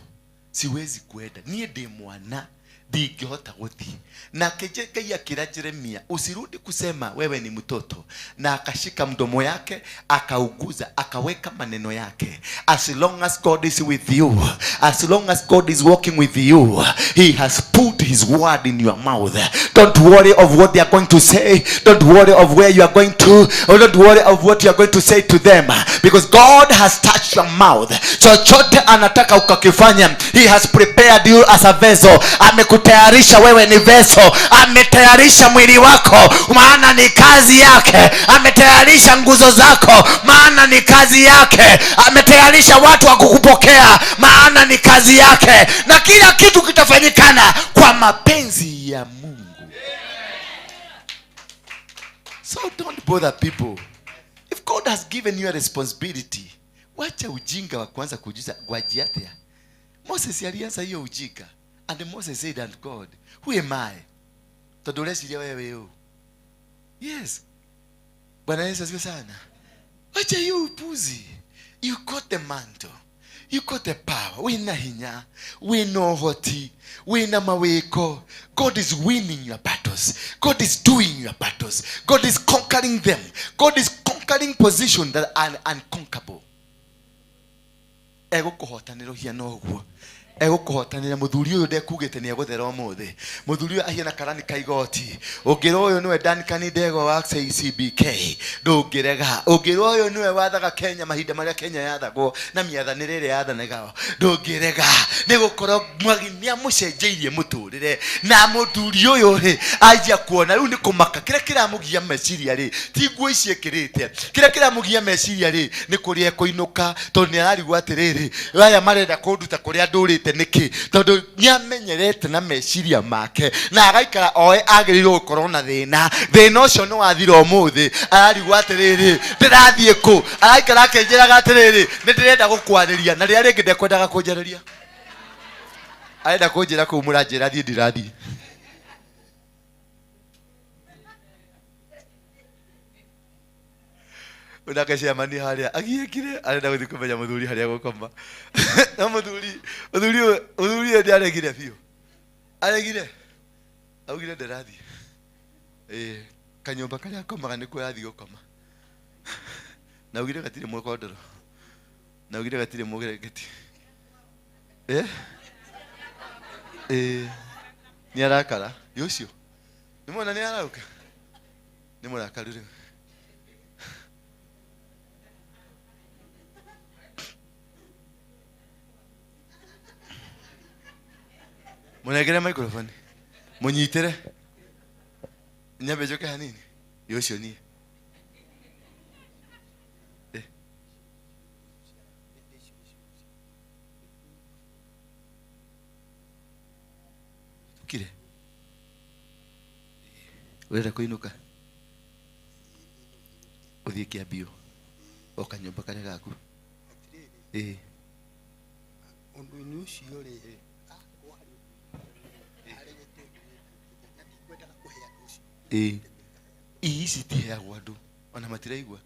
A: siwezi kuenda, nie ndi mwana, ndingĩhota gũthiĩ. Nake Ngai akĩra Jeremia, usirudi kusema wewe ni mtoto. Na akashika mdomo yake, akauguza, akaweka maneno yake. As long as God is with you, as long as God is walking with you, he has put his word in your mouth. Don't worry of what they are going to say. Don't worry of where you are going to. Or don't worry of what you are going to say to them. Because God has touched your mouth. Chochote anataka ukakifanya, he has prepared you as a vessel. Amekutayarisha wewe ni vessel. Ametayarisha mwili wako, maana ni kazi yake. Ametayarisha nguzo zako, maana ni kazi yake. Ametayarisha watu wa kukupokea, maana ni kazi yake. Na kila kitu kitafanyikana kwa mapenzi ya Mungu. So don't bother people. If God has given you a responsibility, wacha ujinga wa kuanza kujuza gwajiatia. Moses alianza hiyo ujika. And Moses said, and God, who am I? Tondu ureciria wewe wi u. Yes. Bwana Yesu asifiwe sana. Wacha hiyo upuzi. You got the mantle. You got the power. Wina hinya, wina uhoti, wina mawiko. God is winning your battles. God is doing your battles. God is conquering them. God is conquering positions that are unconquerable. Egũkũhotanĩra ũhiana ũguo. Egũkũhotanĩra mũthuri ũyũ ndekugĩte nĩ egũthera ũmũthĩ. Mũthuri ũyũ ahiana karani ka igoti. Ũngĩrwo ũyũ nĩwe Duncan Ndegwa wa CCBK, ndũngĩrega. Ũngĩrwo ũyũ nĩwe wathaga Kenya mahinda marĩa Kenya yathagwo na mĩathanĩre ĩrĩa yathanaga, ndũngĩrega. Nĩ gũkorwo Mwagi nĩamũcenjeirie mũtũrĩre. Na mũthuri ũyũ rĩ, anjia kuona rĩu nĩ kũmaka. Kĩrĩa kĩramũgia meciria rĩ, ti nguo ici ekĩrĩte. Kĩrĩa kĩramũgia meciria rĩ, nĩ kũrĩa ekũinũka, tondũ nĩ ararigwo atĩrĩrĩ, aya marenda kũnduta kũrĩa ndũrĩte nĩkĩ? Tondũ nĩamenyerete na meciria make, na agaikara oe agĩrĩirwo gũkorwo na thĩna. Thĩna ũcio nĩ wathira ũmũthĩ. Ararigwo atĩrĩrĩ, ndĩrathiĩ kũ? Araikara akĩnjĩraga atĩrĩrĩ, nĩ ndĩrenda gũkwarĩria, na rĩrĩa rĩngĩ ndekwendaga kũnjarĩria. Arenda kũnjĩra kũu mũranjĩra thiĩ, ndirathiĩ. Unake ciamani harĩa agiĩkire, arenda gũthiĩ kũmenya mũthuri harĩa gũkoma. No mũthuri ũyũ nĩaregire biũ. Aregire. Augire ndĩrathiĩ. Kanyũmba karĩa akomaga nĩkuo arathiĩ gũkoma. Na augire gatirĩ mũkondoro. Na augire gatirĩ mũgereketi. Nĩ arakara. Nĩ ũcio. Nĩ mwona nĩ arauka. Nĩ mũrakaru rĩu. Mũnengere microphone. Mũnyitĩre. Nyambe njoke hanini. Nĩ ũcio niĩ. Tukire. Ũrenda kũinũka? Ũthiĩ Kĩambiũ. O kanyũmba karĩa gaku.
F: Ũndũ-inĩ ũcio rĩ,
A: ici itiheagwo andũ ona matiraigua.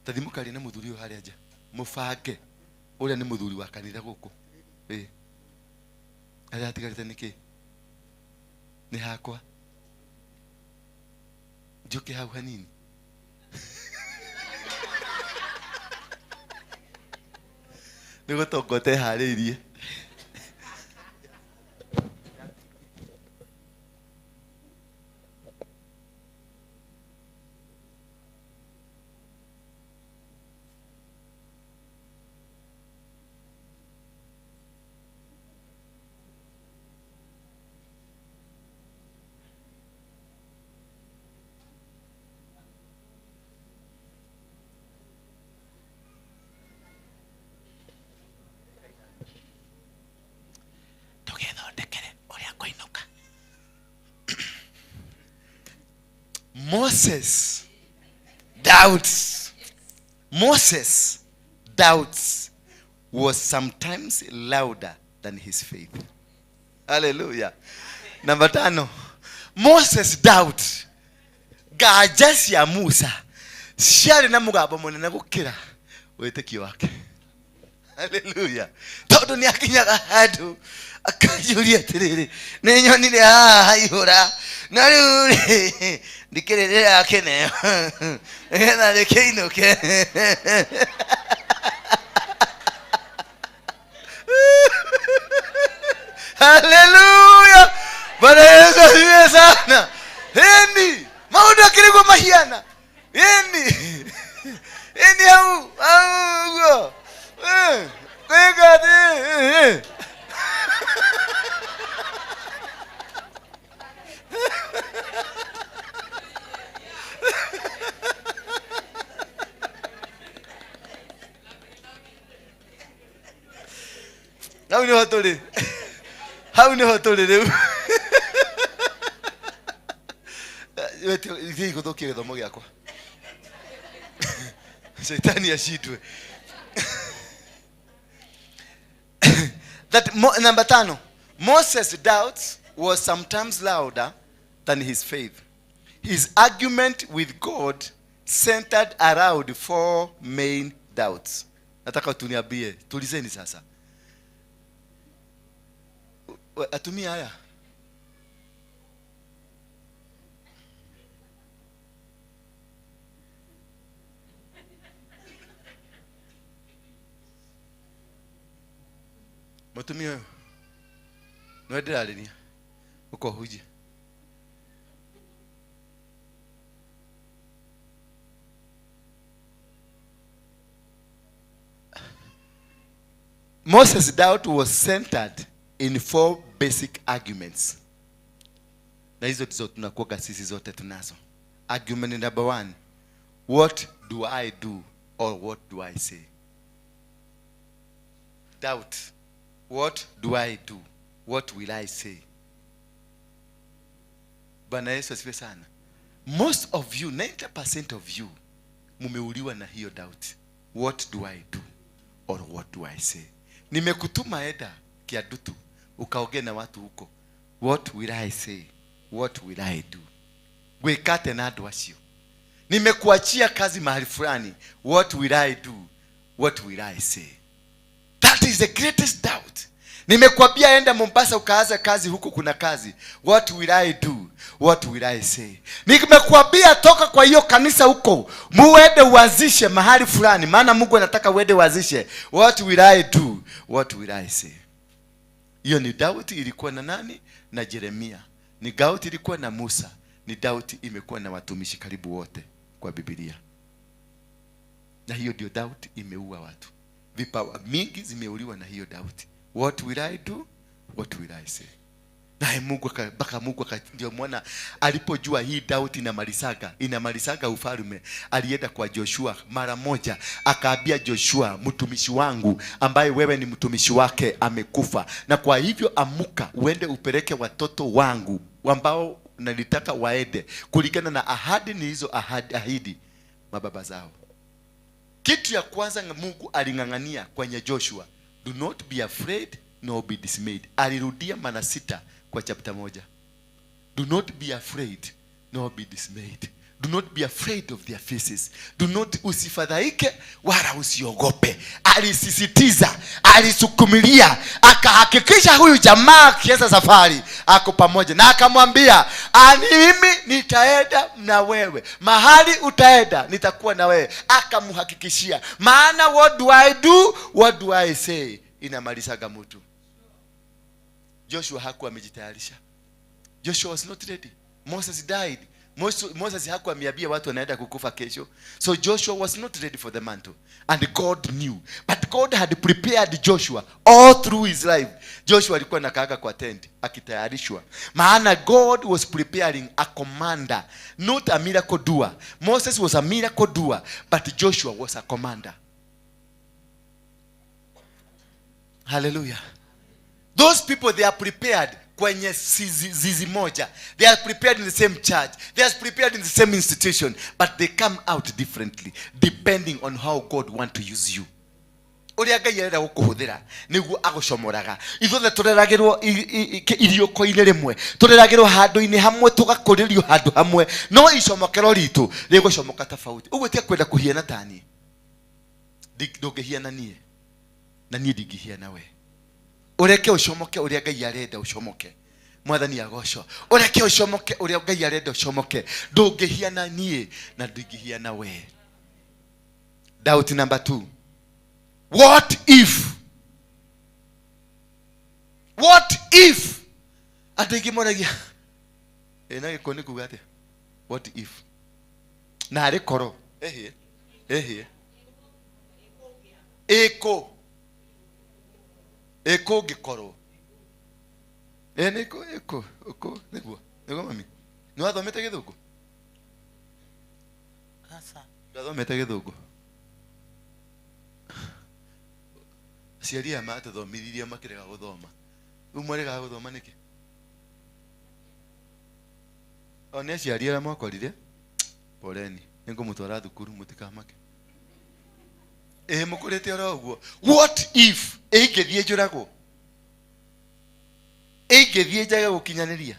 A: Tathi mũkarie na mũthuri ũyũ harĩa nja, mũbange ũrĩa nĩ mũthuri wa kanitha gũkũ. Harĩa hatigarĩte nĩ kĩ? Nĩ hakwa. Njũke hau hanini. Nĩ gũtonga ũteharĩirie. Moses doubts. Moses doubts was sometimes louder than his faith. Hallelujah. Number 5. Moses doubt. Nganja cia Musa ciarĩ na mũgambo mũnene gũkĩra wĩtĩkio wake. Hallelujah. Tondũ nĩ akinyaga handũ akanjũria atĩrĩrĩ, nĩ nyonire haha haihũra, na rĩu rĩ ndikĩrĩ ndĩrakĩneo nĩgetha rĩkĩinũke. Hallelujah. Bwana Yesu asifiwe sana. Eni maũndũ akĩrĩgwo mahiana. Eni eni hau hau ũguo. Kwĩka atĩ hau nĩho tũrĩ. Hau nĩho tũrĩ rĩu. Thiĩ gũthũkia gĩthomo gĩakwa. Shetani ashindwe. That number 5, Moses' doubts was sometimes louder than his faith. His argument with God centered around 4 main doubts. Nataka tuniambie, tulizeni sasa. Atumia haya. Mutumia ũyũ nĩwe ndĩrarĩria ũkohunjia. Moses' doubt was centered in 4 basic arguments. Na hizo ndizo tunakuwa sisi zote tunazo. Argument number 1, what do I do or what do I say? Doubt. What do I do? What will I say? Bwana Yesu asifiwe sana. Most of you, 90% of you, mumeuliwa na hiyo doubt. What do I do or what do I say? Nimekutuma eda kiadutu ukaongee na watu huko. What will I say? What will I do? Gwikate na andu acio. Nimekuachia kazi mahali fulani. What will I do? What will I say? That is the greatest doubt. Nimekuambia enda Mombasa ukaanza kazi huko, kuna kazi. What will I do? What will I say? Nimekuambia toka kwa hiyo kanisa huko, muende uanzishe mahali fulani, maana Mungu anataka uende uanzishe. What will I do? What will I say? Hiyo ni doubt ilikuwa na nani? Na Jeremia. Ni doubt ilikuwa na Musa. Ni doubt imekuwa na watumishi karibu wote kwa Biblia. Na hiyo ndio doubt imeua watu. Vipawa mingi zimeuliwa na hiyo doubt. What will I do? What will I say? Naye Mungu mpaka Mungu ndio mwana alipojua hii doubt inamalisaga ufalme, alienda kwa Joshua mara moja akaambia Joshua, mtumishi wangu ambaye wewe ni mtumishi wake amekufa, na kwa hivyo amuka uende upeleke watoto wangu ambao nalitaka waende kulingana na ahadi nilizo ahidi mababa zao. Kitu ya kwanza Mungu aling'ang'ania kwenye Joshua, do not be afraid nor be dismayed. Alirudia mara 6 kwa chapter 1. Do not be afraid nor be dismayed. Do not be afraid of their faces. Do not, usifadhaike wala usiogope. Alisisitiza, alisukumilia, akahakikisha huyu jamaa akianza safari ako pamoja, na akamwambia, mimi nitaenda na wewe, mahali utaenda nitakuwa na wewe. Akamhakikishia, maana what do I do, what do I say inamalizaga mtu. Joshua hakuwa amejitayarisha. Joshua was not ready. Moses died. Moses hakuwa ameambia watu wanaenda kukufa kesho. So Joshua was not ready for the mantle. And God knew. But God had prepared Joshua all through his life. Joshua alikuwa anakaaga kwa tent akitayarishwa. Maana God was preparing a commander, not a miracle doer. Moses was a miracle doer, but Joshua was a commander. Hallelujah. Those people, they are prepared kwenye zizi moja. They are prepared in the same church. They are prepared in the same institution. But they come out differently depending on how God wants to use you. Ũrĩa Ngai arenda gũkũhũthĩra nĩguo agũcomoraga. Ithuothe tũreragĩrwo iriũko-inĩ rĩmwe, tũreragĩrwo handũ-inĩ hamwe, tũgakũrĩrio handũ hamwe, no icomokero ritũ rĩgũcomoka tofauti. Ũguo ti kwenda kũhiana ta niĩ. Ndũngĩhiana niĩ na niĩ ndingĩhiana we. Ũreke ũcomoke ũrĩa Ngai arenda ũcomoke. Mwathani agocwo. Ũreke ũcomoke ũrĩa Ngai arenda ũcomoke. Ndũngĩhiana niĩ na ndingĩhiana we. Doubt number 2. What if? What if? Andũ aingĩ moragia, na gĩkũ nĩ kuga atĩa? What if? Na arĩ korwo. Ehĩ. Ehĩ. Ĩkũ. Ĩkũ ngĩkorwo. Nĩkũ ĩkũ ĩkũ nĩguo. Nĩguo mami. Nĩ wathomete gĩthũngũ?
N: Aca.
A: Ndwathomete gĩthũngũ? Aciari aya matũthomithirie makĩrega gũthoma. Rĩu mwaregaga gũthoma nĩkĩ? O nĩ aciari arĩa mwakorire, poleni, nĩngũmũtwara thukuru mũtikamake. Mukurite oro uguo. What if ingithie njuragwo? Ingithie njage gukinyaniria?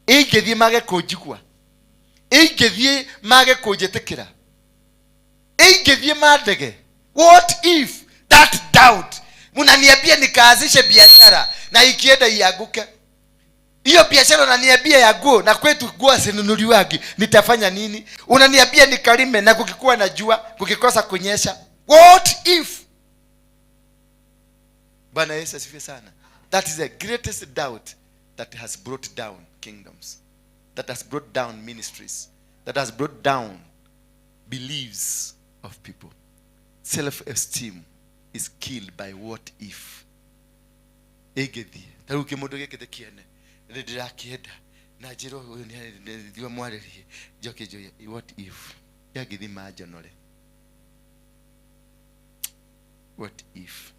A: Ingithie mage kunjigua? Ingithie mage kunjitikira? Ingithie mandege? What if that doubt? Munaniambia nikaanzishe biashara na ikienda ianguke. Hiyo biashara unaniambia ya nguo na kwetu nguo sinunuliwagi, nitafanya nini? Unaniambia nikalime na kukikuwa na jua, kukikosa kunyesha. What if? Bwana Yesu asifiwe sana. That is the greatest doubt that has brought down kingdoms, that has brought down ministries, that has brought down beliefs of people. Self-esteem is killed by what if. Egethi taru kimundu gikite kiene ndirakienda na njira uyu ni mwaririe njoke njoye what if yagithi manjonore. What if?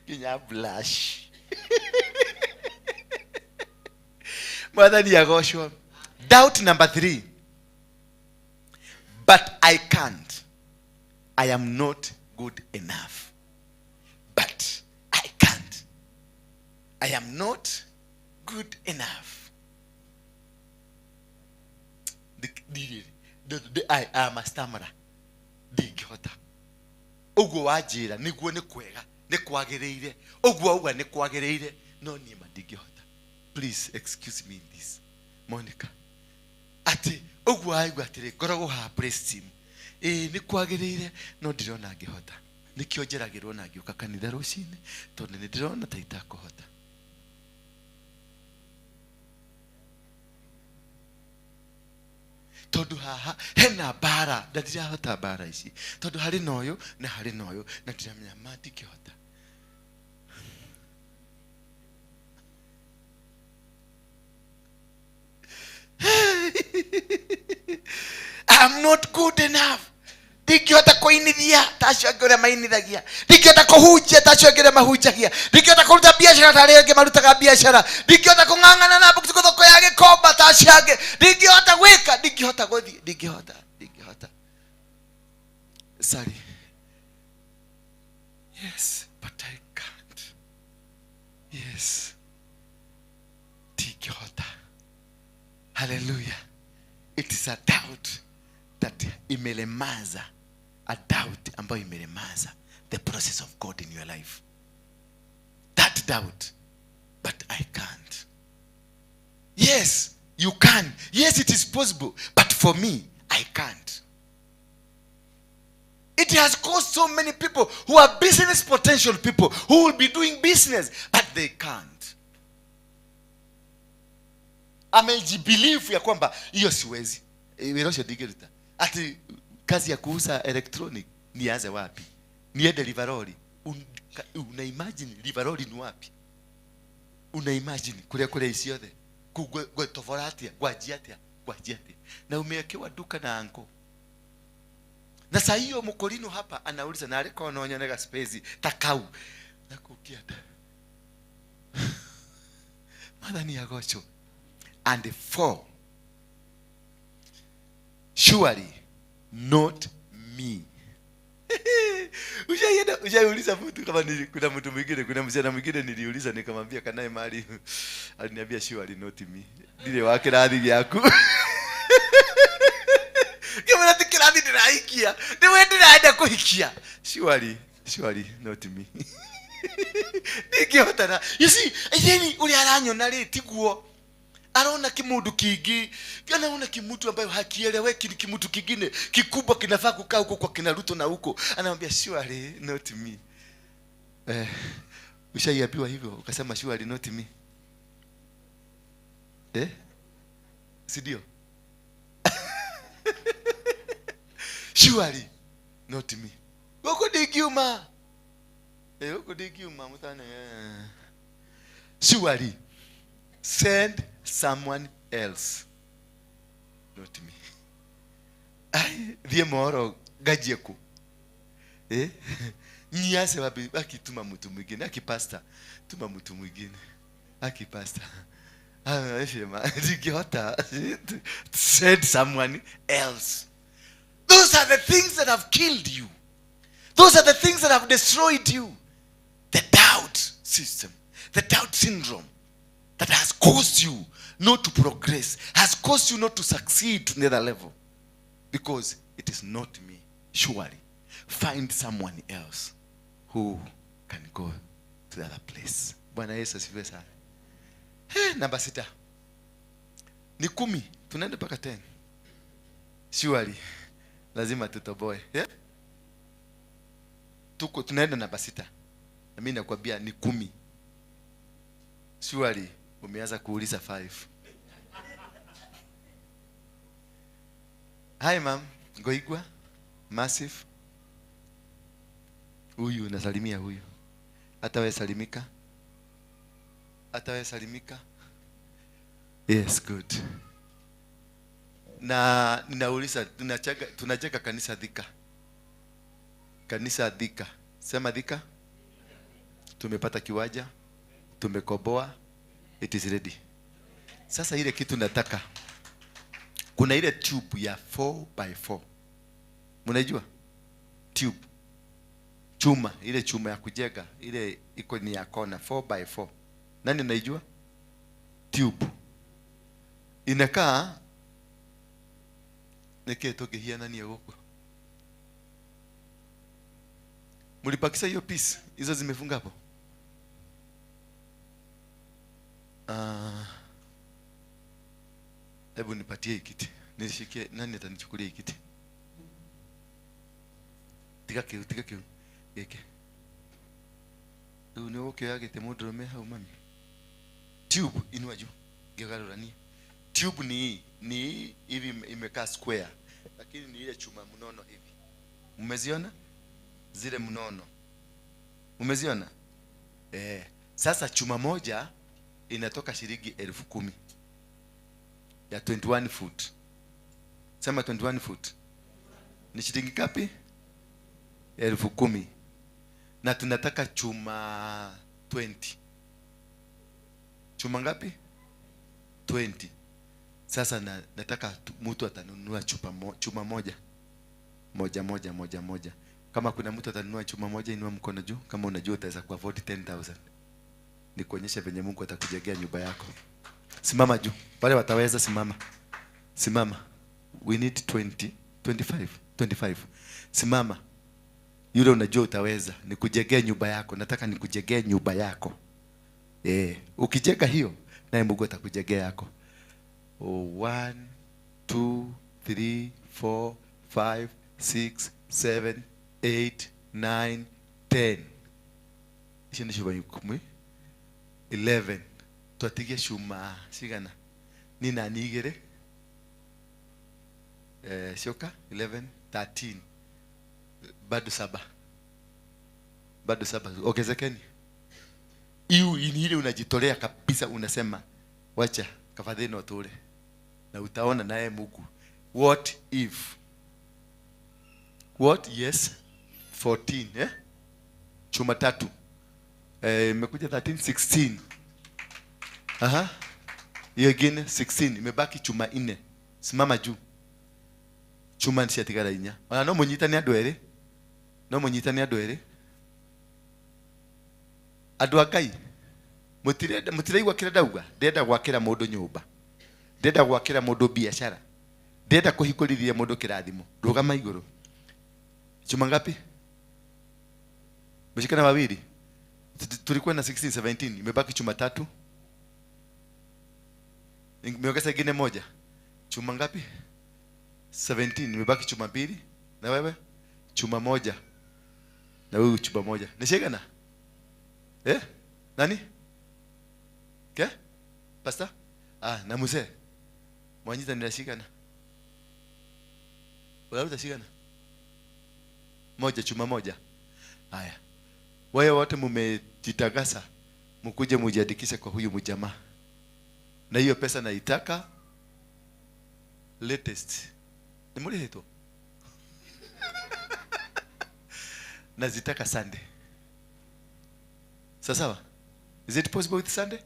A: Kinya blush. Mwathani agocwo. Doubt number 3. But I can't. I am not good enough. But I can't. I am not good enough. I am a stammerer. Ndingĩhota. Ũguo wanjĩra nĩguo nĩ kwega, nĩ kwagĩrĩire. Ũguo auga nĩ kwagĩrĩire, no niĩ ma ndingĩhota. Please excuse me in this. Monica. Atĩ ũguo aigua atĩrĩ ngoragwo haha praise team. Ĩĩ nĩ kwagĩrĩire no ndirona ngĩhota. Nĩkĩo njeragĩrwo na ngĩũka kanitha rũcinĩ tondũ nĩ ndĩrona ta itakũhota. Tondu haha hena mbara na ndirahota mbara ici tondu harĩ na ũyũ na harĩ na ũyũ na ndiramenya ma ndingĩhota. I'm not good enough. Ndingĩhota kũinithia ta acio angĩ ũrĩa mainithagia. Ndingĩhota kũhunjia ta acio angĩ ũrĩa mahunjagia. Ndingĩhota kũruta biacara ta arĩa angĩ marutaga biacara. Ndingĩhota kũng'ang'ana na thoko ya Gĩkomba ta acio angĩ. Ndingĩhota gwĩka, ndingĩhota gũthiĩ, ndingĩhota, ndingĩhota. Sorry. Yes, but I can't. Yes. Ndingĩhota. Hallelujah. It is a doubt that imelemaza, a doubt ambayo imelemaza the process of God in your life. That doubt, but I can't. Yes, you can. Yes, it is possible, but for me, I can't. It has caused so many people who are business potential people who will be doing business, but they can't. Amejibelieve ya kwamba hiyo siwezi. Wĩra ũcio ndingĩruta. Ati kazi ya kuuza electronic nianze wapi? Niende Livaroli. Una imagine Livaroli ni wapi? Una imagine kuria kuria iciothe. Gwetobora atia, gwanjia atia, gwanjia atia. Na umewekewa duka na anko. Na saa hiyo mkorino hapa anauliza na aliko ononyaga space takau. Na kukiata. Mwathani agocwo. And 4, surely not me. Ushaiuliza mtu kama kuna mtu mwingine, kuna msichana mwingine niliuliza nikamwambia kanae mali, aliniambia surely not me. Ndire wa kirathi gĩaku. Kĩmwĩra ti kĩrathi ndĩrahikia, nĩwe ndĩraenda kũhikia. Surely, surely not me. Ndingĩhotana. You see, yani ũrĩa aranyona rĩ tiguo. Anaona kimundu kingi, anaona kimutu ambayo hakieleweki, ni kimutu kingine kikubwa kinafaa kukaa huko kwa kina Ruto na huko. Anamwambia surely not me. Ushaiambiwa hivyo ukasema surely not me? Si ndio? Surely not me. Huko ndingiuma. Huko ndingiuma mutane. Surely send someone else, not me. Ai, thiĩ mohoro ngajie kũ? Niase wapi akituma mtu mwingine, akipasta tuma mtu mwingine, akipasta. Said someone else. Those are the things that have killed you. Those are the things that have destroyed you. The doubt system, the doubt syndrome that has caused you not to progress, has caused you not to succeed to another level. Because it is not me. Surely, find someone else who can go to the other place. Bwana Yesu asifiwe sana. Namba 6. Ni 10. Tunaenda mpaka 10. Surely, lazima tutoboe. Yeah? Tuko tunaenda namba 6. Na mimi nakwambia ni 10. Surely umeanza kuuliza 5. Hi ma'am, Ngoigwa, Massive. Huyu nasalimia huyu. Hata wewe salimika. Hata wewe salimika. Yes, good. Na ninauliza, tunajenga kanisa Thika. Kanisa Thika. Sema Thika. Tumepata kiwanja, tumekoboa, it is ready. Sasa ile kitu nataka, kuna ile tube ya 4x4. Mnajua? Tube. Chuma, ile chuma ya kujenga, ile iko ni ya kona 4x4. Nani anaijua? Tube. Inakaa neke toke hia nani ya huko. Mlipakisha hiyo piece, hizo zimefunga hapo. Hebu nipatie kiti. Nishikie, nani atanichukulia kiti? Tiga kiu. Geke. Ni okay yake temodo me hau mami. Tube inua juu. Gegarurani. Tube ni hivi imekaa square. Lakini ni ile chuma mnono hivi. Mmeziona? Zile mnono. Umeziona? Sasa chuma moja inatoka shilingi 10,000. Ya 21 foot. Sema 21 foot. Ni shilingi ngapi? 10,000. Na tunataka chuma 20. Chuma ngapi? 20. Sasa nataka mtu atanunua chuma moja. Moja moja moja moja. Kama kuna mtu atanunua chuma moja, inua mkono juu. Kama unajua utaweza ku afford 10,000. Nikuonyeshe venye Mungu atakujengea nyumba yako. Simama juu. Wale wataweza simama. Simama. We need 20, 25, 25. Simama. Yule unajua utaweza. Nikujengee nyumba yako. Nataka nikujengee nyumba yako. Ukijenga hiyo, naye Mungu atakujengea yako. 1 2 3 4 5 6 7 8 9 10. Ishi ni shuba 10. 11. Twatige shuma sigana. Ni nani igere? Shoka 11 13. Bado 7. Bado 7. Ongezekeni. Hiyo ni ile unajitolea kabisa, unasema wacha kafadheni watole. Na utaona naye Mungu. What if? What? Yes. 14, Chuma 3. Imekuja 13 16. Aha. Hiyo again 16, imebaki chuma 4. Simama juu. Chuma nsiatigara inya. Ona no munyitani andu ere. No munyitani andu ere. Andu a Ngai. Mutiraigua kira ndauga. Ndenda gwakira mundu nyumba. Ndenda gwakira mundu biashara. Ndenda kuhingũrithia mundu kirathimo. Rugama iguru. Chuma ngapi? Mshikana wawili. Tulikuwa na 16 17, imebaki chuma 3. Nimeongeza ingine moja. Chuma ngapi? 17, imebaki chuma 2. Na wewe? Chuma 1. Na wewe chuma 1. Nishikana? Nani? Ke? Pastor? Na mzee. Mwanyita nilashikana. Wewe utashikana? Moja, chuma 1. Haya. Wewe wote mmejitakasa, mkuje mujiandikishe kwa huyu mjamaa. Na hiyo pesa naitaka latest. Ni muli heto. Nazitaka Sunday. Sawa? Is it possible with Sunday?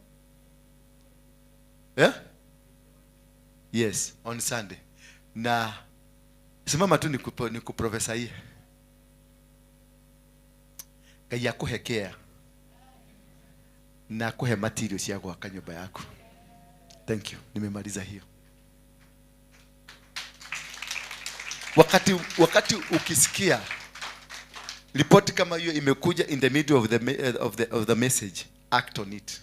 A: Yeah? Yes, on Sunday. Na simama tu nikuprofesaie. Ngai akuhe care na akuhe material cia gwaka nyumba yaku. Thank you. Nimemaliza hiyo. Wakati ukisikia ripoti kama hiyo imekuja in the middle of the message, act on it.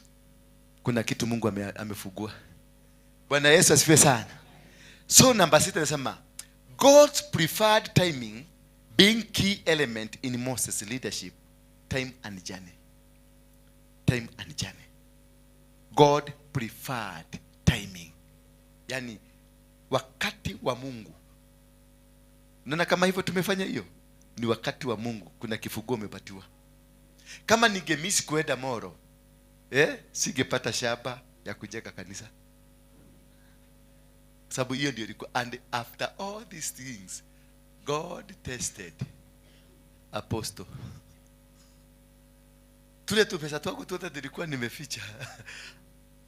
A: Kuna kitu Mungu amefungua. Bwana Yesu asifiwe sana. So namba 6 nasema God's preferred timing being key element in Moses' leadership, time and journey. Time and journey. God preferred timing. Yani wakati wa Mungu. Unaona kama hivyo tumefanya hiyo? Ni wakati wa Mungu, kuna kifunguo umepatiwa. Kama ningemisi kuenda Moro, singepata shamba ya kujenga kanisa. Sababu hiyo ndio ilikuwa. And after all these things, God tested apostle. Tule tu pesa twangu tuote nilikuwa nimeficha.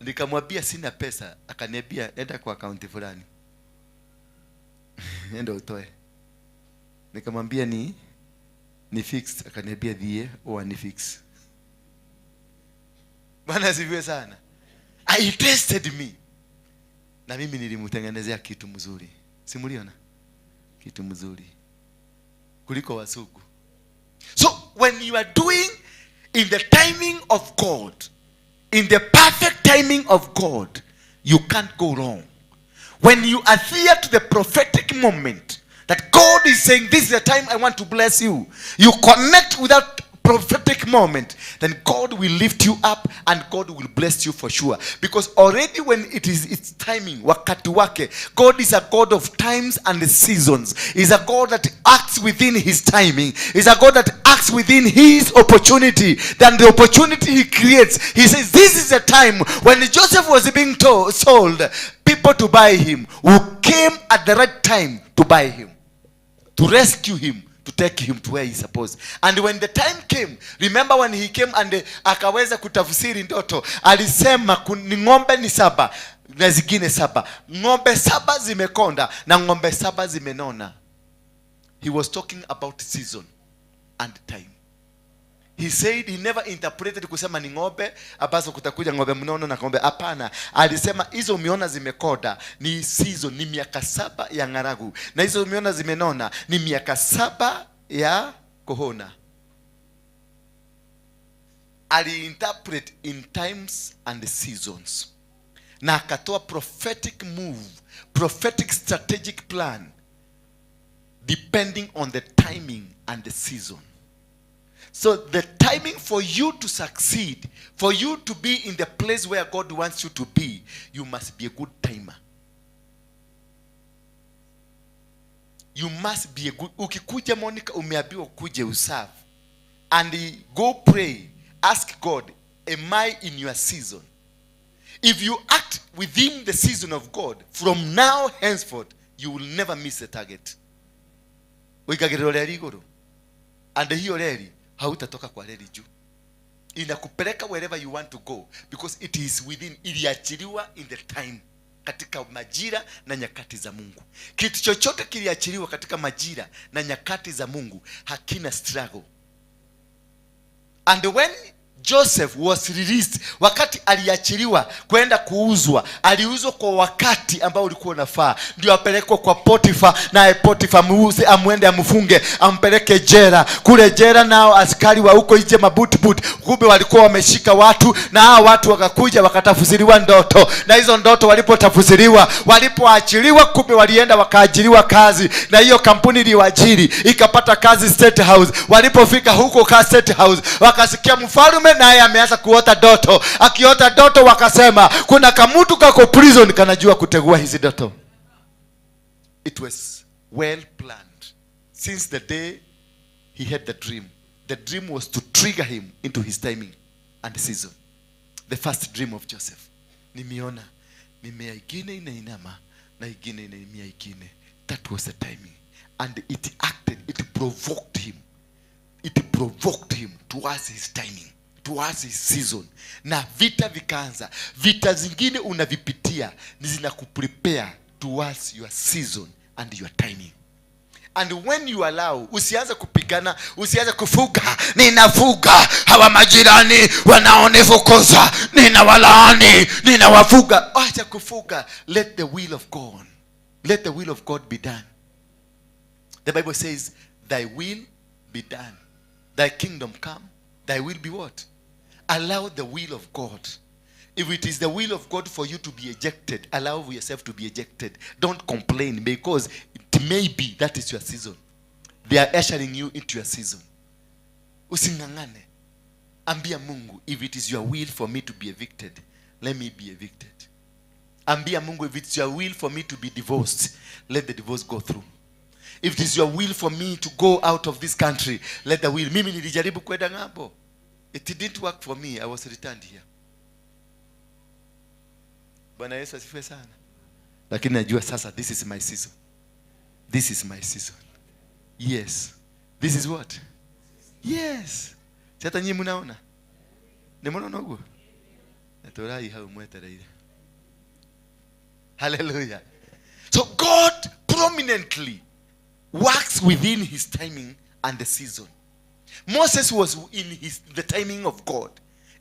A: Nikamwambia sina pesa, akaniambia enda kwa akaunti fulani. Enda utoe. Nikamwambia ni fixed, akaniambia dhie au ni fix. Bwana asifiwe sana. I tested me. Na mimi nilimtengenezea kitu mzuri. Simuliona? Kitu mzuri kuliko wasugu. So when you are doing in the timing of God, in the perfect timing of God, you can't go wrong. When you adhere to the prophetic moment that God is saying, this is the time I want to bless you, you connect with that prophetic moment, then God will lift you up and God will bless you for sure. Because already when it is its timing, wakati wake, God is a God of times and seasons. He's a God that acts within his timing. He's a God that acts within his opportunity. Then the opportunity he creates, he says, this is the time when Joseph was being sold, people to buy him, who came at the right time to buy him, to rescue him, to take him to where he's supposed. And when the time came, remember when he came and akaweza kutafsiri ndoto, alisema ni ng'ombe ni 7 na zingine 7. Ng'ombe 7 zimekonda na ng'ombe 7 zimenona. He was talking about season and time. He said he never interpreted kusema ni ng'ombe ambazo kutakuja ng'ombe mnono na ng'ombe. Hapana, alisema hizo umeona zimekoda ni season, ni miaka 7 ya ngaragu, na hizo umeona zimenona ni miaka 7 ya kohona. Ali interpret in times and seasons, na akatoa prophetic move, prophetic strategic plan depending on the timing and the season. So the timing for you to succeed, for you to be in the place where God wants you to be, you must be a good timer. You must be a good... Ukikuja Monica, umeambiwa ukuje userve. And go pray, ask God, am I in your season? If you act within the season of God, from now henceforth, you will never miss the target. And hiyo reli hautatoka kwa reli juu. Inakupeleka wherever you want to go because it is within, iliachiliwa in the time, katika majira na nyakati za Mungu. Kitu chochote kiliachiliwa katika majira na nyakati za Mungu hakina struggle. And when Joseph was released, wakati aliachiliwa kwenda kuuzwa, aliuzwa kwa wakati ambao ulikuwa unafaa. Ndio apelekwe kwa Potifa, naye Potifa muuze, amwende amfunge, ampeleke jela. Kule jela nao askari wa huko nje mabutbut, kumbe walikuwa wameshika watu, na hao watu wakakuja wakatafsiriwa ndoto. Na hizo ndoto walipotafsiriwa, walipoachiliwa, kumbe walienda wakaajiriwa kazi, na hiyo kampuni iliwaajiri ikapata kazi State House. Walipofika huko ka State House, wakasikia mfalme naye ameanza kuota ndoto. Akiota ndoto wakasema kuna kamutu kako prison kanajua kutegua hizi ndoto. It was well planned since the day he had the dream. The dream was to trigger him into his timing and season. The first dream of Joseph. Nimeona mimea ingine inainama na ingine inaimia ingine. That was the timing. And it acted, it provoked him. It provoked him towards his timing, towards his season. Na vita vikaanza. Vita zingine unavipitia ni zinakuprepare towards your season and your timing. And when you allow, usianze kupigana, usianze kufuga.
L: Ninafuga hawa majirani wanaonifukuza, ninawalaani, ninawafuga.
A: Acha kufuga. Let the will of God, let the will of God be done. The Bible says, thy will be done, thy kingdom come, thy will be what? Allow the will of God. If it is the will of God for you to be ejected, allow yourself to be ejected. Don't complain, because it may be that is your season. They are ushering you into your season. Usingangane. Ambia Mungu, if it is your will for me to be evicted, let me be evicted. Ambia Mungu, if it's your will for me to be divorced, let the divorce go through. If it is your will for me to go out of this country, let the will. Mimi nilijaribu kwenda ng'ambo. It didn't work for me. I was returned here. Bwana Yesu asifiwe sana. Lakini najua sasa this is my season. This is my season. Yes. This is what? Yes. Hata nyinyi mnaona? Ni mnaona huko? Natorai hau mwetereire. Hallelujah. So God prominently works within his timing and the season. Moses was in the timing of God,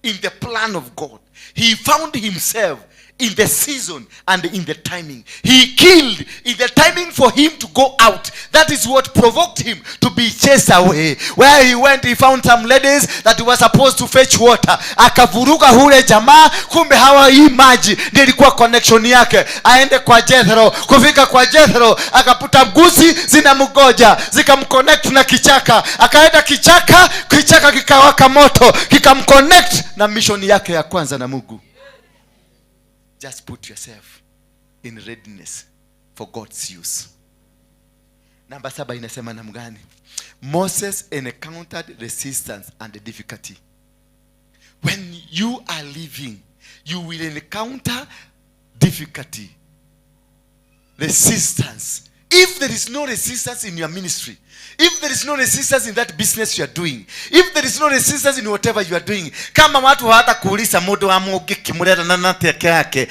A: in the plan of God. He found himself in the season and in the timing. He killed in the timing for him to go out. That is what provoked him to be chased away. Where he went, he found some ladies that were supposed to fetch water. Akavuruga hule jamaa, kumbe hawa hii maji ndio ilikuwa connection yake. Aende kwa Jethro. Kufika kwa Jethro, akaputa mguzi zinamgoja, zikamconnect na kichaka. Akaenda kichaka, kichaka kikawaka moto, kikamconnect na mission yake ya kwanza na Mungu. Just put yourself in readiness for God's use. Namba 7 inasema namna gani? Moses encountered resistance and difficulty. When you are living, you will encounter difficulty, resistance. If there is no resistance in your ministry, if there is no resistance in that business you are doing, if there is no resistance in whatever you are doing, kama watu hawatakuuliza mundu wa mungiki murerana na teke yake,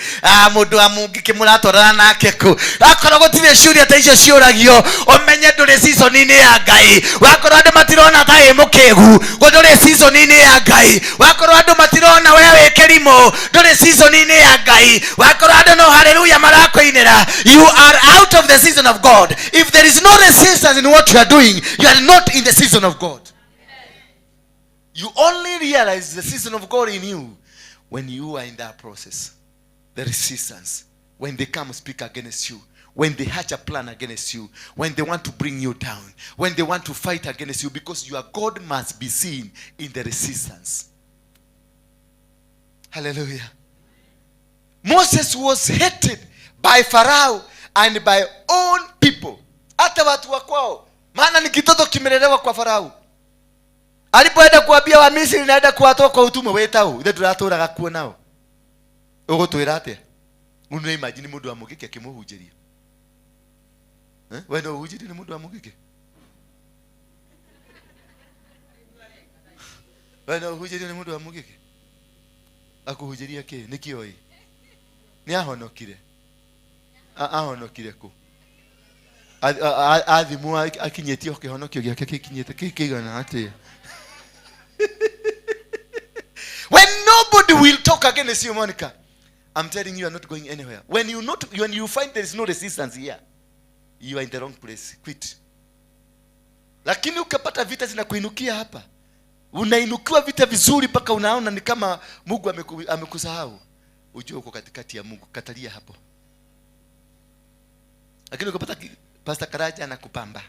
A: mundu wa mungiki muratwarana nake ku, akorwo gutire ciuria ta icio ciuragio, umenye nduri season-inĩ ya Ngai. Wakorwo andu matirona ta wi mukigu, nduri season-inĩ ya Ngai. Wakorwo andu matirona we wi kirimo, nduri season-inĩ ya Ngai. Wakorwo andu no hallelujah marakuinira, you are out of the season of God. If there is no resistance in what you are doing, you are not in the season of God. You only realize the season of God in you when you are in that process. The resistance. When they come speak against you. When they hatch a plan against you. When they want to bring you down. When they want to fight against you. Because your God must be seen in the resistance. Hallelujah. Moses was hated by Pharaoh and by own people. Hata watu wa kwao. Maana ni kitoto kimelelewa kwa Farao. Alipoenda kuambia wa Misri naenda kuwatoa kwa utumwa wetao, ithe turaturaga kuo nao. Ugutwira atia? Unwe imagine mundu wa mugike akimuhunjiria. We no uhunjirie ni mundu wa mugike? We no uhunjirie ni mundu wa mugike? Akuhunjiria ki? Nikio ii? Ni ahonokire. Ahonokire ku? Athimwo akinyĩtie o kĩhonokio gĩake gĩkinyĩte kĩigana atĩa? When nobody will talk against you, Monica, I'm telling you, you are not going anywhere. When you find there is no resistance here, you are in the wrong place. Quit. Lakini ukapata vita zinakuinukia hapa, unainukiwa vita vizuri mpaka unaona ni kama Mungu amekusahau. Ujue uko katikati ya Mungu, katalia hapo. Lakini ukapata Pastor Karaja anakupamba.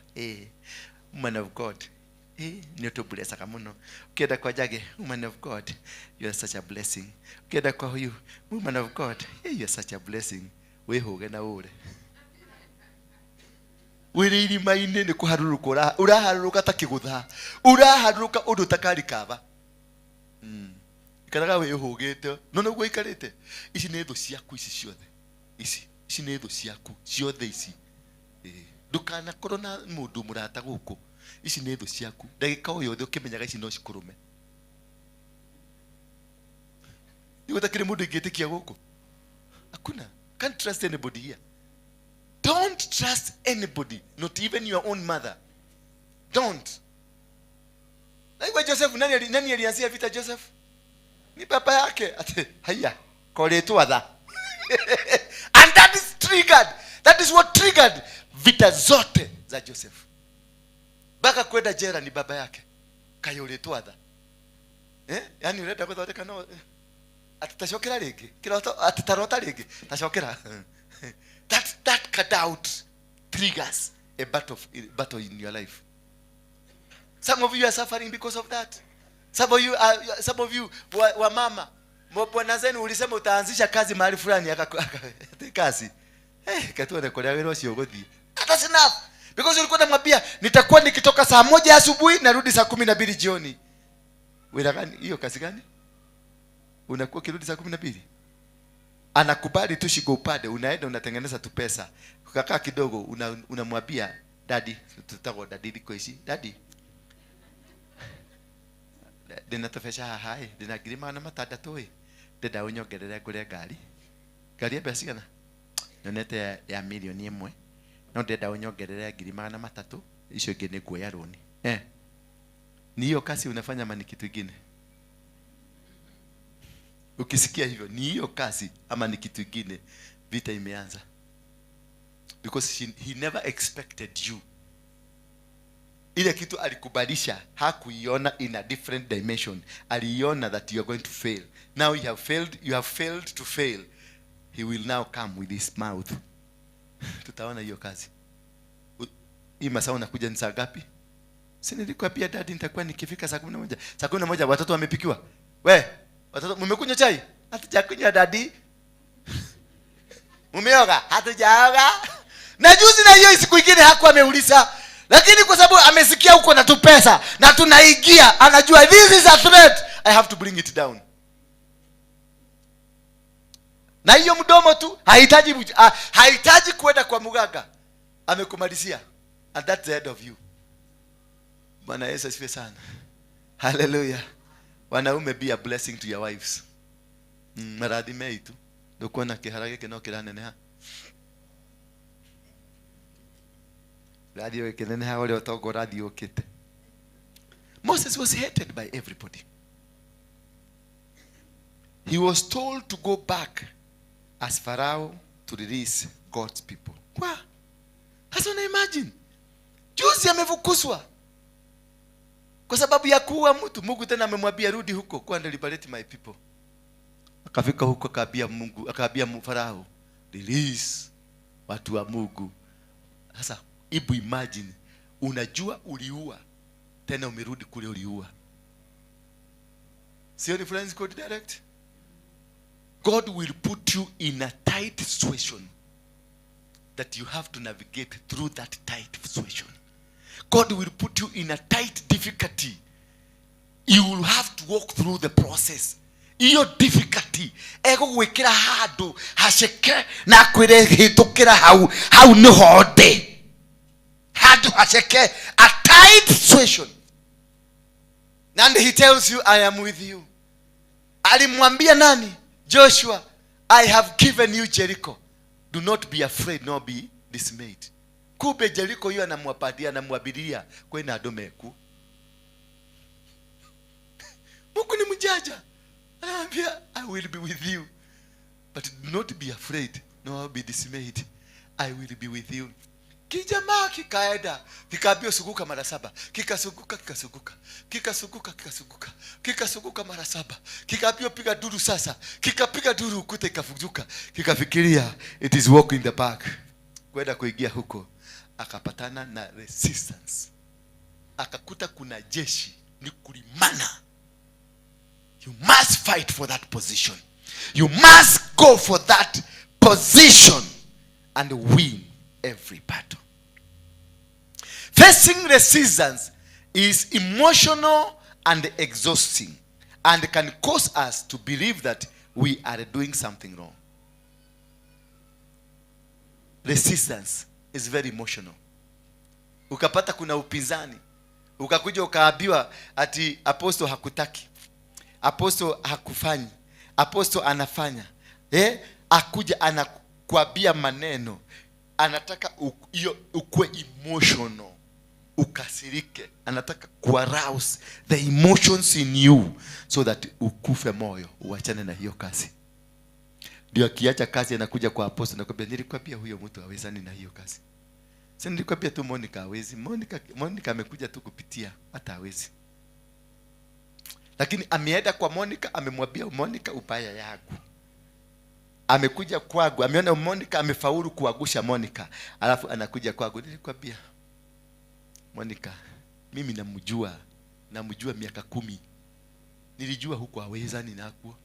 A: Man of God. Ni utublessa muno. Ukienda kwa Jage, woman of God, you are such a blessing. Ukienda kwa huyu, woman of God, you are such a blessing. Wihuge na ure. Wiri irima-inĩ nĩ kũharũrũka ũraharũrũka ta kĩgũtha. Ũraharũrũka ũndũ ũtakarikaba. Ikaraga wĩhũgĩte. No nĩguo ikarĩte. Ici nĩ thũ ciaku ici ciothe. Ici nĩ thũ ciaku ciothe ici. Ndũkanakorwo na mũndũ mũrata gũkũ. Ici nĩ thũ ciaku. Ndagĩka o yothe ũkĩmenyaga ici no cikũrũme. Gutakiri mundu ingĩtĩkia gũkũ. Hakuna. Can't trust anybody here. Don't trust anybody, not even your own mother. Don't. Naigua Joseph, nani alianzia vita Joseph? Ni baba yake. Ate, haya, koletwa tha. And that is triggered. That is what triggered vita zote za Joseph. Baka kwenda jela ni baba yake. Kayoletwa tha. Eh? Yaani urenda guthondeka no atitacokera ringi. Kiroto atitarota ringi. Tacokera. That cut out triggers a battle in your life. Some of you are suffering because of that. Some of you wa mama, bwana zenu ulisema utaanzisha kazi mahali fulani aka kazi. Katuone kwa wira ucio uguthii. That's enough. Because ulikuwa unamwambia nitakuwa nikitoka saa 1 asubuhi narudi saa 12 jioni. Wira gani hiyo, kazi gani? Unakuwa kirudi saa 12. Anakubali tu shigo upande, unaenda unatengeneza tu pesa. Ukakaa kidogo unamwambia daddy, tutagwa daddy liko ici, daddy. Ndina tũbeca haha ĩ, ndĩna 600,000 ĩ, ndĩrenda ũnyongerere ngũre ngari. Ngari ya mbeca cigana? Nyonete ya 1,000,000, no ndĩrenda ũnyongerere 300,000, icio ingĩ nĩ nguoya rũni. Ni hiyo kazi unafanya ama ni kitu kingine? Ukisikia hivyo, ni hiyo kazi ama ni kitu kingine, vita imeanza. Because he never expected you. Ile kitu alikubalisha, hakuiona in a different dimension. Aliiona that you are going to fail. Now you have failed, you have failed to fail. He will now come with his mouth. Tutaona hiyo kazi. Hii masaa unakuja ni saa ngapi? Si nilikuwa pia daddy nitakuwa nikifika saa 11. Saa 11 watoto wamepikiwa. We, watoto mmekunywa chai? Hatujakunywa daddy. Mumeoga? Hatujaoga. Na juzi na hiyo siku nyingine hakuwa ameuliza. Lakini kwa sababu amesikia huko na tu pesa na tunaingia, anajua this is a threat, I have to bring it down. Na hiyo mdomo tu hahitaji kwenda kwa mganga. Amekumalizia. And that's the end of you. Bwana Yesu asifiwe sana. Hallelujah. Wanaume, be a blessing to your wives. Marathimei tu. Ndukuona kihara giki no kiraneneha. Radio ikineneha uri utongo radio ukite. Moses was hated by everybody. He was told to go back as Pharaoh to release God's people. Kwa? Hasa una imagine. Juzi amefukuzwa kwa sababu ya kuua mtu. Mungu tena amemwambia rudi huko kwa and liberate my people. Akafika huko akaambia Mungu, akaambia Farao, release watu wa Mungu. Sasa ibu imagine, unajua uliua, tena umerudi kule uliua. Sio ni friends code direct? God will put you in a tight situation that you have to navigate through that tight situation. God will put you in a tight difficulty. You will have to walk through the process. Iyo difficulty egũgwĩkĩra handũ haceke na akwĩre hĩtũkĩra hau, hau nĩho ndĩ. Handũ haceke, a tight situation. And he tells you, I am with you. Alimwambia nani? Joshua, I have given you Jericho. Do not be afraid nor be dismayed. Kumbe Jericho hiyo anamwapatia, anamwabiria kwenda andũ meku. Mungu ni mjanja. Anamwambia, I will be with you. But do not be afraid nor be dismayed. I will be with you. Kijamaa kikaenda, kikaambiwa suguka mara 7, kikasuguka kikasuguka, kikasuguka kikasuguka, kikasuguka mara 7, kikaambiwa piga duru sasa, kikapiga duru ukuta ikafujuka, kikafikiria it is walk in the park. Kwenda kuingia huko, akapatana na resistance. Akakuta kuna jeshi ni kulimana. You must fight for that position. You must go for that position and win every battle. Facing resistance is emotional and exhausting and can cause us to believe that we are doing something wrong. Resistance is very emotional. Ukapata kuna upinzani, ukakuja ukaambiwa ati apostle hakutaki, apostle hakufanyi, Apostle anafanya, akuja anakuambia maneno, anataka ukue emotional, ukasirike, anataka kuarouse the emotions in you so that ukufe moyo, uachane na hiyo kazi. Ndio akiacha kazi anakuja kwa apostle na kwambia, nilikwambia huyo mtu hawezani na hiyo kazi. Sasa nilikwambia tu Monica hawezi. Monica amekuja tu kupitia, hata hawezi. Lakini ameenda kwa Monica, amemwambia Monica ubaya yangu. Amekuja kwangu, ameona Monica amefaulu kuagusha Monica, alafu anakuja kwangu, nilikwambia Monica, mimi namjua miaka 10. Nilijua huko hawezani nakuo.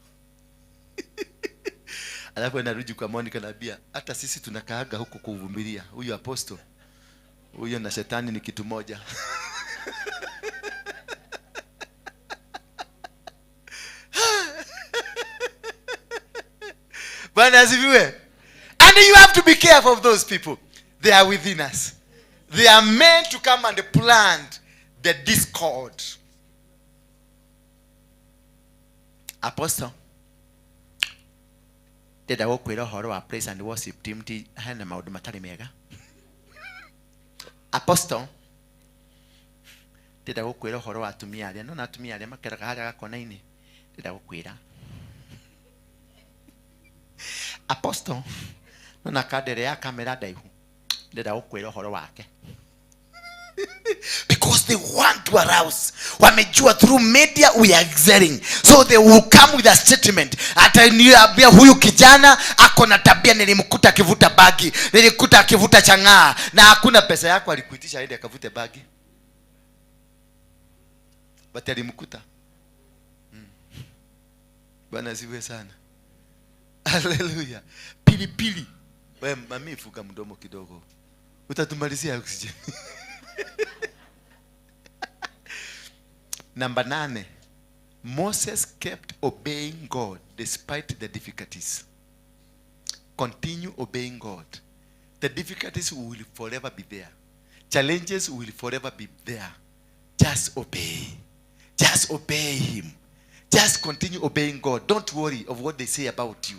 A: Alafu anarudi kwa Monica anambia, hata sisi tunakaaga huko kuvumilia huyu apostle, huyo na shetani ni kitu moja. Bwana asifiwe. And you have to be careful of those people. They are within us. They are meant to come and plant the discord. Apostle, ndenda gukwira uhoro wa praise and worship team ti hena maundu matari mega. Apostle, ndenda gukwira uhoro wa atumia aria, no na atumia aria makeraga haria gakona-ini, ndenda gukwira. Apostle, no na kandere ya kamera ndaihu, ndenda gukwira uhoro wake. Because they want to arouse. Wamejua through media we are excelling. So they will come with a statement. Ataniambia huyu kijana ako na tabia, nilimkuta akivuta bagi, nilikuta akivuta chang'aa, na hakuna pesa yako alikuitisha aende akavute bagi. But alimkuta. Bwana asifiwe sana. Hallelujah. Pilipili. Wewe mami fuka mdomo kidogo. Utatumalizia oxygen. Number 8, Moses kept obeying God despite the difficulties. Continue obeying God. The difficulties will forever be there. Challenges will forever be there. Just obey. Just obey him. Just continue obeying God. Don't worry of what they say about you.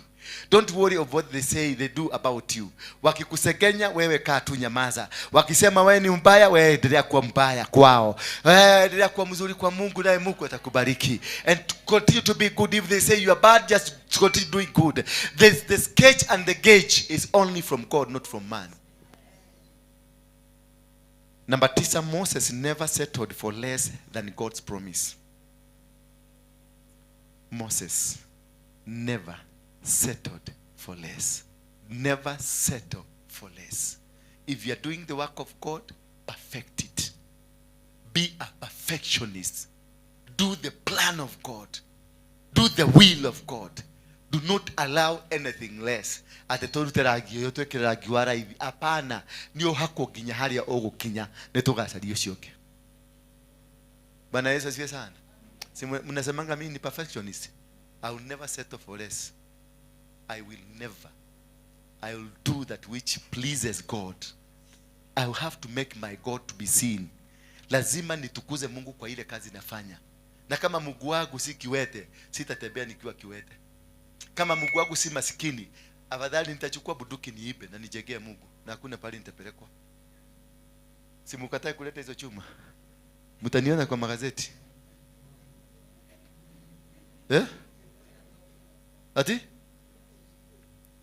A: Don't worry of what they say they do about you. Wakikusegenya wewe kaa tu nyamaza. Wakisema wewe ni mbaya, wewe endelea kuwa mbaya kwao. Wewe endelea kuwa mzuri kwa Mungu, naye Mungu atakubariki. And continue to be good. If they say you are bad, just continue doing good. The sketch and the gauge is only from God, not from man. Number 9, Moses never settled for less than God's promise. Moses never settled for less. Never settle for less. If you are doing the work of God, perfect it. Be a perfectionist. Do the plan of God. Do the will of God. Do not allow anything less. Ate torute rangi ũyũ twĩkĩre rangi wa raithi. Hapana, nĩ ũhakwo nginya harĩa ũgũkinya, nĩ tũgacaria ũcio ũngĩ. Bwana Yesu asifiwe sana. Si mnasemanga mimi ni perfectionist. I will never settle for less. I will never. I will do that which pleases God. I will have to make my God to be seen. Lazima nitukuze Mungu kwa ile kazi nafanya. Na kama Mungu wangu si kiwete, sitatembea nikiwa kiwete. Kama Mungu wangu si masikini, afadhali nitachukua bunduki niibe na nijegee Mungu, na hakuna pale nitapelekwa. Si mkatae kuleta hizo chuma. Mtaniona kwa magazeti. Eh? Ati?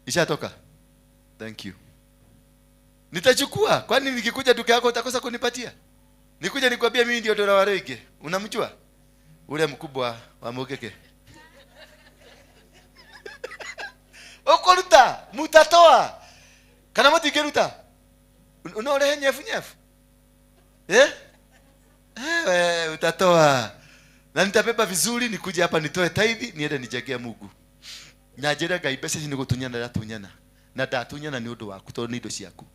A: Ishatoka. Thank you. Nitachukua. Kwani nikikuja duka yako utakosa kunipatia? Nikuja nikwambia mimi ndio Dora Warege. Unamjua? Ule mkubwa wa Mugeke. Okoruta, mutatoa. Kana mutigeruta. Unaorehe nyefu nyefu. Eh? Eh, utatoa. Na nitabeba vizuri nikuje hapa nitoe tithe niende nijegee Mungu. Na njira Ngai mbeca ici nĩ gũtunyana ndatunyana. Na ndatunyana nĩ ũndũ waku tondũ nĩ indo ciaku.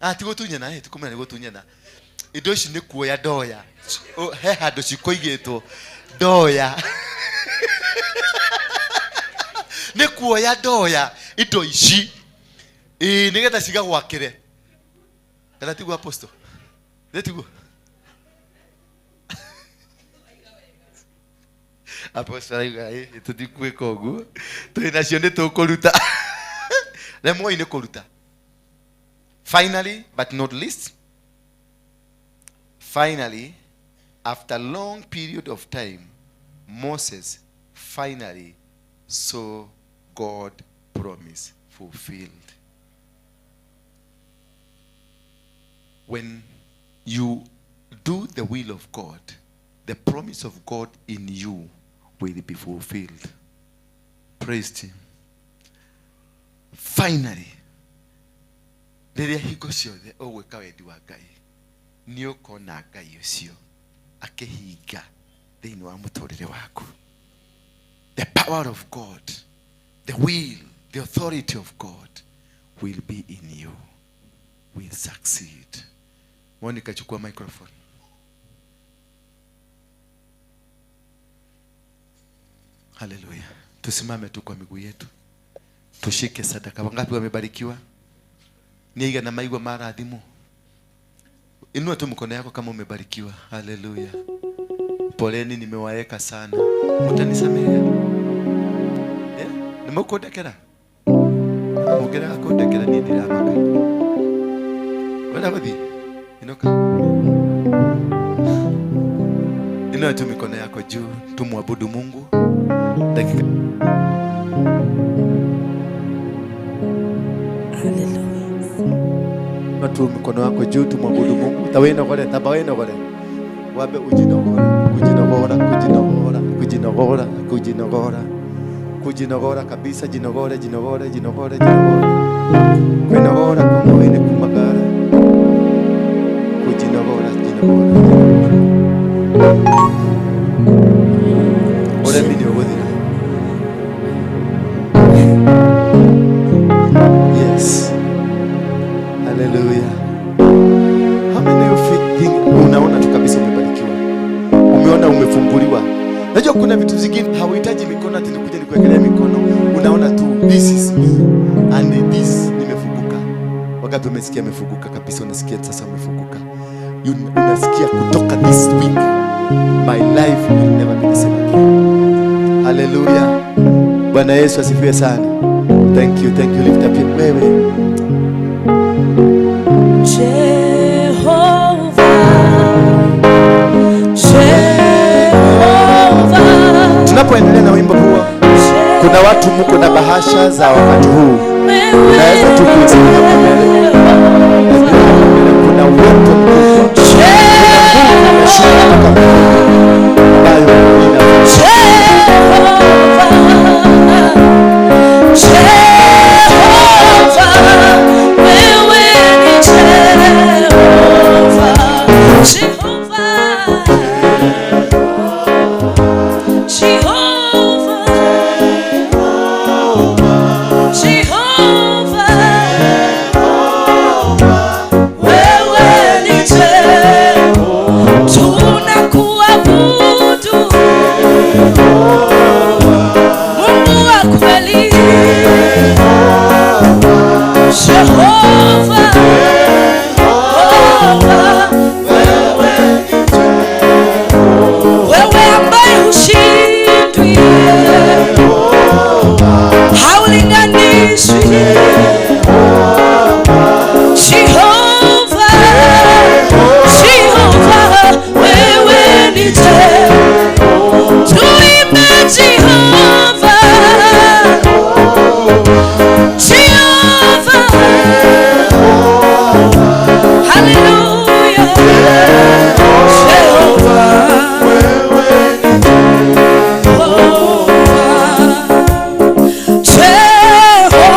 A: Ah, ti gũtunyana, eh, tikumenya nĩ gũtunyana. Indo ici nĩ kuoya ndoya. He handũ cikũigĩtwo ndoya. Nĩ kuoya ndoya indo ici. Ĩĩ nĩgetha cigagwakĩre. Kana tiguo apostle? Nĩ tiguo? Apostle arauga tũtigwĩka ũguo, twĩ nacio nĩ tũkũruta. Remwoi nĩ kũruta. Finally, but not least, finally, after long period of time, Moses finally saw God promise fulfilled. When you do the will of God, the promise of God in you will be fulfilled. Praise Him. Finally, rĩrĩa hingo ciothe ũgwĩka wendi wa Ngai, nĩ ũkona Ngai ũcio akĩhinga thĩinĩ wa mũtũrĩre waku. The power of God, the will, the authority of God will be in you, will succeed. Monica, chukua microphone. Hallelujah. Tusimame tu kwa miguu yetu, tushike sadaka. Wangapi wamebarikiwa? Niiga na maigwa mara adhimu. Inua tu mkono yako kama umebarikiwa. Hallelujah. Poleni, nimewaeka sana. Mtanisamehe. Nimekundekera. Mugera akundekera ni ndiramaka. Wenda kuthi. Inuka. Inua tu mikono yako juu, tumwabudu Mungu. Dakika.
G: Hallelujah.
A: Tu mikono yako juu, tumwabudu Mungu. Tawena gore, tabawena gore. Wabe ujinogora, kujinogora, kujinogora, kujinogora, kujinogora. Kujinogora kabisa, jinogore, jinogore, jinogore, jinogore. Kwinogora kumwene kumagara. Kujinogora, jinogora, jinogora. Ore mini ogothira. Yes. Hallelujah. How many of you think unaona tu kabisa umebarikiwa? Umeona umefunguliwa. Najua kuna vitu zingine hauhitaji mikono ati nikuja nikuwekelea mikono. Unaona tu this is me and this nimefunguka. Wakati umesikia umefunguka kabisa, unasikia sasa umefunguka. Unasikia kutoka this week my life will never be the same again. Hallelujah. Bwana Yesu asifiwe sana. Thank you, thank you. Lift up your wewe.
O: Jehovah, Jehovah.
A: Tunapoendelea na wimbo huo, kuna watu mko na bahasha za wakati huu. Unaweza tu kuitumia hapo mbele. Kuna wito mkubwa. Kuna nguvu inashuka kutoka mbinguni ambayo ina
O: Jehovah, wewe ni Jehovah, Jehovah, Jehovah, Jehovah, wewe ni Jehovah, tunakuabudu Mungu wa kweli. Jehovah, wewe ambaye hushindwi, haulinganishwi. Jehovah, Jehovah, wewe ni Jehovah. Tuimbe Jehovah, Jehovah. Hallelujah. Jehovah,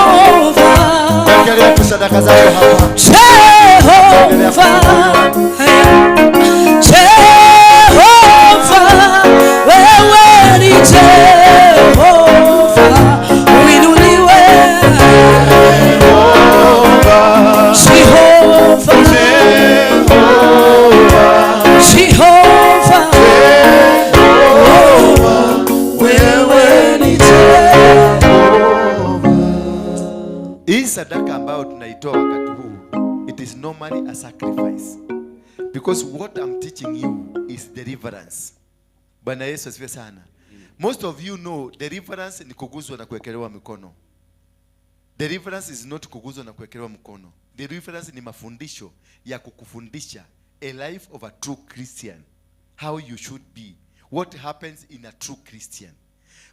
O: Jehovah,
A: Wekelea tu sadaka zako hapa.
O: Jehovah, Jehovah, wewe ni Jehovah, uinuliwe. Jehovah, Jehovah, wewe ni Jehovah.
A: Hii sadaka ambayo tunaitoa wakati huu, it is normally a sacrifice. Because what I'm teaching you is deliverance. Bwana Yesu asifiwe sana. Most of you know deliverance ni kuguzwa na kuwekelewa mikono. Deliverance is not kuguzwa na kuwekelewa mkono. Deliverance ni mafundisho ya kukufundisha a life of a true Christian, how you should be, what happens in a true Christian,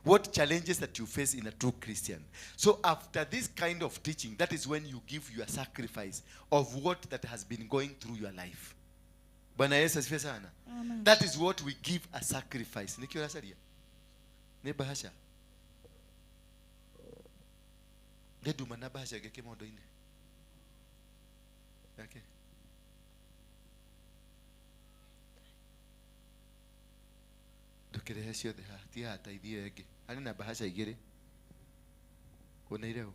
A: what challenges that you face in a true Christian. So after this kind of teaching, that is when you give your sacrifice of what that has been going through your life. Bwana Yesu asifiwe sana.
D: Amen.
A: That is what we give a sacrifice. Nikio racaria nĩ bahasha ndenduma na bahasha ĩngĩ kĩmondo-inĩ yake. Ndũkĩrehe ciothe haha, tiga hataithie ĩngĩ. Harĩ na bahasha igĩrĩ. Ũneire ũ?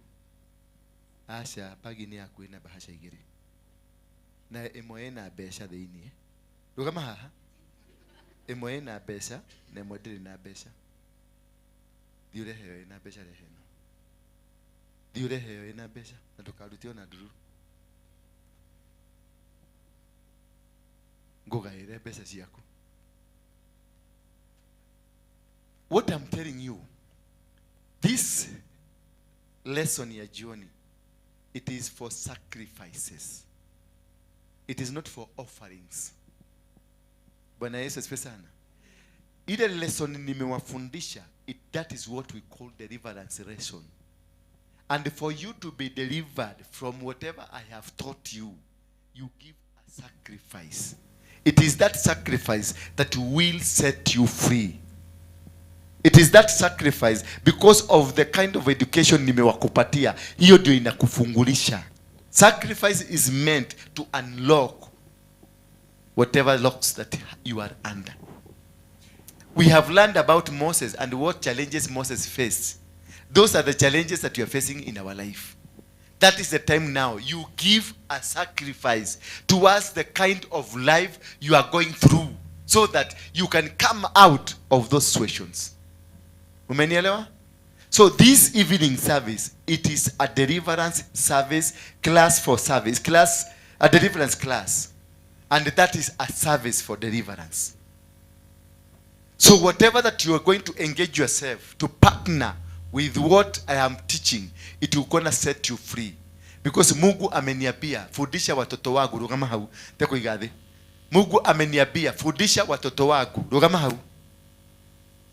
A: Aca, bagi-inĩ yaku ĩna bahasha igĩrĩ na ĩmwe ĩna mbeca thĩiniĩ. Rũgama haha. Ĩmwe ĩna mbeca na ĩmwe ndĩrĩ na mbeca. Thiĩ ũrehe ĩyo ĩna mbeca, rehe ĩno. Thiĩ ũrehe ĩyo ĩna mbeca na ndũkarute ona ndururu. Ngũgaĩre mbeca ciaku. What I'm telling you, this lesson ya jioni, it is for sacrifices. It is not for offerings. Bwana Yesu asifiwe sana. Ile lesson nimewafundisha, that is what we call deliverance lesson. And for you to be delivered from whatever I have taught you, you give a sacrifice. It is that sacrifice that will set you free. It is that sacrifice, because of the kind of education nimewakupatia, hiyo ndio inakufungulisha. Sacrifice is meant to unlock whatever locks that you are under. We have learned about Moses and what challenges Moses faced. Those are the challenges that you are facing in our life. That is the time now. You give a sacrifice towards the kind of life you are going through so that you can come out of those situations. Umenielewa? So this evening service, it is a deliverance service, class for service, class, a deliverance class. And that is a service for deliverance. So whatever that you are going to engage yourself to partner with what I am teaching, it will gonna set you free. Because Mungu ameniambia, fundisha watoto wangu, rugama hau, teko igathe. Mungu ameniambia, fundisha watoto wangu, rugama hau.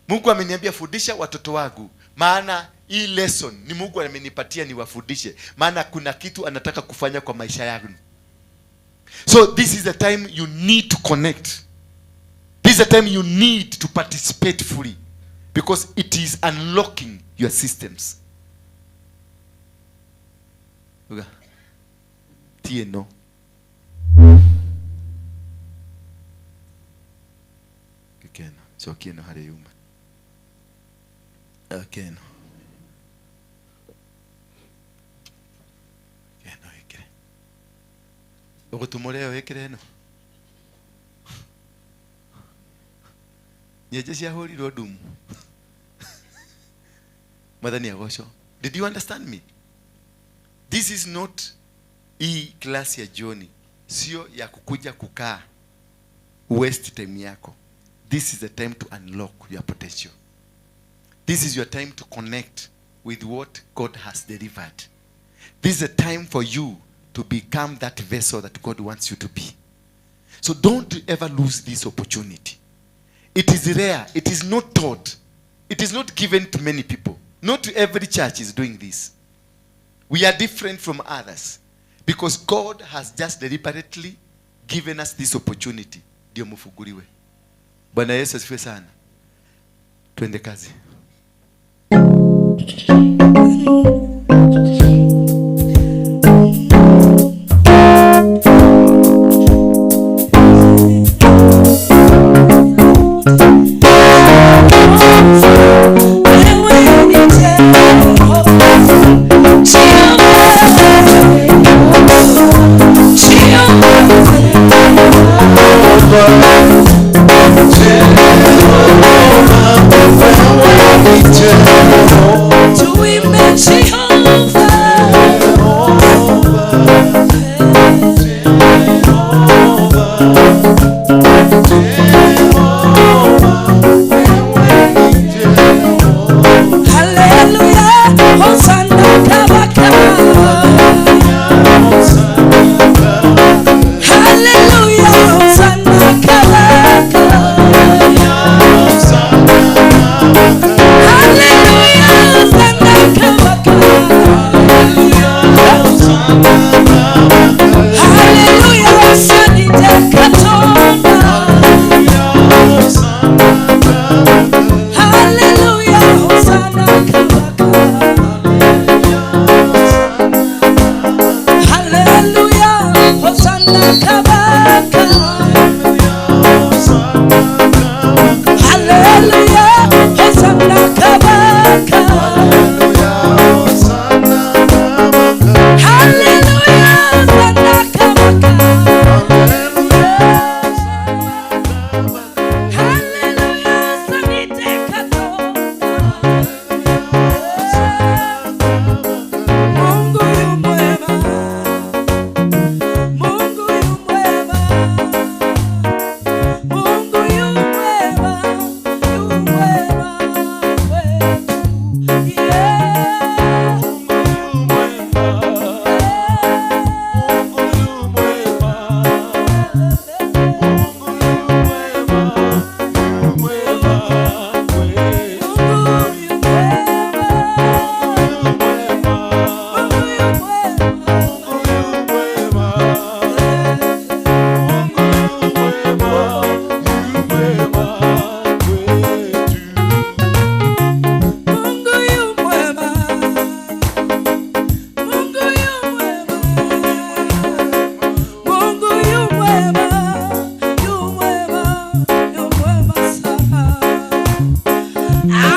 A: Mungu ameniambia fundisha watoto wangu. Maana hii lesson ni Mungu amenipatia niwafundishe. Maana kuna kitu anataka kufanya kwa maisha yangu. So this is the time you need to connect. This is the time you need to participate fully. Because it is unlocking your systems. Uga. Tie no. Kikeno. So kieno hali yuma. Keno. Keno ikire. Ugutumore ikire no. Nyeje ciahũrirwo ndumu. Mwathani agocwo. Did you understand me? This is not hii class ya jioni. Sio ya kukuja kukaa waste time yako. This is the time to unlock your potential. This is your time to connect with what God has delivered. This is a time for you to become that vessel that God wants you to be. So don't ever lose this opportunity. It is rare. It is not taught. It is not given to many people. Not every church is doing this. We are different from others because God has just deliberately given us this opportunity. Ndio mfunguliwe. Bwana Yesu asifiwe sana. Twende kazi.
O: Jehovah.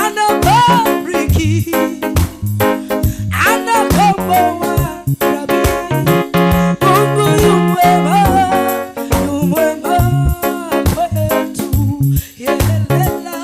O: Anabariki, anakomboa. Mungu yu mwema, yu mwema kwetu. Yelela.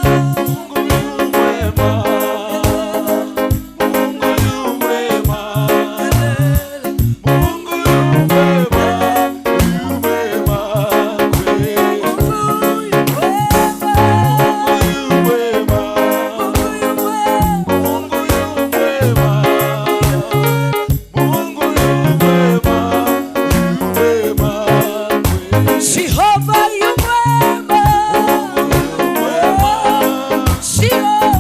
O: Jehova yu mwema. Jehova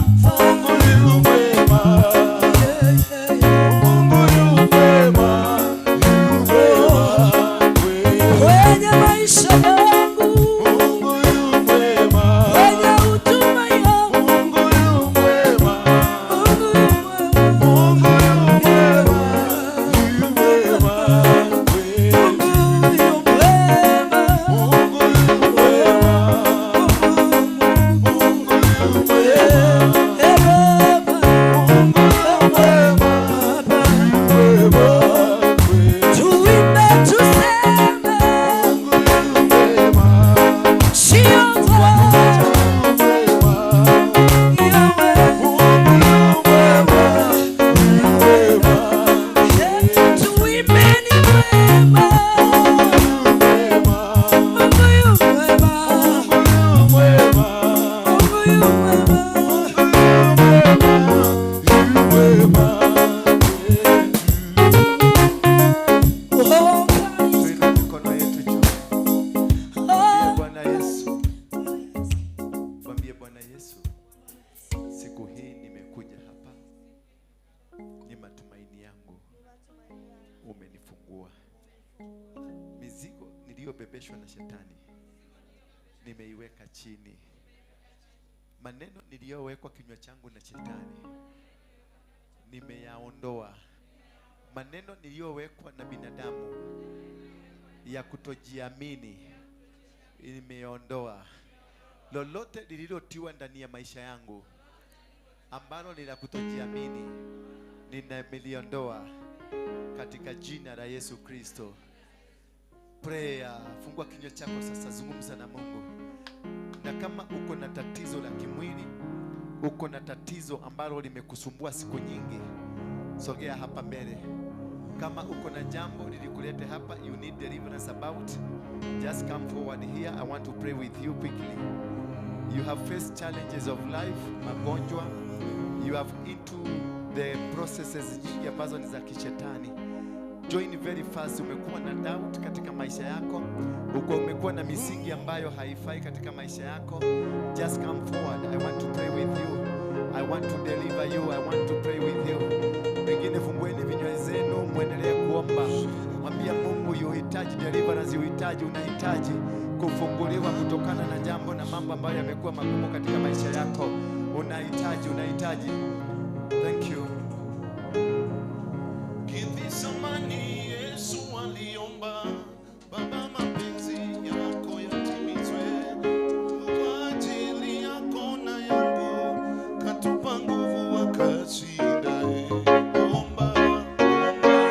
O: kwenye maisha yangu, kwenye huduma yangu, tuimbe tuseme, Jehova tuimbe ni mwema, Mungu yu mwema, Mungu yu mwema. Oh,
A: Tuinue mikono yetu juu. Mwambie Bwana Yesu. Mwambie Bwana Yesu, siku hii nimekuja hapa, ni matumaini yangu umenifungua. Mizigo niliyobebeshwa na shetani nimeiweka chini. Maneno niliyowekwa kinywa changu na shetani nimeyaondoa. Maneno niliyowekwa na binadamu ya kutojiamini nimeondoa. Lolote lililotiwa ndani ya maisha yangu ambalo ni la kutojiamini nimeliondoa katika jina la Yesu Kristo. Prayer, fungua kinywa chako sasa, zungumza na Mungu. Na kama uko na tatizo la kimwili, uko na tatizo ambalo limekusumbua siku nyingi, sogea hapa mbele. Kama uko na jambo lilikulete hapa, you need deliverance about, just come forward here. I want to pray with you quickly. You have faced challenges of life, magonjwa, you have into the processes nyingi ambazo ni za kishetani. Join very fast. Umekuwa na doubt katika maisha yako, uko umekuwa na misingi ambayo haifai katika maisha yako, just come forward. I want to pray with you. I want to deliver you. I want to pray with you. Wengine fungueni vinywa zenu, muendelee kuomba. Mwambia Mungu yuhitaji deliverance, yuhitaji, unahitaji kufunguliwa kutokana na jambo na mambo ambayo yamekuwa magumu katika maisha yako. Unahitaji, unahitaji. Thank you.
P: Gethsemane Yesu aliomba, Baba mapenzi yako yatimizwe, kwa ajili yako na yangu, katupa nguvu akashinda. Omba, omba,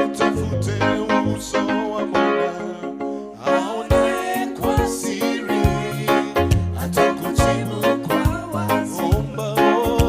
P: utafute uso wa Bwana, aone kwa siri, atakujibu kwa wazi. Omba, omba.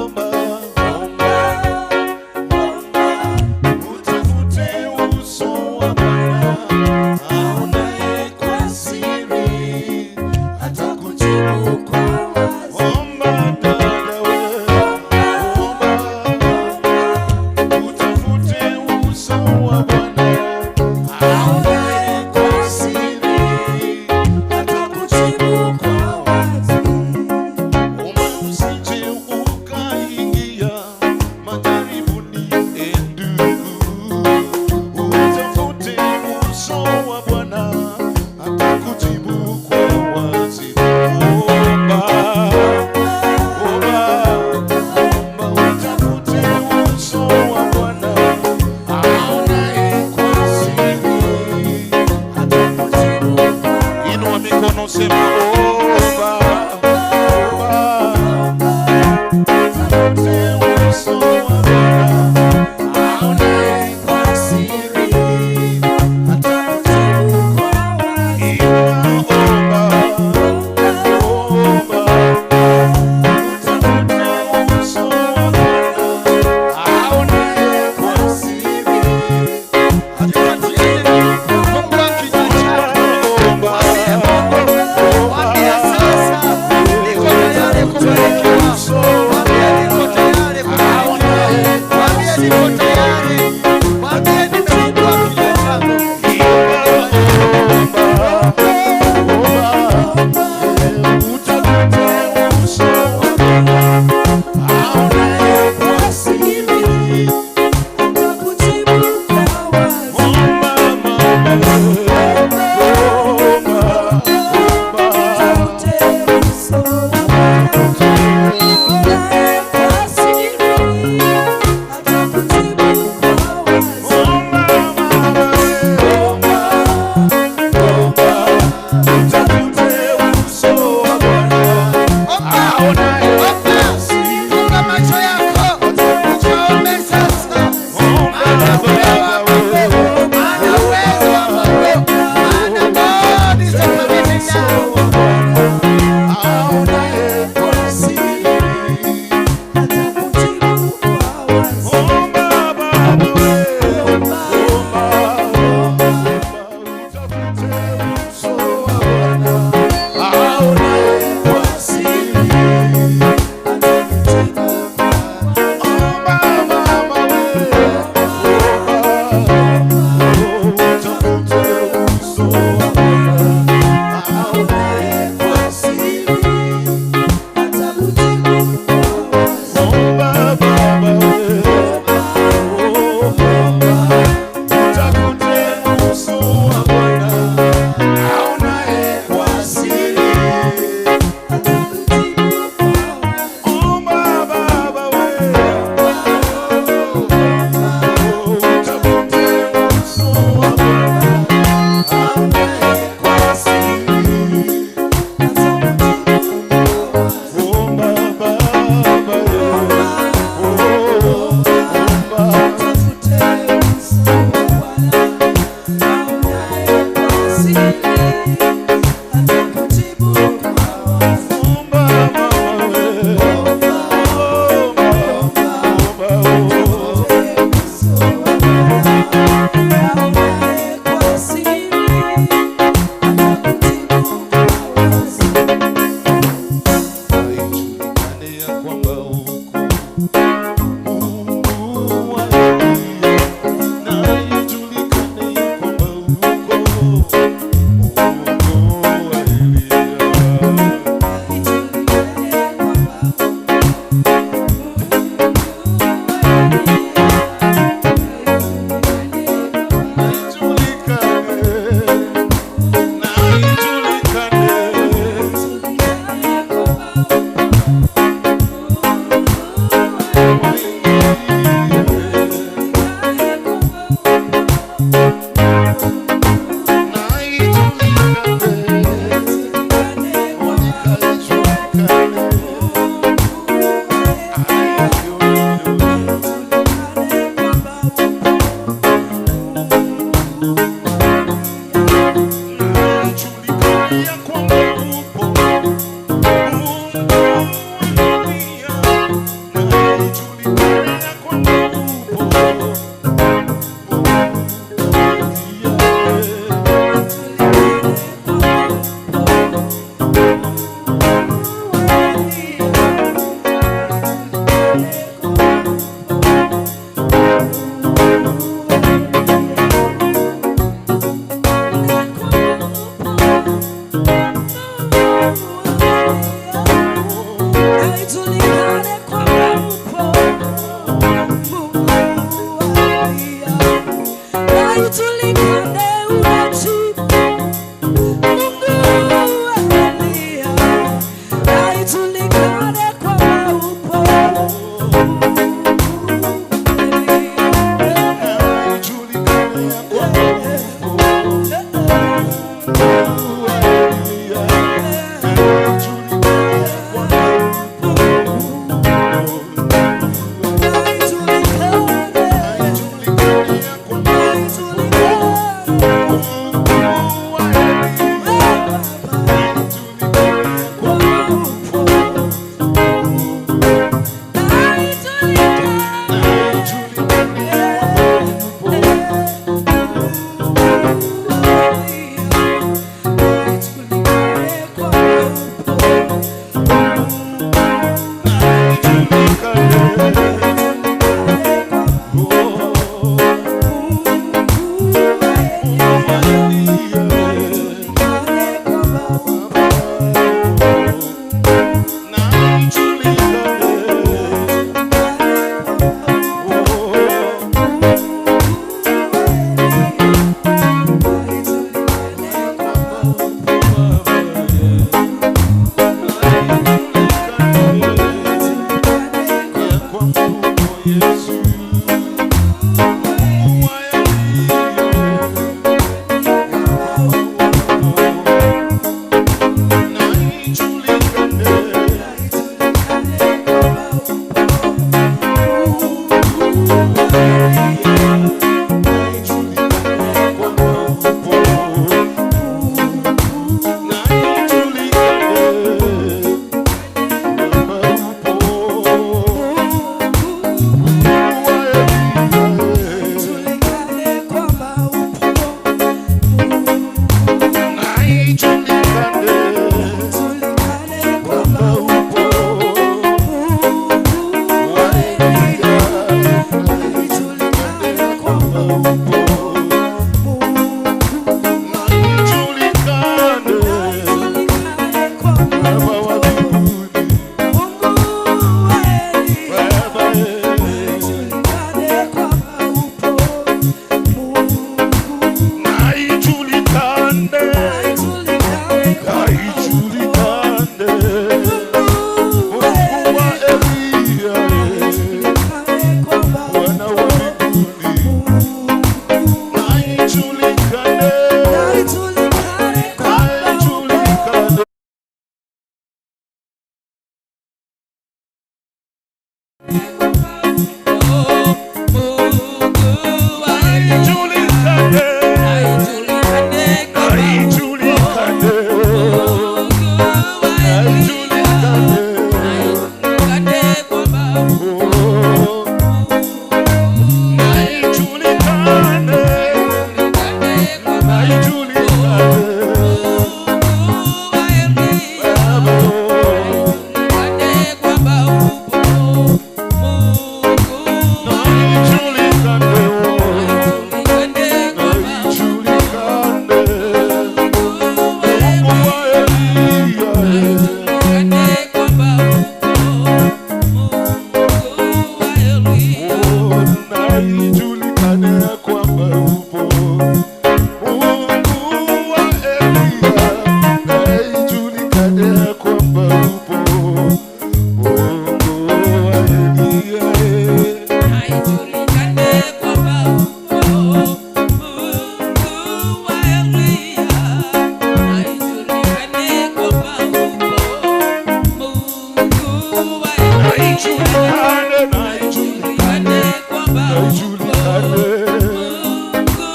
P: Na ijulikane, na ijulikane kwamba ijulikane. Mungu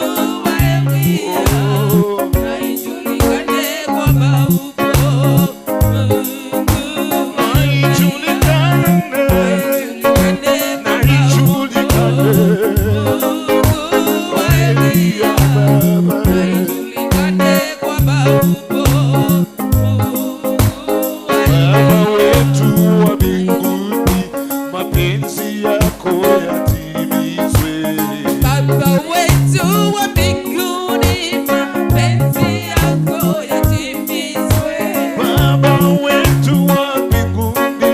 P: wa Eliya, na ijulikane kwamba upo. Mungu na ijulikane, na ijulikane. Mungu wa Eliya, na ijulikane kwamba upo. Baba wetu wa mbinguni, mapenzi yako yatimizwe. Baba wetu wa mbinguni, mapenzi yako yatimizwe. Baba wetu wa mbinguni,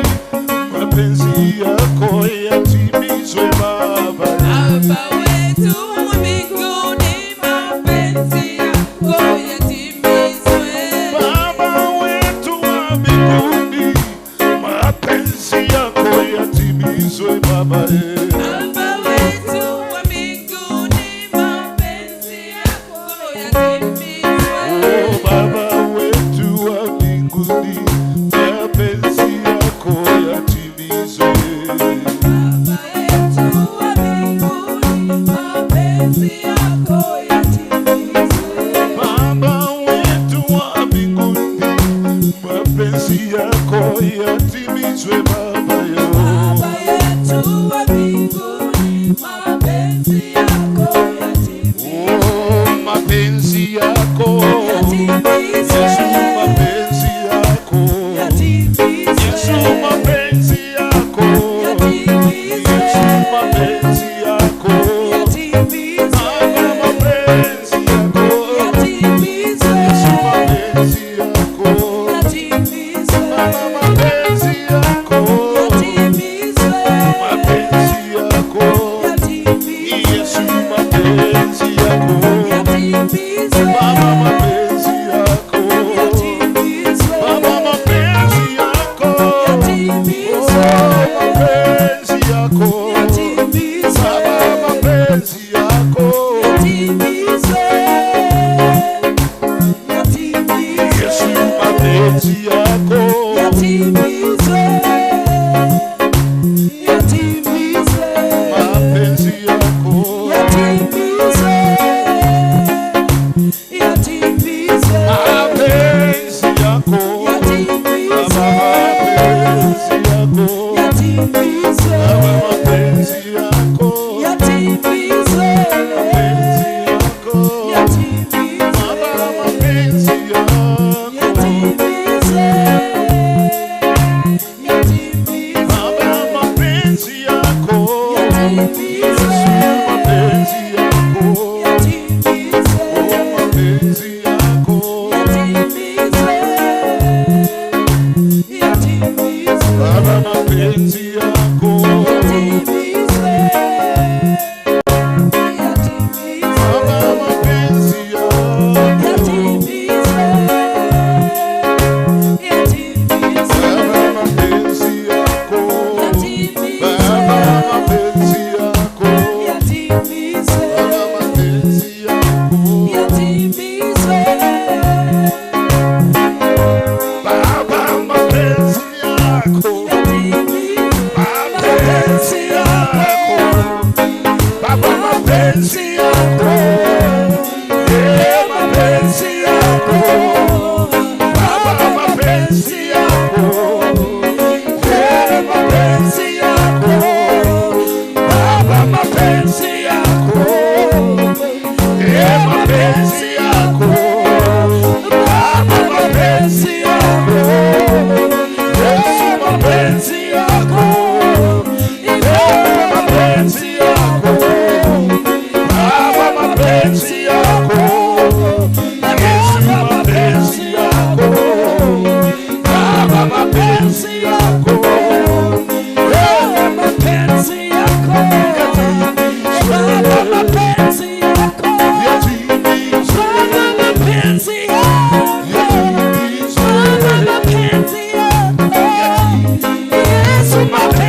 P: mapenzi yako yatimizwe. Baba, Baba wetu wa mbinguni, mapenzi yako yatimizwe. Baba wetu wa mbinguni, mapenzi yako yatimizwe. Baba, Baba wetu wa mbinguni, mapenzi yako yatimizwe. Oh, Baba wetu wa mbinguni, mapenzi yako yatimizwe. Baba yetu wa mbinguni, mapenzi yako yatimizwe. Baba wetu wa mbinguni, mapenzi yako yatimizwe. Baba yo. Baba yetu wa mbinguni, mapenzi yako yatimizwe. Oh, mapenzi yako yatimizwe. Yesu, mapenzi yako yatimizwe. Yesu, mapenzi yako yatimizwe. Yesu, mapenzi yako yatimizwe. Baba, mapenzi yako yatimizwe. Yesu, mapenzi yako yatimizwe. Baba, mapenzi yako yatimizwe. Mapenzi yako yatimizwe. Yesu, mapenzi yako yatimizwe. Baba, mapenzi yako yatimizwe. Baba, mapenzi yako yatimizwe. Oh, mapenzi yako yatimizwe. Baba, mapenzi yako yatimizwe. Yatimizwe. Yesu, mapenzi yako yatimizwe. Yatimizwe. Mapenzi yako yatimizwe. Yatimizwe. Mapenzi yako yatimizwe. Mapenzi yako yatimizwe. Mapenzi yako yatimizwe. Mapenzi yako yatimizwe. Mapenzi yako yatimizwe. Yatimizwe. Baba, mapenzi yako yatimizwe. Mapenzi yako yatimizwe. Oh, mapenzi yako yatimizwe. Yatimizwe. Baba, mapenzi yako yatimizwe. Yatimizwe. Baba, mapenzi yako yatimizwe. Yatimizwe. Baba, mapenzi yako yatimizwe. Baba, mapenzi yako yatimizwe. Baba, mapenzi yako yatimizwe. Baba, mapenzi yako yatimizwe. Mapenzi yako Baba, mapenzi yako, eh, mapenzi yako Baba, mapenzi yako, eh, mapenzi yako Baba, mapenzi yako, eh, mapenzi yako Baba, mapenzi yako, Yesu, mapenzi yako, eh, mapenzi yako Baba, mapenzi yako, Yesu, mapenzi yako Baba, mapenzi yako, eh, mapenzi yako Baba, mapenzi yako Baba, mapenzi yako Baba, mapenzi yako Yesu, mapenzi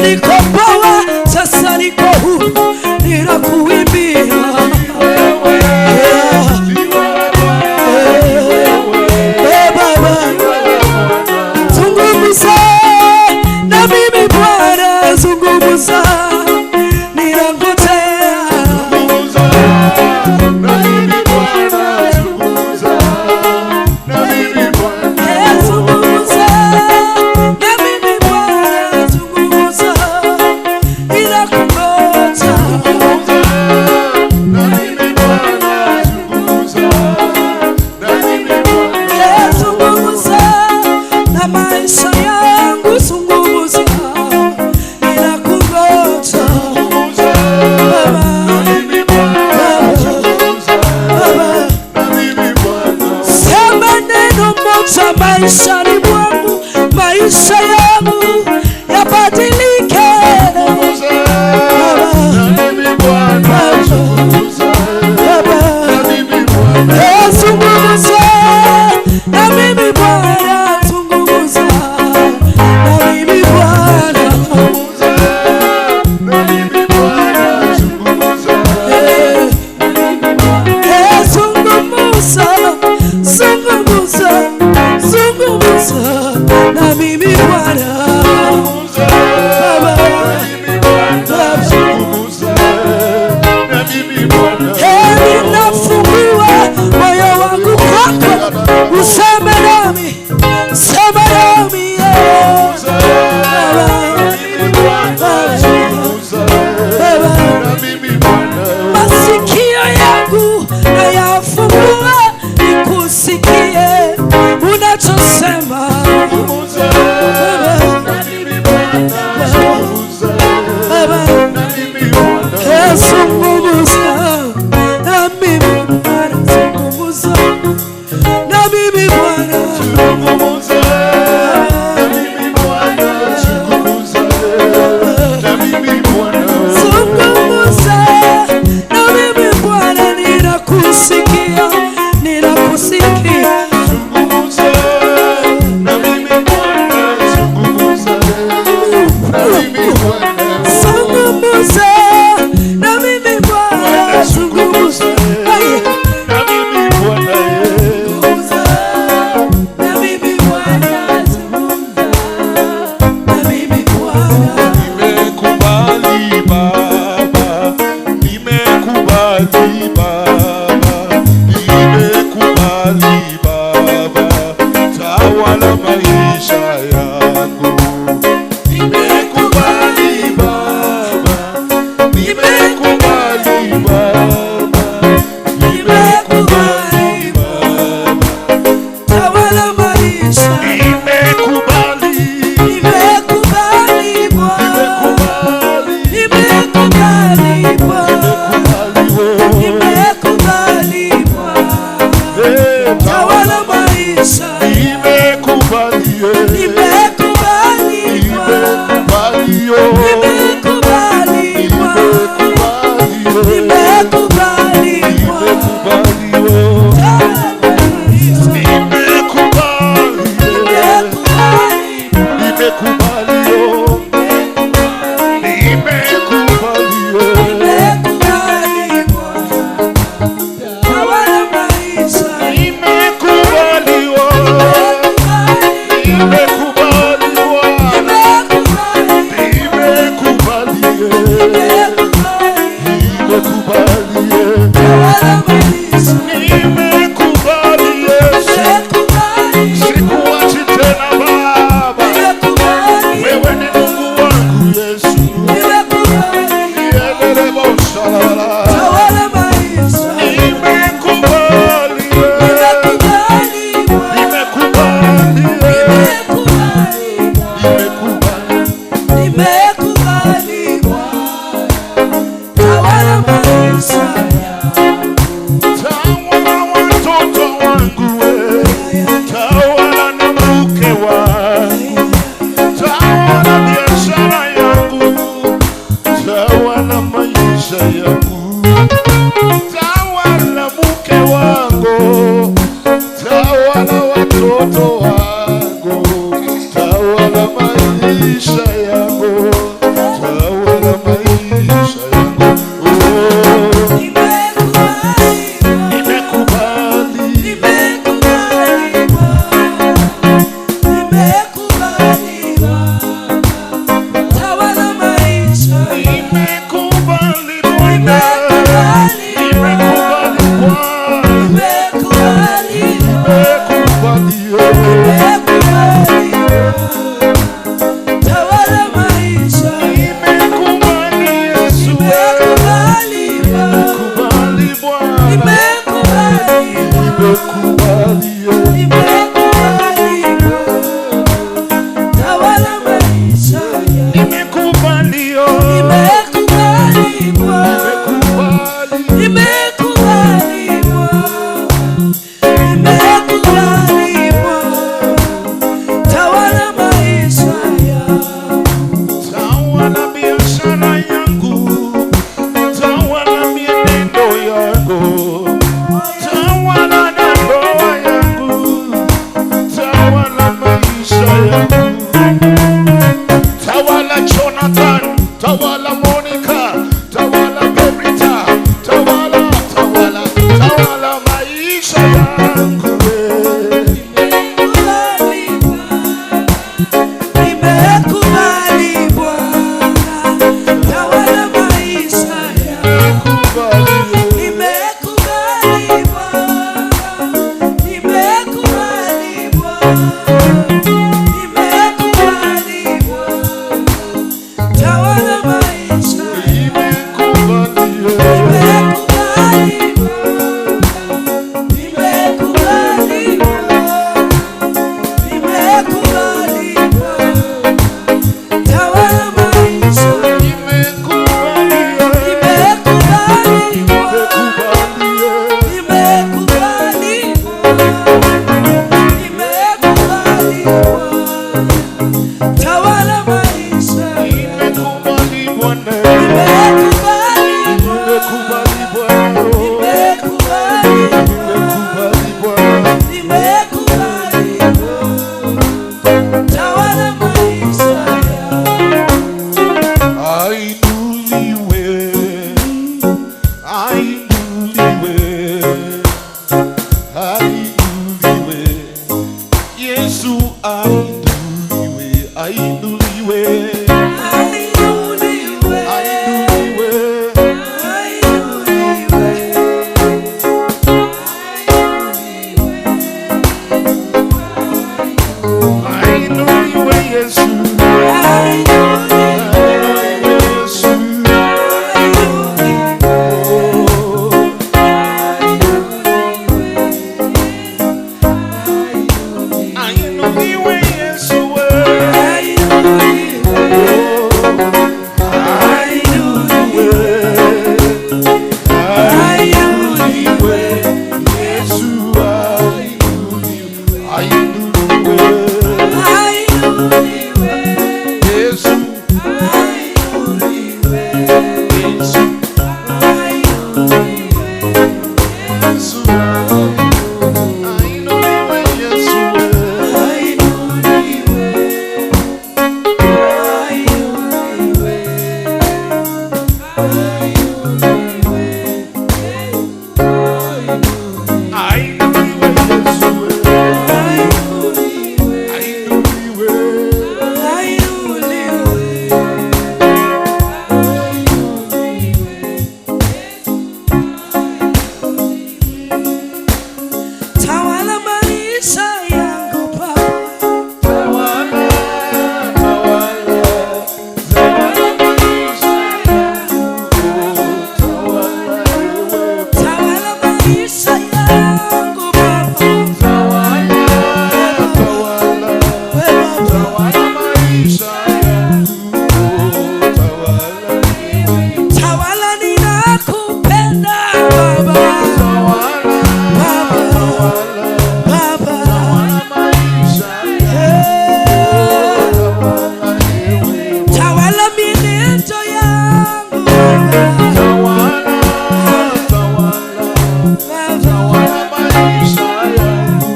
O: Umenikomboa, sasa niko huru, ninakuimbia. Baba, zungumza na mimi Bwana, zungumza, ninangojea.
P: Na mimi Bwana, zungumza na mimi Bwana.
O: Zungumza na mimi Bwana, zungumza, ninakungoja.
P: Na mimi Bwana, zungumza na mimi Bwana.
O: Zungumza na maisha yangu, zungumza, ninakungoja. Nimekubali Bwana, nimekubali Bwana, nimekubali Bwana, tawala maisha yangu,
P: tawala biashara yangu, tawala mienendo yangu, tawala na ndoa yangu, tawala maisha yangu, tawala Jonathan, tawala Monica, tawala Berita, tawala, tawala, tawala maisha yangu.
O: Nimekubali Bwana, tawala maisha yangu. Nimekubali Bwana, nimekubali Bwana, nimekubali Bwana, tawala maisha yangu. Nimekubali Bwana, nimekubali Bwana, nimekubali Bwana, tawala maisha yangu. Nimekubali Bwana, nimekubali Bwana, nimekubali Bwana, tawala maisha yangu.
P: Nimekubali Bwana,
O: nimekubali
P: nimekubali Bwana,
O: nimekubali
P: Bwana,
O: nimekubali Bwana, tawala maisha yangu.
P: Ainuliwe, ainuliwe, ainuliwe, Yesu ainuliwe, ainuliwe,
O: Ainuliwe,
P: ainuliwe,
O: ainuliwe,
P: ainuliwe Yesu,
O: ainuliwe,
P: ainuliwe Yesu. Ainuliwe Yesu, ainuliwe Yesu, ainuliwe,
O: ainuliwe,
P: Yesu,
O: ainuliwe,
P: Yesu, Yesu, ainuliwe Yesu.
O: Ainuliwe, ainuliwe,
P: Ainuliwe Yesu, ainuliwe,
O: ainuliwe. Tawala maisha yangu Baba,
P: tawala, tawala, tawala maisha yangu, tawala wewe,
O: tawala maisha yangu Baba,
P: tawala, tawala, tawala maisha yangu, tawala wewe,
O: tawala ninakupenda Baba,
P: tawala, tawala,
O: Baba,
P: tawala maisha yangu, tawala wewe,
O: tawala mienendo yangu Baba,
P: tawala, tawala,
O: Baba,
P: tawala maisha yangu,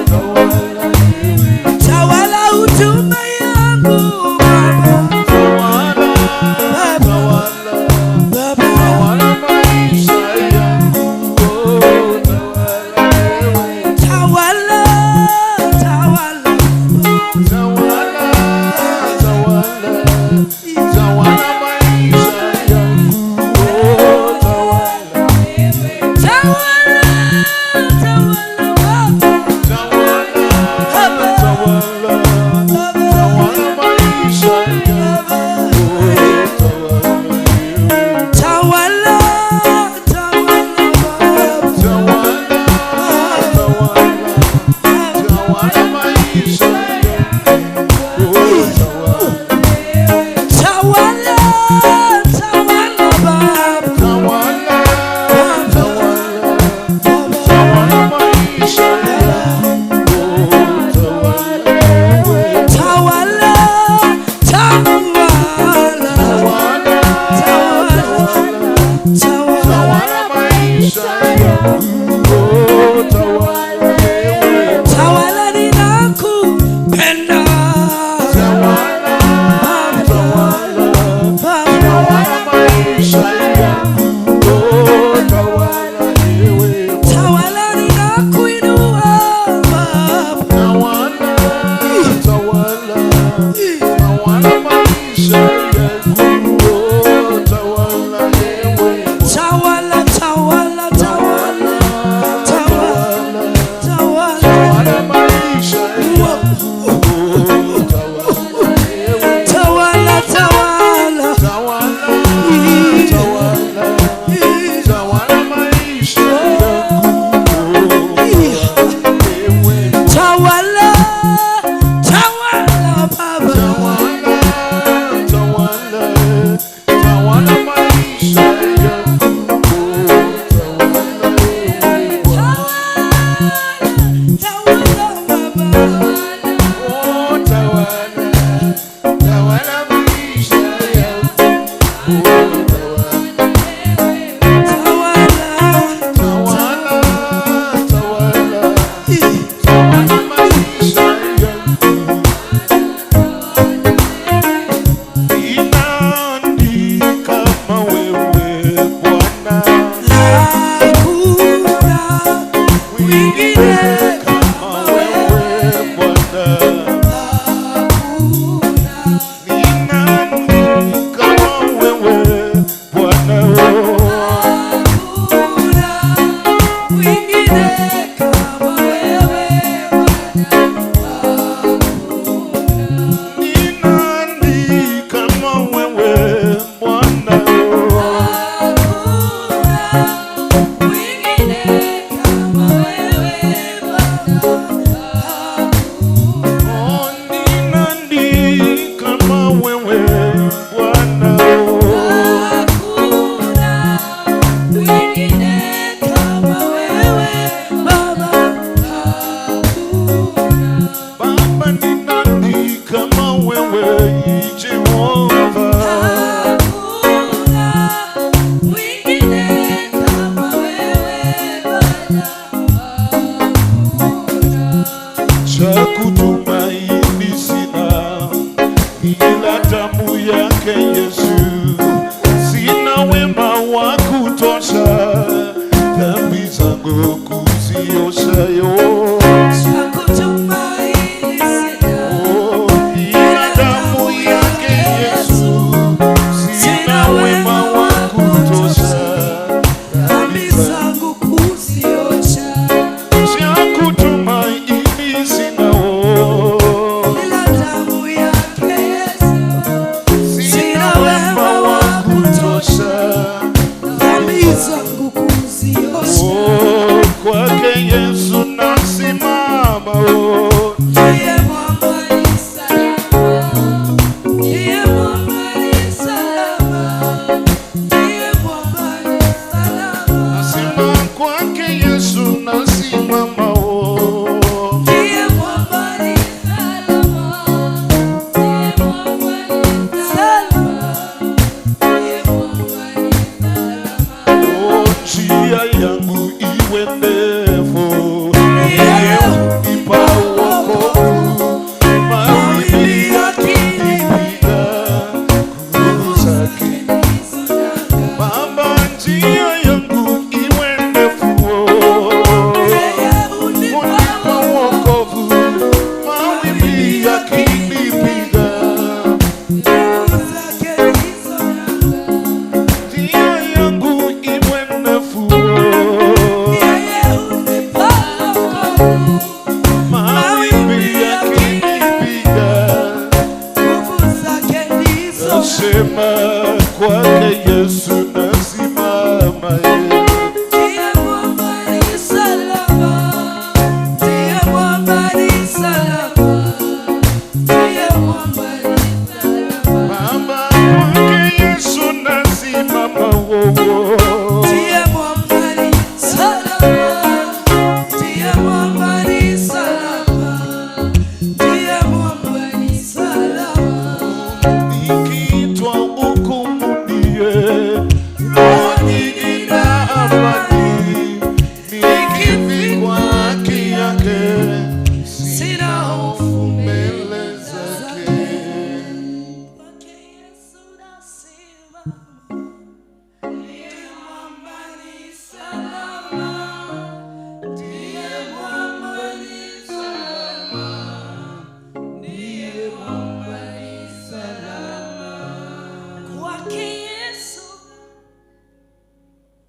P: tawala wewe.
O: tawala huduma yangu Baba,
P: Tawala, tawala,
O: Baba,
P: tawala maisha yangu, oh, tawala wewe.
O: tawala, tawala,
P: Tawala, tawala, tawala maisha yangu, oh, tawala.
O: Tawala, tawala Baba,
P: Tawala, tawala, tawala maisha yangu, oh, tawala wewe.
O: Tawala, tawala Baba,
P: Tawala, tawala, tawala maisha yangu, oh, tawala.
O: Tawala.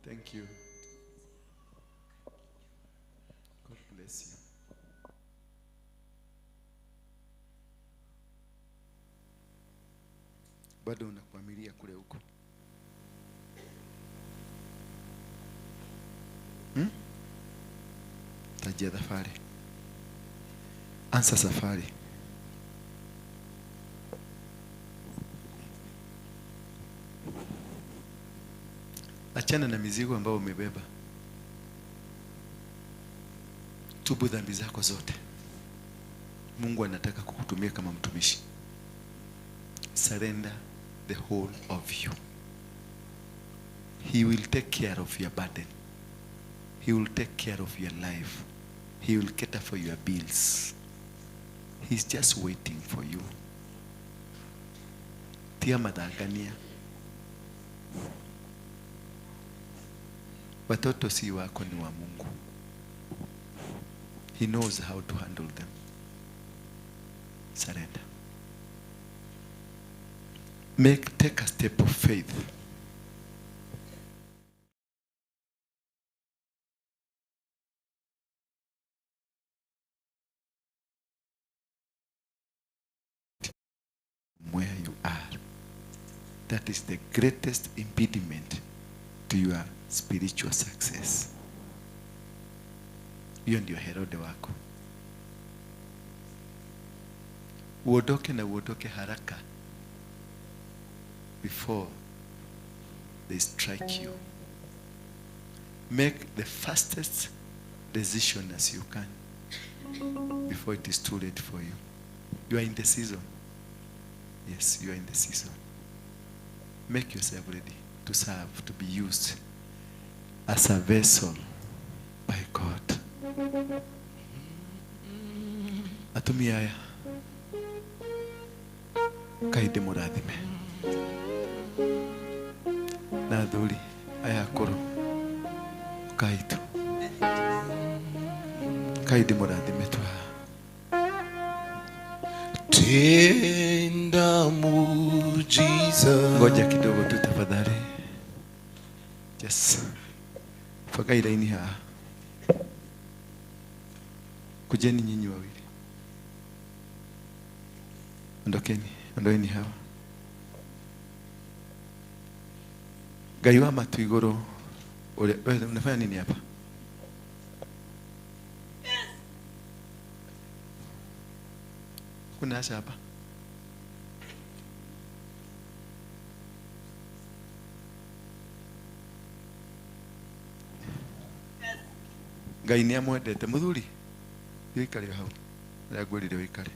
A: Thank you. God bless you. Bado unakwamilia kule huko. Tajia safari. Anza safari. Achana na mizigo ambayo umebeba. Tubu dhambi zako zote. Mungu anataka kukutumia kama mtumishi. Surrender the whole of you. He will take care of your burden. He will take care of your life. He will cater for your bills. He's just waiting for you. Tia mathangania. Watoto si wako, ni wa Mungu. He knows how to handle them. Surrender. Take a step of faith. Where you are. That is the greatest impediment to your spiritual success. Hiyo ndio Herode wako. Uondoke na uondoke haraka before they strike you. Make the fastest decision as you can before it is too late for you. You are in the season. Yes, you are in the season. Make yourself ready to serve, to be used as a vessel by God. Atumia aya kaide murathime na athuri aya akuru kaitu kaide murathime tu.
P: Tenda muujiza.
A: Ngoja kidogo tu tafadhali. Yes. Fagai laini ha. Kujeni nyinyi wawili. Ondokeni, ondoeni hawa. Ngai wa matu iguru. Wewe unafanya nini hapa? Kuna asha hapa. Ngai ni amwendete muthuri. Wikare hau. Ndagwirire wikare.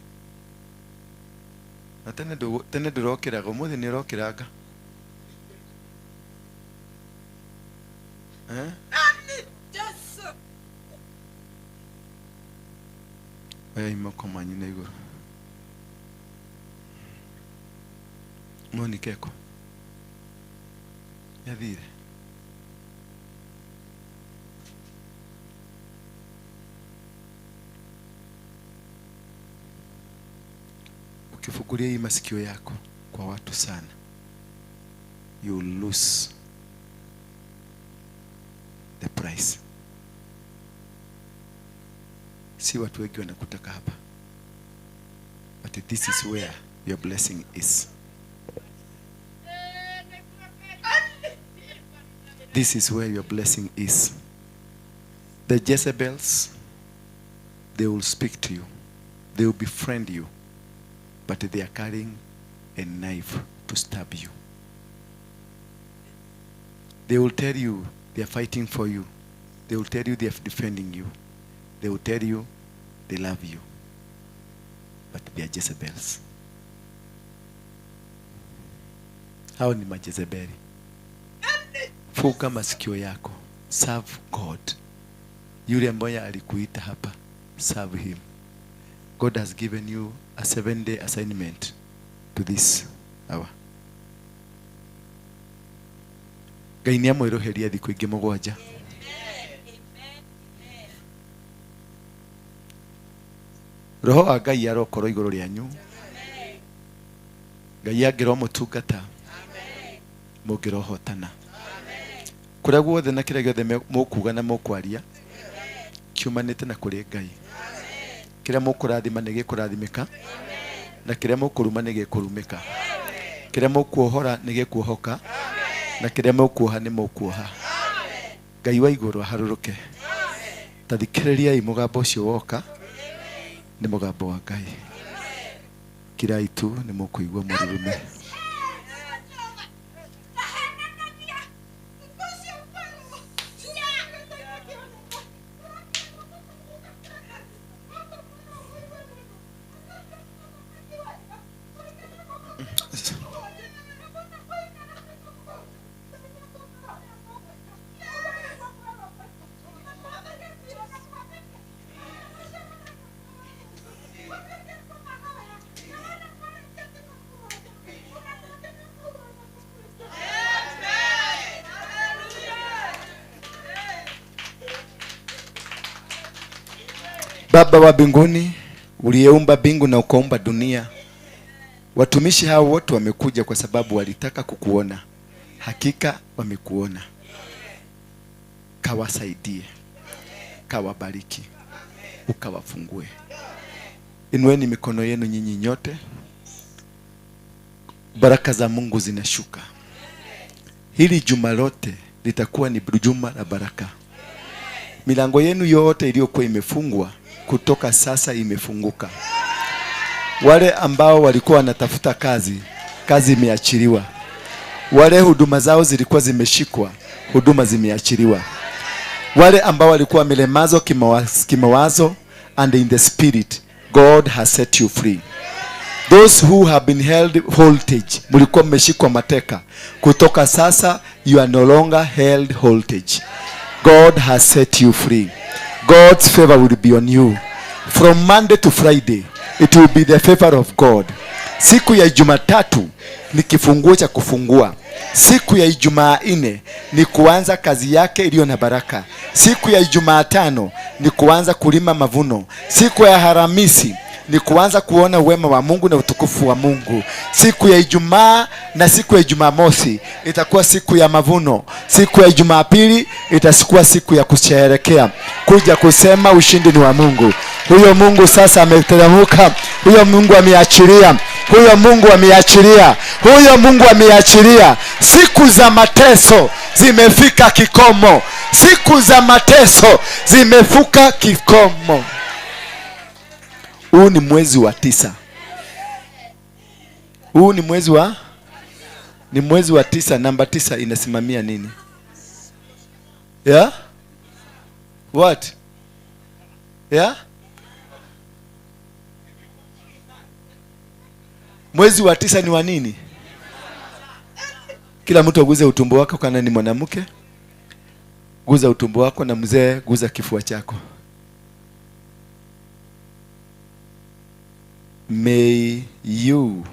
A: Na tene tene ndurokiraga umuthi ni urokiranga. Eh? Oya imoko manyu na iguru. Monica eko. Yathire. Ukifungulia hii masikio yako kwa watu sana, you will lose the price. Si watu wengi wanakutaka hapa, but this is where your blessing is. This is where your blessing is. The Jezebels, they will speak to you. They will befriend you. But they are carrying a knife to stab you. They will tell you they are fighting for you. They will tell you they are defending you. They will tell you they love you. But they are Jezebels. Hao ni majezebeli. Fuka masikio yako. Serve God. Yule ambaye alikuita hapa, serve him. God has given you a 7-day assignment to this hour. Ngai ni amwiroheria thiku ingi mugwanja. Roho wa Ngai arokorwo iguru rianyu. Ngai angiromutungata mungirohotana. Kuria guothe na kiria giothe mukuga na mukwaria kiumanite na kuri Ngai. Kiria mukurathima ni gikurathimika, na kiria mukuruma ni gikurumika. Kiria mukuohora ni gikuohoka, na kiria mukuoha ni mukuoha. Ngai wa iguru aharuruke. Ta thikiririai mugambo ucio woka, ni mugambo wa Ngai. Kirai tu ni mukuigua mururume. Baba wa mbinguni, uliyeumba mbingu na ukaumba dunia, watumishi hao wote wamekuja kwa sababu walitaka kukuona. Hakika wamekuona. Kawasaidie, kawabariki, ukawafungue. Inueni mikono yenu nyinyi nyote. Baraka za Mungu zinashuka. Hili juma lote litakuwa ni juma la baraka. Milango yenu yote iliyokuwa imefungwa kutoka sasa imefunguka. Wale ambao walikuwa wanatafuta kazi, kazi imeachiliwa. Wale huduma zao zilikuwa zimeshikwa, huduma zimeachiliwa. Wale ambao walikuwa wamelemazwa kimawazo and in the spirit, God has set you free. Those who have been held hostage, mlikuwa mmeshikwa mateka, kutoka sasa you are no longer held hostage. God has set you free. God's favor will be on you. From Monday to Friday, it will be the favor of God. Siku ya Jumatatu ni kifunguo cha kufungua. Siku ya Ijumaa 4 ni kuanza kazi yake iliyo na baraka. Siku ya Jumatano ni kuanza kulima mavuno. Siku ya Alhamisi ni kuanza kuona wema wa Mungu na utukufu wa Mungu. Siku ya Ijumaa na siku ya Jumamosi itakuwa siku ya mavuno. Siku ya Jumapili itakuwa siku ya kusherehekea, kuja kusema ushindi ni wa Mungu. Huyo Mungu sasa ameteremka. Huyo Mungu ameachilia. Huyo Mungu ameachilia. Huyo Mungu ameachilia. Siku za mateso zimefika kikomo. Siku za mateso zimefuka kikomo. Huu ni mwezi wa 9. Huu ni mwezi wa? Ni mwezi wa 9. Namba 9 inasimamia nini? Yeah? What? Yeah? Mwezi wa 9 ni wa nini? Kila mtu aguze utumbo wako, kana ni mwanamke. Guza utumbo wako, na mzee guza kifua chako. May you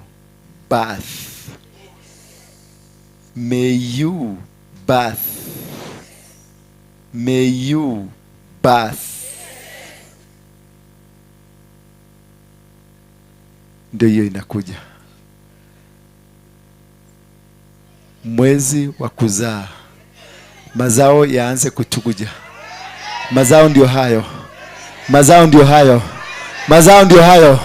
A: bath. May you bath. May you bath. Ndio hiyo inakuja. Mwezi wa kuzaa. Mazao yaanze kutukuja. Mazao ndio hayo. Mazao ndio hayo. Mazao ndio hayo.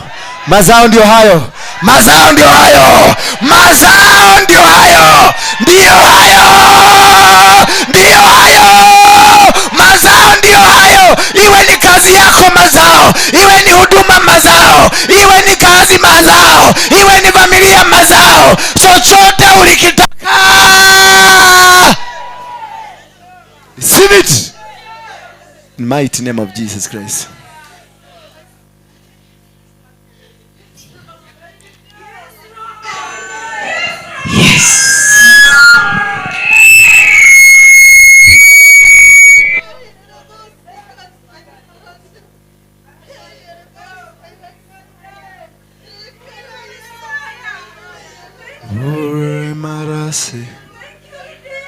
A: Mazao ndio hayo. Mazao ndio hayo. Mazao ndio hayo. Ndio hayo. Ndio hayo. Mazao ndio hayo. Iwe ni kazi yako mazao, iwe ni huduma mazao, iwe ni kazi mazao, iwe ni familia mazao. Chochote ulikitaka, receive it in mighty name of Jesus Christ.
N: Yes.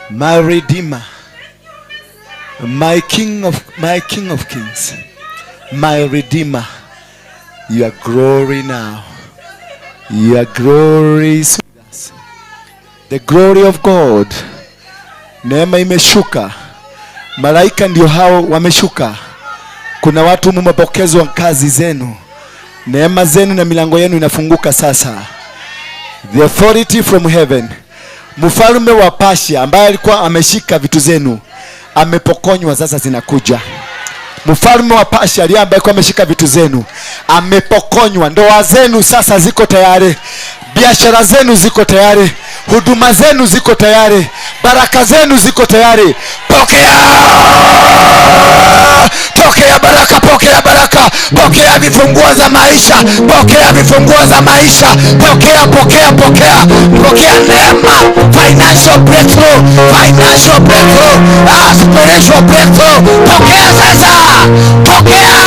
A: My Redeemer, my King of Kings, my Redeemer, your glory now, your glory is with us. The glory of God. Neema imeshuka, malaika ndio hao wameshuka. Kuna watu mmepokezwa kazi zenu, neema zenu na milango yenu inafunguka sasa. The authority from heaven. Mfalme wa Persia ambaye alikuwa ameshika vitu zenu amepokonywa, sasa zinakuja. Mfalme wa Persia ambaye alikuwa ameshika vitu zenu amepokonywa. Ndoa zenu sasa ziko tayari, biashara zenu ziko tayari, huduma zenu ziko tayari, baraka zenu ziko tayari. Pokea! Pokea baraka, pokea baraka, pokea vifunguo za maisha, pokea vifunguo za maisha, pokea, pokea, pokea, pokea neema, financial breakthrough, financial breakthrough, spiritual breakthrough. Pokea sasa, pokea.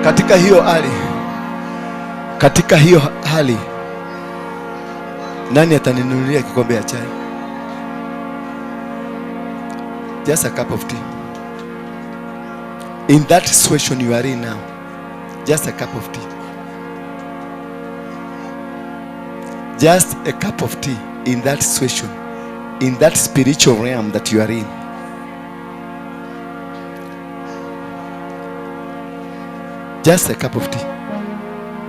A: Katika hiyo hali, katika hiyo hali, nani ataninunulia kikombe ya chai? Just a cup of tea. In that situation you are in now, just a cup of tea. Just a cup of tea in that situation, in that spiritual realm that you are in. Just a cup of tea.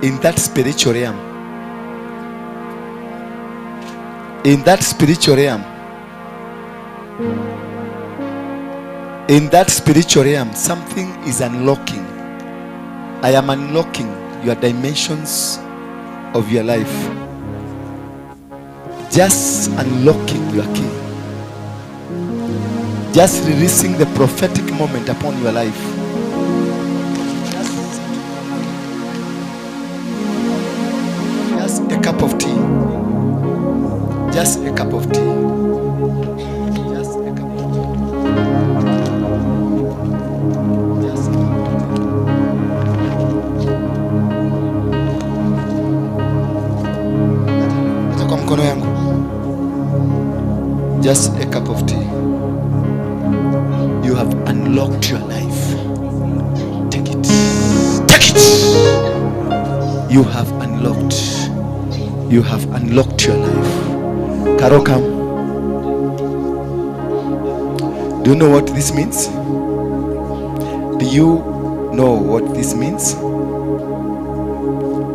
A: In that spiritual realm. In that spiritual realm. In that spiritual realm, something is unlocking. I am unlocking your dimensions of your life. Just unlocking your key. Just releasing the prophetic moment upon your life. Just a cup of tea. Just a cup of tea. Just a cup of tea. Just a cup of tea. Leta kwa mkono yangu. Just a cup of tea. You have unlocked your life. Take it. Take it. You have unlocked. You have unlocked your life. Karo, come. Do you know what this means? Do you know what this means?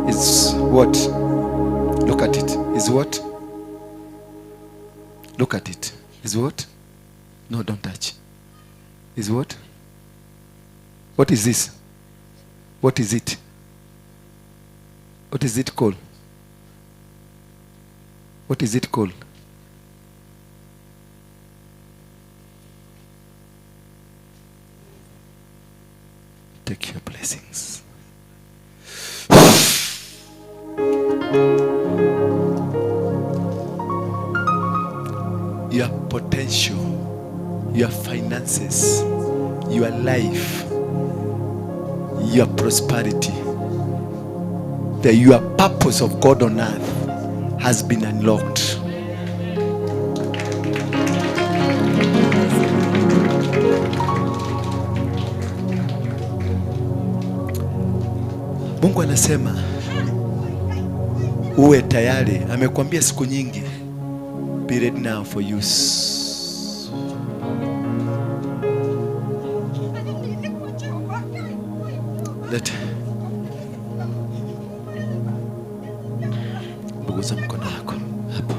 A: It's what? Look at it. Is what? Look at it. Is what? No, don't touch. Is what? What is this? What is it? What is it called? What is it called? Take your blessings. Your potential, your finances, your life, your prosperity, your purpose of God on earth has been unlocked. Mungu anasema uwe tayari. Amekwambia siku nyingi, be ready now for use. Let buguza mkono wako hapo,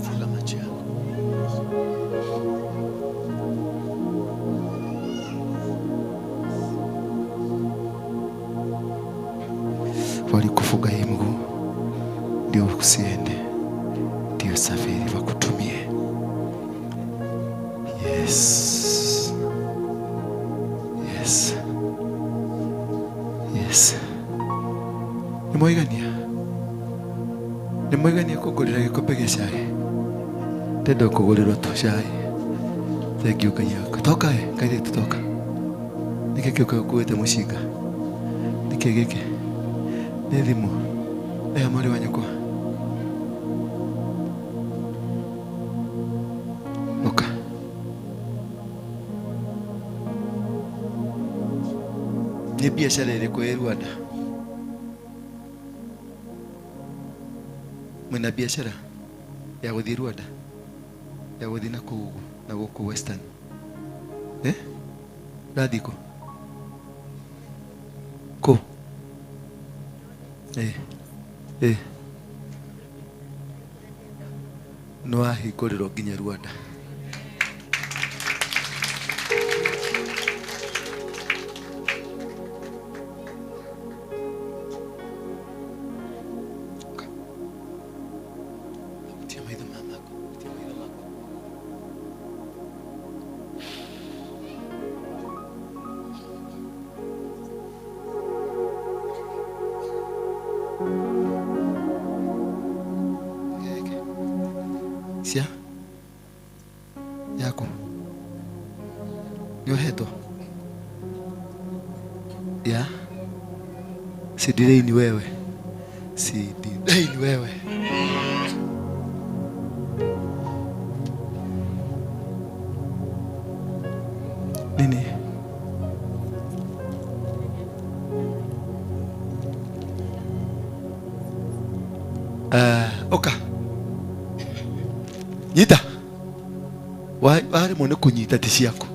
A: funga macho yako. Walikufuga hii mguu ndio usiende, ndio safiri wakutumie. Yes. Yes. Yes. Nimoigania. Nimoigania kugurira gikombe gia cai. Ndenda kugurirwo tu cai. Thank you Ngai wakwa. Toka kairĩtu toka. Nĩkĩ kĩu ũkuĩte mũcinga? Nĩkĩ gĩkĩ? Nĩ thimũ. Ĩya mwarĩ wa nyũkwa. Ũka. Nĩ biacara ĩrĩkũ ĩ Rwanda? Mwĩna biacara ya gũthiĩ Rwanda? Ya gũthiĩ na kũu ũguo, na gũkũ Western? Eh? Ũrathiĩ kũ? Kũ? Eh. Eh. Nĩ wahingũrĩrwo nginya Rwanda. Tia maitho mako, tia maitho mako. Cia yako nĩ ũhetwo ya Sidilei ni wewe. Sidilei ni wewe. Nini? Oka. Nyita. Wale mwone kunyita tishi yako.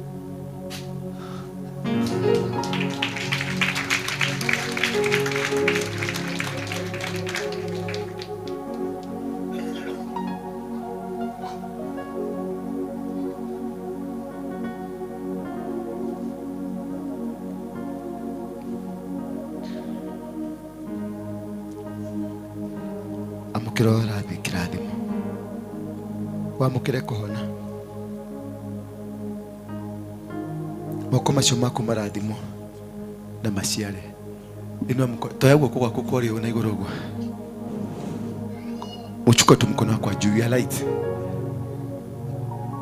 A: Amukira rathi kirathimo. Wamukire kuhona. Moko macio maku marathimo na maciare. Inua mkono, toa guoko gwaku kwa ũrĩo na igũrũ ũguo. Uchukue tu mkono wako juu ya light.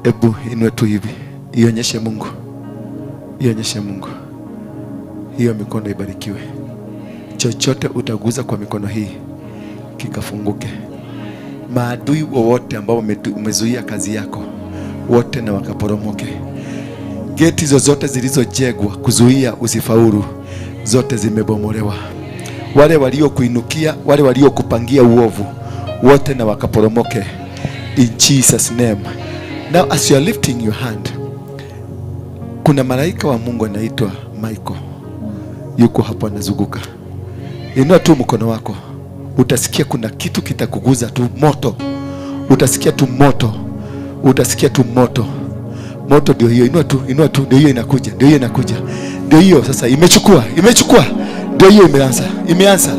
A: Ebu inua tu hivi. Ionyeshe Mungu. Ionyeshe Mungu. Hiyo mikono ibarikiwe. Chochote utaguza kwa mikono hii kikafunguke. Maadui wowote ambao umezuia kazi yako wote na wakaporomoke. Geti zozote zilizojengwa kuzuia usifaulu zote zimebomolewa. Wale waliokuinukia, wale waliokupangia uovu wote na wakaporomoke in Jesus name. Now as you are lifting your hand, kuna malaika wa Mungu anaitwa Michael, yuko hapo anazunguka. Inua tu mkono wako, utasikia kuna kitu kitakuguza tu moto. Utasikia tu moto. Utasikia tu moto. Moto ndio hiyo. Inua tu, inua tu, ndio hiyo inakuja, ndio hiyo inakuja. Ndio hiyo sasa imechukua, imechukua. Ndio hiyo imeanza, imeanza.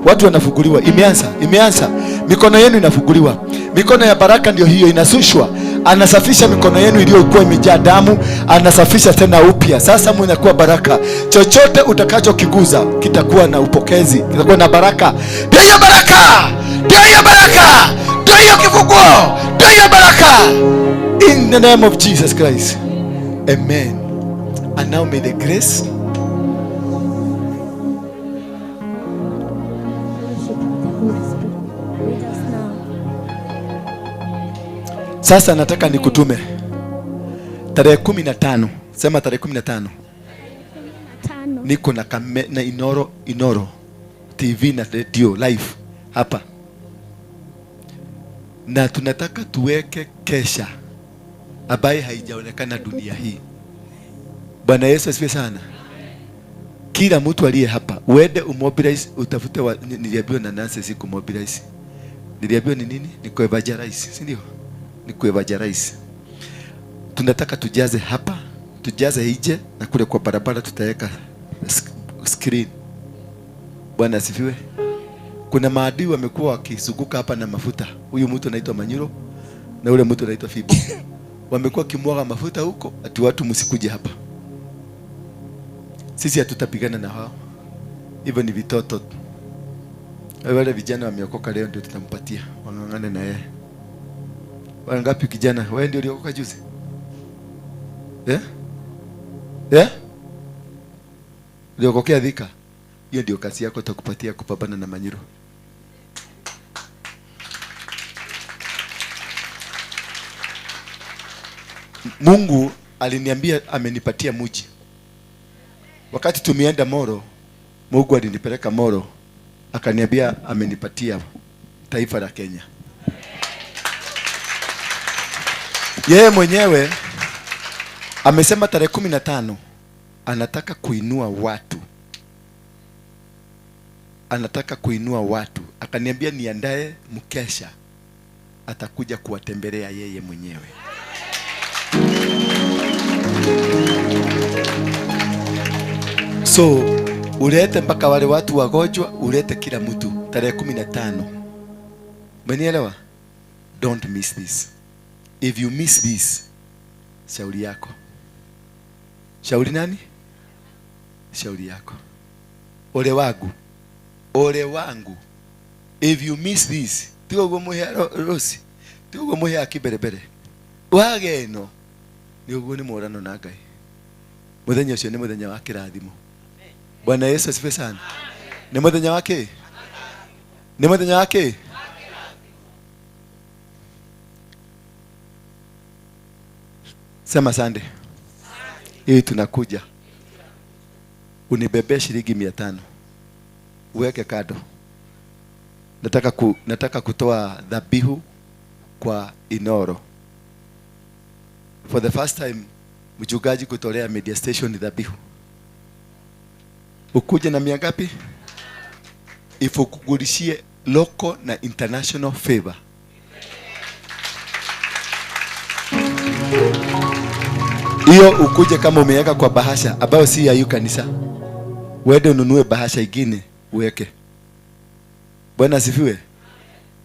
A: Watu wanafunguliwa, imeanza, imeanza. Mikono yenu inafunguliwa. Mikono ya baraka ndio hiyo inasushwa. Anasafisha mikono yenu iliyokuwa imejaa damu, anasafisha tena upya. Sasa mnakuwa baraka. Chochote utakachokiguza kitakuwa na upokezi, kitakuwa na baraka. Ndio hiyo baraka. Ndio hiyo baraka. Ndio hiyo kifunguo. Ndio hiyo baraka. In the name of Jesus Christ. Amen. And now may the grace Sasa nataka nikutume tarehe 15. Sema tarehe 15. Niko na na Inoro TV na radio live hapa. Na tunataka tuweke kesha ambaye haijaonekana dunia hii. Bwana Yesu asifiwe sana. Kila mtu aliye hapa uende umobilize, utafute niliambiwa na Nancy siku mobilize. Niliambiwa ni nini? Ni kuevangelize, si ndio? Ni kuevangelize. Tunataka tujaze hapa, tujaze nje na kule kwa barabara tutaweka screen. Bwana asifiwe. Kuna maadui wamekuwa wakizunguka hapa na mafuta. Huyu mtu anaitwa Manyuro na ule mtu anaitwa Fibo. Wamekuwa kimwaga mafuta huko ati watu msikuje hapa. Sisi hatutapigana na hao. Hivyo ni vitoto. Wale vijana wameokoka leo ndio tutampatia. Wangangane na yeye. Wangapi kijana? Wewe ndio uliokoka juzi? Eh? Eh? Uliokokea Thika. Hiyo ndio kazi yako tutakupatia kupambana na Manyiro. Mungu aliniambia amenipatia mji. Wakati tumeenda Moro, Mungu alinipeleka Moro, akaniambia amenipatia taifa la Kenya. Yeye mwenyewe amesema tarehe 15 anataka kuinua watu. Anataka kuinua watu. Akaniambia niandae mkesha, atakuja kuwatembelea yeye mwenyewe. So ulete mpaka wale watu wagonjwa, ulete kila mtu tarehe 15. Umenielewa? Don't miss this. If you miss this, shauri yako. Shauri nani? Shauri yako. Ole wangu. Ole wangu. If you miss this, tigo muhe Rosi. Tigo muhe akiberebere. Wage eno. Ni uguo ni morano na Ngai. Muthenya ucio ni muthenya wa kirathimo. Bwana Yesu asifiwe sana. Nĩ mũthenya wa kĩ? Nĩ mũthenya wa kĩ? Sema Sunday. Hii tunakuja. Unibebe shilingi 500. Uweke kado. Nataka kutoa dhabihu kwa Inoro. For the first time mchungaji kutolea media station dhabihu. Ukuje na mia ngapi? Ifukugulishie local na international favor. Hiyo ukuje kama umeweka kwa bahasha ambayo si ya hiyo kanisa. Uende ununue bahasha ingine uweke. Bwana asifiwe.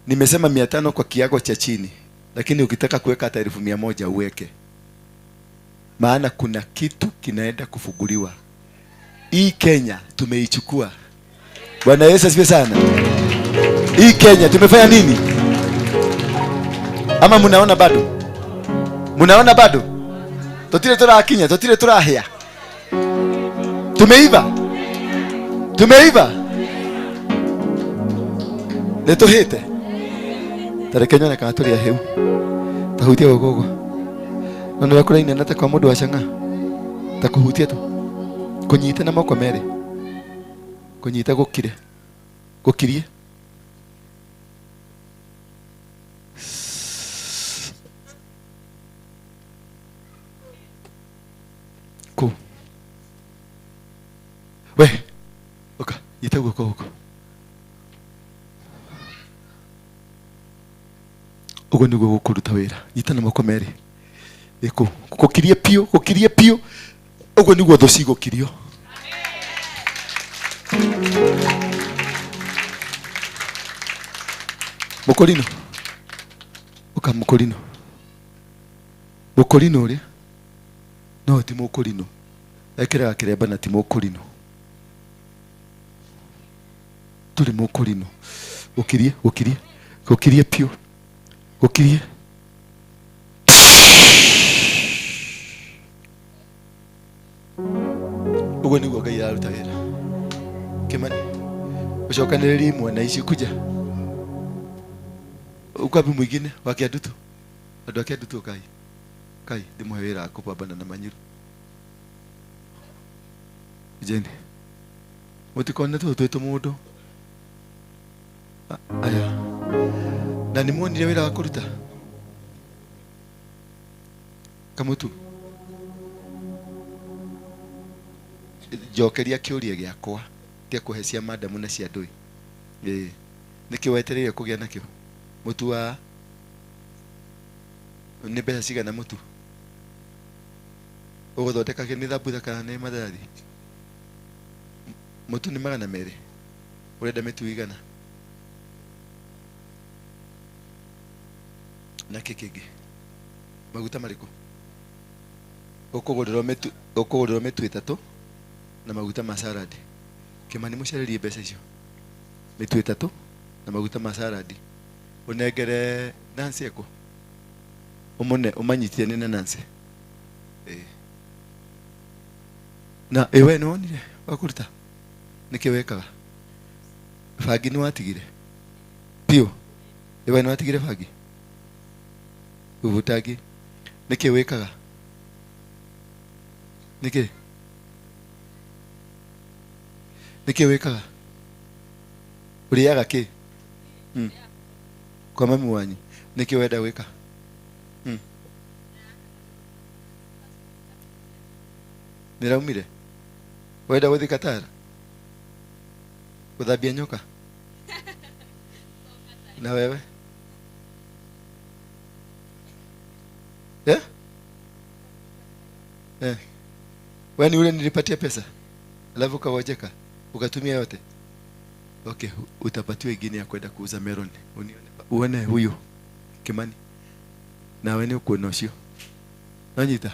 A: Nimesema 500 kwa kiago cha chini, lakini ukitaka kuweka hata 1,100 uweke. Maana kuna kitu kinaenda kufunguliwa. Hii Kenya tumeichukua. Bwana Yesu asifiwe sana. Hii Kenya tumefanya nini? Ama mnaona bado? Mnaona bado? Totile turakinya, totile turahia. Tumeiva. Tumeiva. Nituhite. Tareke nyone kana turi ahiu. Tahutia guko. No nĩ kũraina na ta kwa mũndũ wa cang'a. Ta kũhutia tu. Kũnyita na moko merĩ. Kũnyita gũkire. Gũkirie. Ku. We. Oka, nyita guoko guko. Uguo nĩguo gũkũruta wĩra. Nyita na moko merĩ. Ĩkũ, gũkirie piũ, gũkirie piũ. Uguo nĩguo thũ cigũkirio. Mũkũrinũ. Ũka mũkũrinũ. Mũkũrinũ ũrĩa? No ti mũkũrinũ. Ekĩraga kĩremba na ti mũkũrinũ. Tũrĩ mũkũrinũ. Gũkirie, gũkirie, gũkirie piũ. Gũkirie. Ũguo nĩguo Ngai araruta wĩra. Kĩmani, ũcokanĩrĩrie imwe na ici kuja. Ukabi mwingine wa Kĩandutu. Andũ a Kĩandutu kai. Kai ndĩmũhe wĩra wa kũpambana na manyiru. Jeni. Mũtikone tũtũ twĩ tũmũndũ. Aya. Na nĩ muonire wĩra wa kũruta? Kamũtu. Njokeria kĩũria gĩakwa tia kũhe cia madamu na cia ndũi. Ĩĩ. Nĩkĩ wetereire kũgĩa nakĩo? Mũtu wa nĩ mbeca cigana mũtu? Ũgũthondeka kĩ nĩ thambutha kana nĩ mandarathi? Mũtu nĩ 200. Ũrenda mĩtu igana? Na kĩ kĩngĩ? Maguta marĩkũ? Ũkũgũrĩrwo mĩtu, ũkũgũrĩrwo mĩtu 3 na maguta ma salad. Kĩmani mũcarĩrie mbeca icio. Mĩtu 3 na maguta ma salad. Ũnengere Nancy eko. Ũmũne ũmanyitithanie na Nancy. Ĩĩ. Na ĩwe nĩ wonire wa kũruta? Nĩkĩ wekaga? Bangi nĩ watigire? Piũ. Ĩwe nĩ watigire bangi? Ũvutangi. Nĩkĩ wĩkaga? Nĩkĩ? Nĩkĩ wĩkaga? Ũrĩaga kĩ? Kwa mami wanyu. Nĩkĩ wenda gwĩka? Nĩraumire? Wenda gũthiĩ Qatar? Gũthambia nyoka? Na wewe? Eh? Eh. Wewe ni ule nilipatia pesa? Alafu ukawajeka, ukatumia yote. Okay, utapatiwa ingine ya kwenda kuuza melon. Uone huyu Kimani. Na wewe ukuona ucio. Nanyita.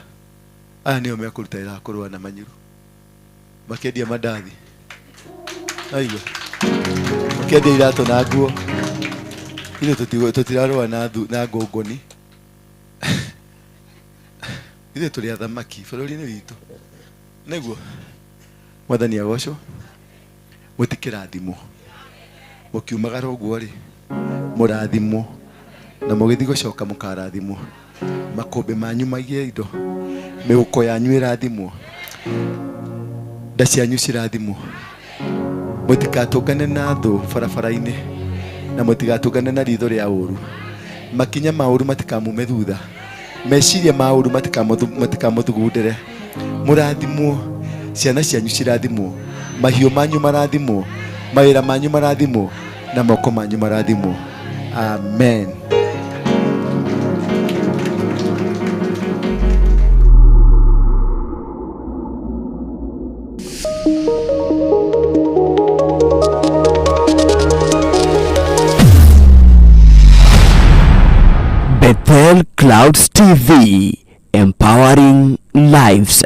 A: Aya nĩo mekũruta wĩra wa kũrũa na manyiru. Makendia mandathi. Aigua. Makendia iratũ na nguo. Ithuĩ tũtirarũa na ngũngũni. Ithuĩ tũrĩ athamaki bũrũri-inĩ witũ. Nĩguo. Mwathani agocwo. Mũtikĩrathimwo. Mũkiumagara ũguo rĩ, mũrathimwo. Na mũgĩthiĩ gũcoka mũkarathimwo. Makũmbĩ manyu maigĩe indo. Mĩhuko yanyu ĩrathimwo. Nda cianyu cirathimwo. Mũtigatũngane na thũ barabara-inĩ, na mũtigatũngane na ritho rĩa ũru. Makinya ma ũru matikamume thutha. Meciria ma ũru matikamũthugundĩre. Mũrathimwo, ciana cianyu cirathimwo, mahiũ manyu marathimwo, mawĩra manyu marathimwo, na moko manyu marathimwo. Amen.
Q: Bethel Clouds TV, empowering lives.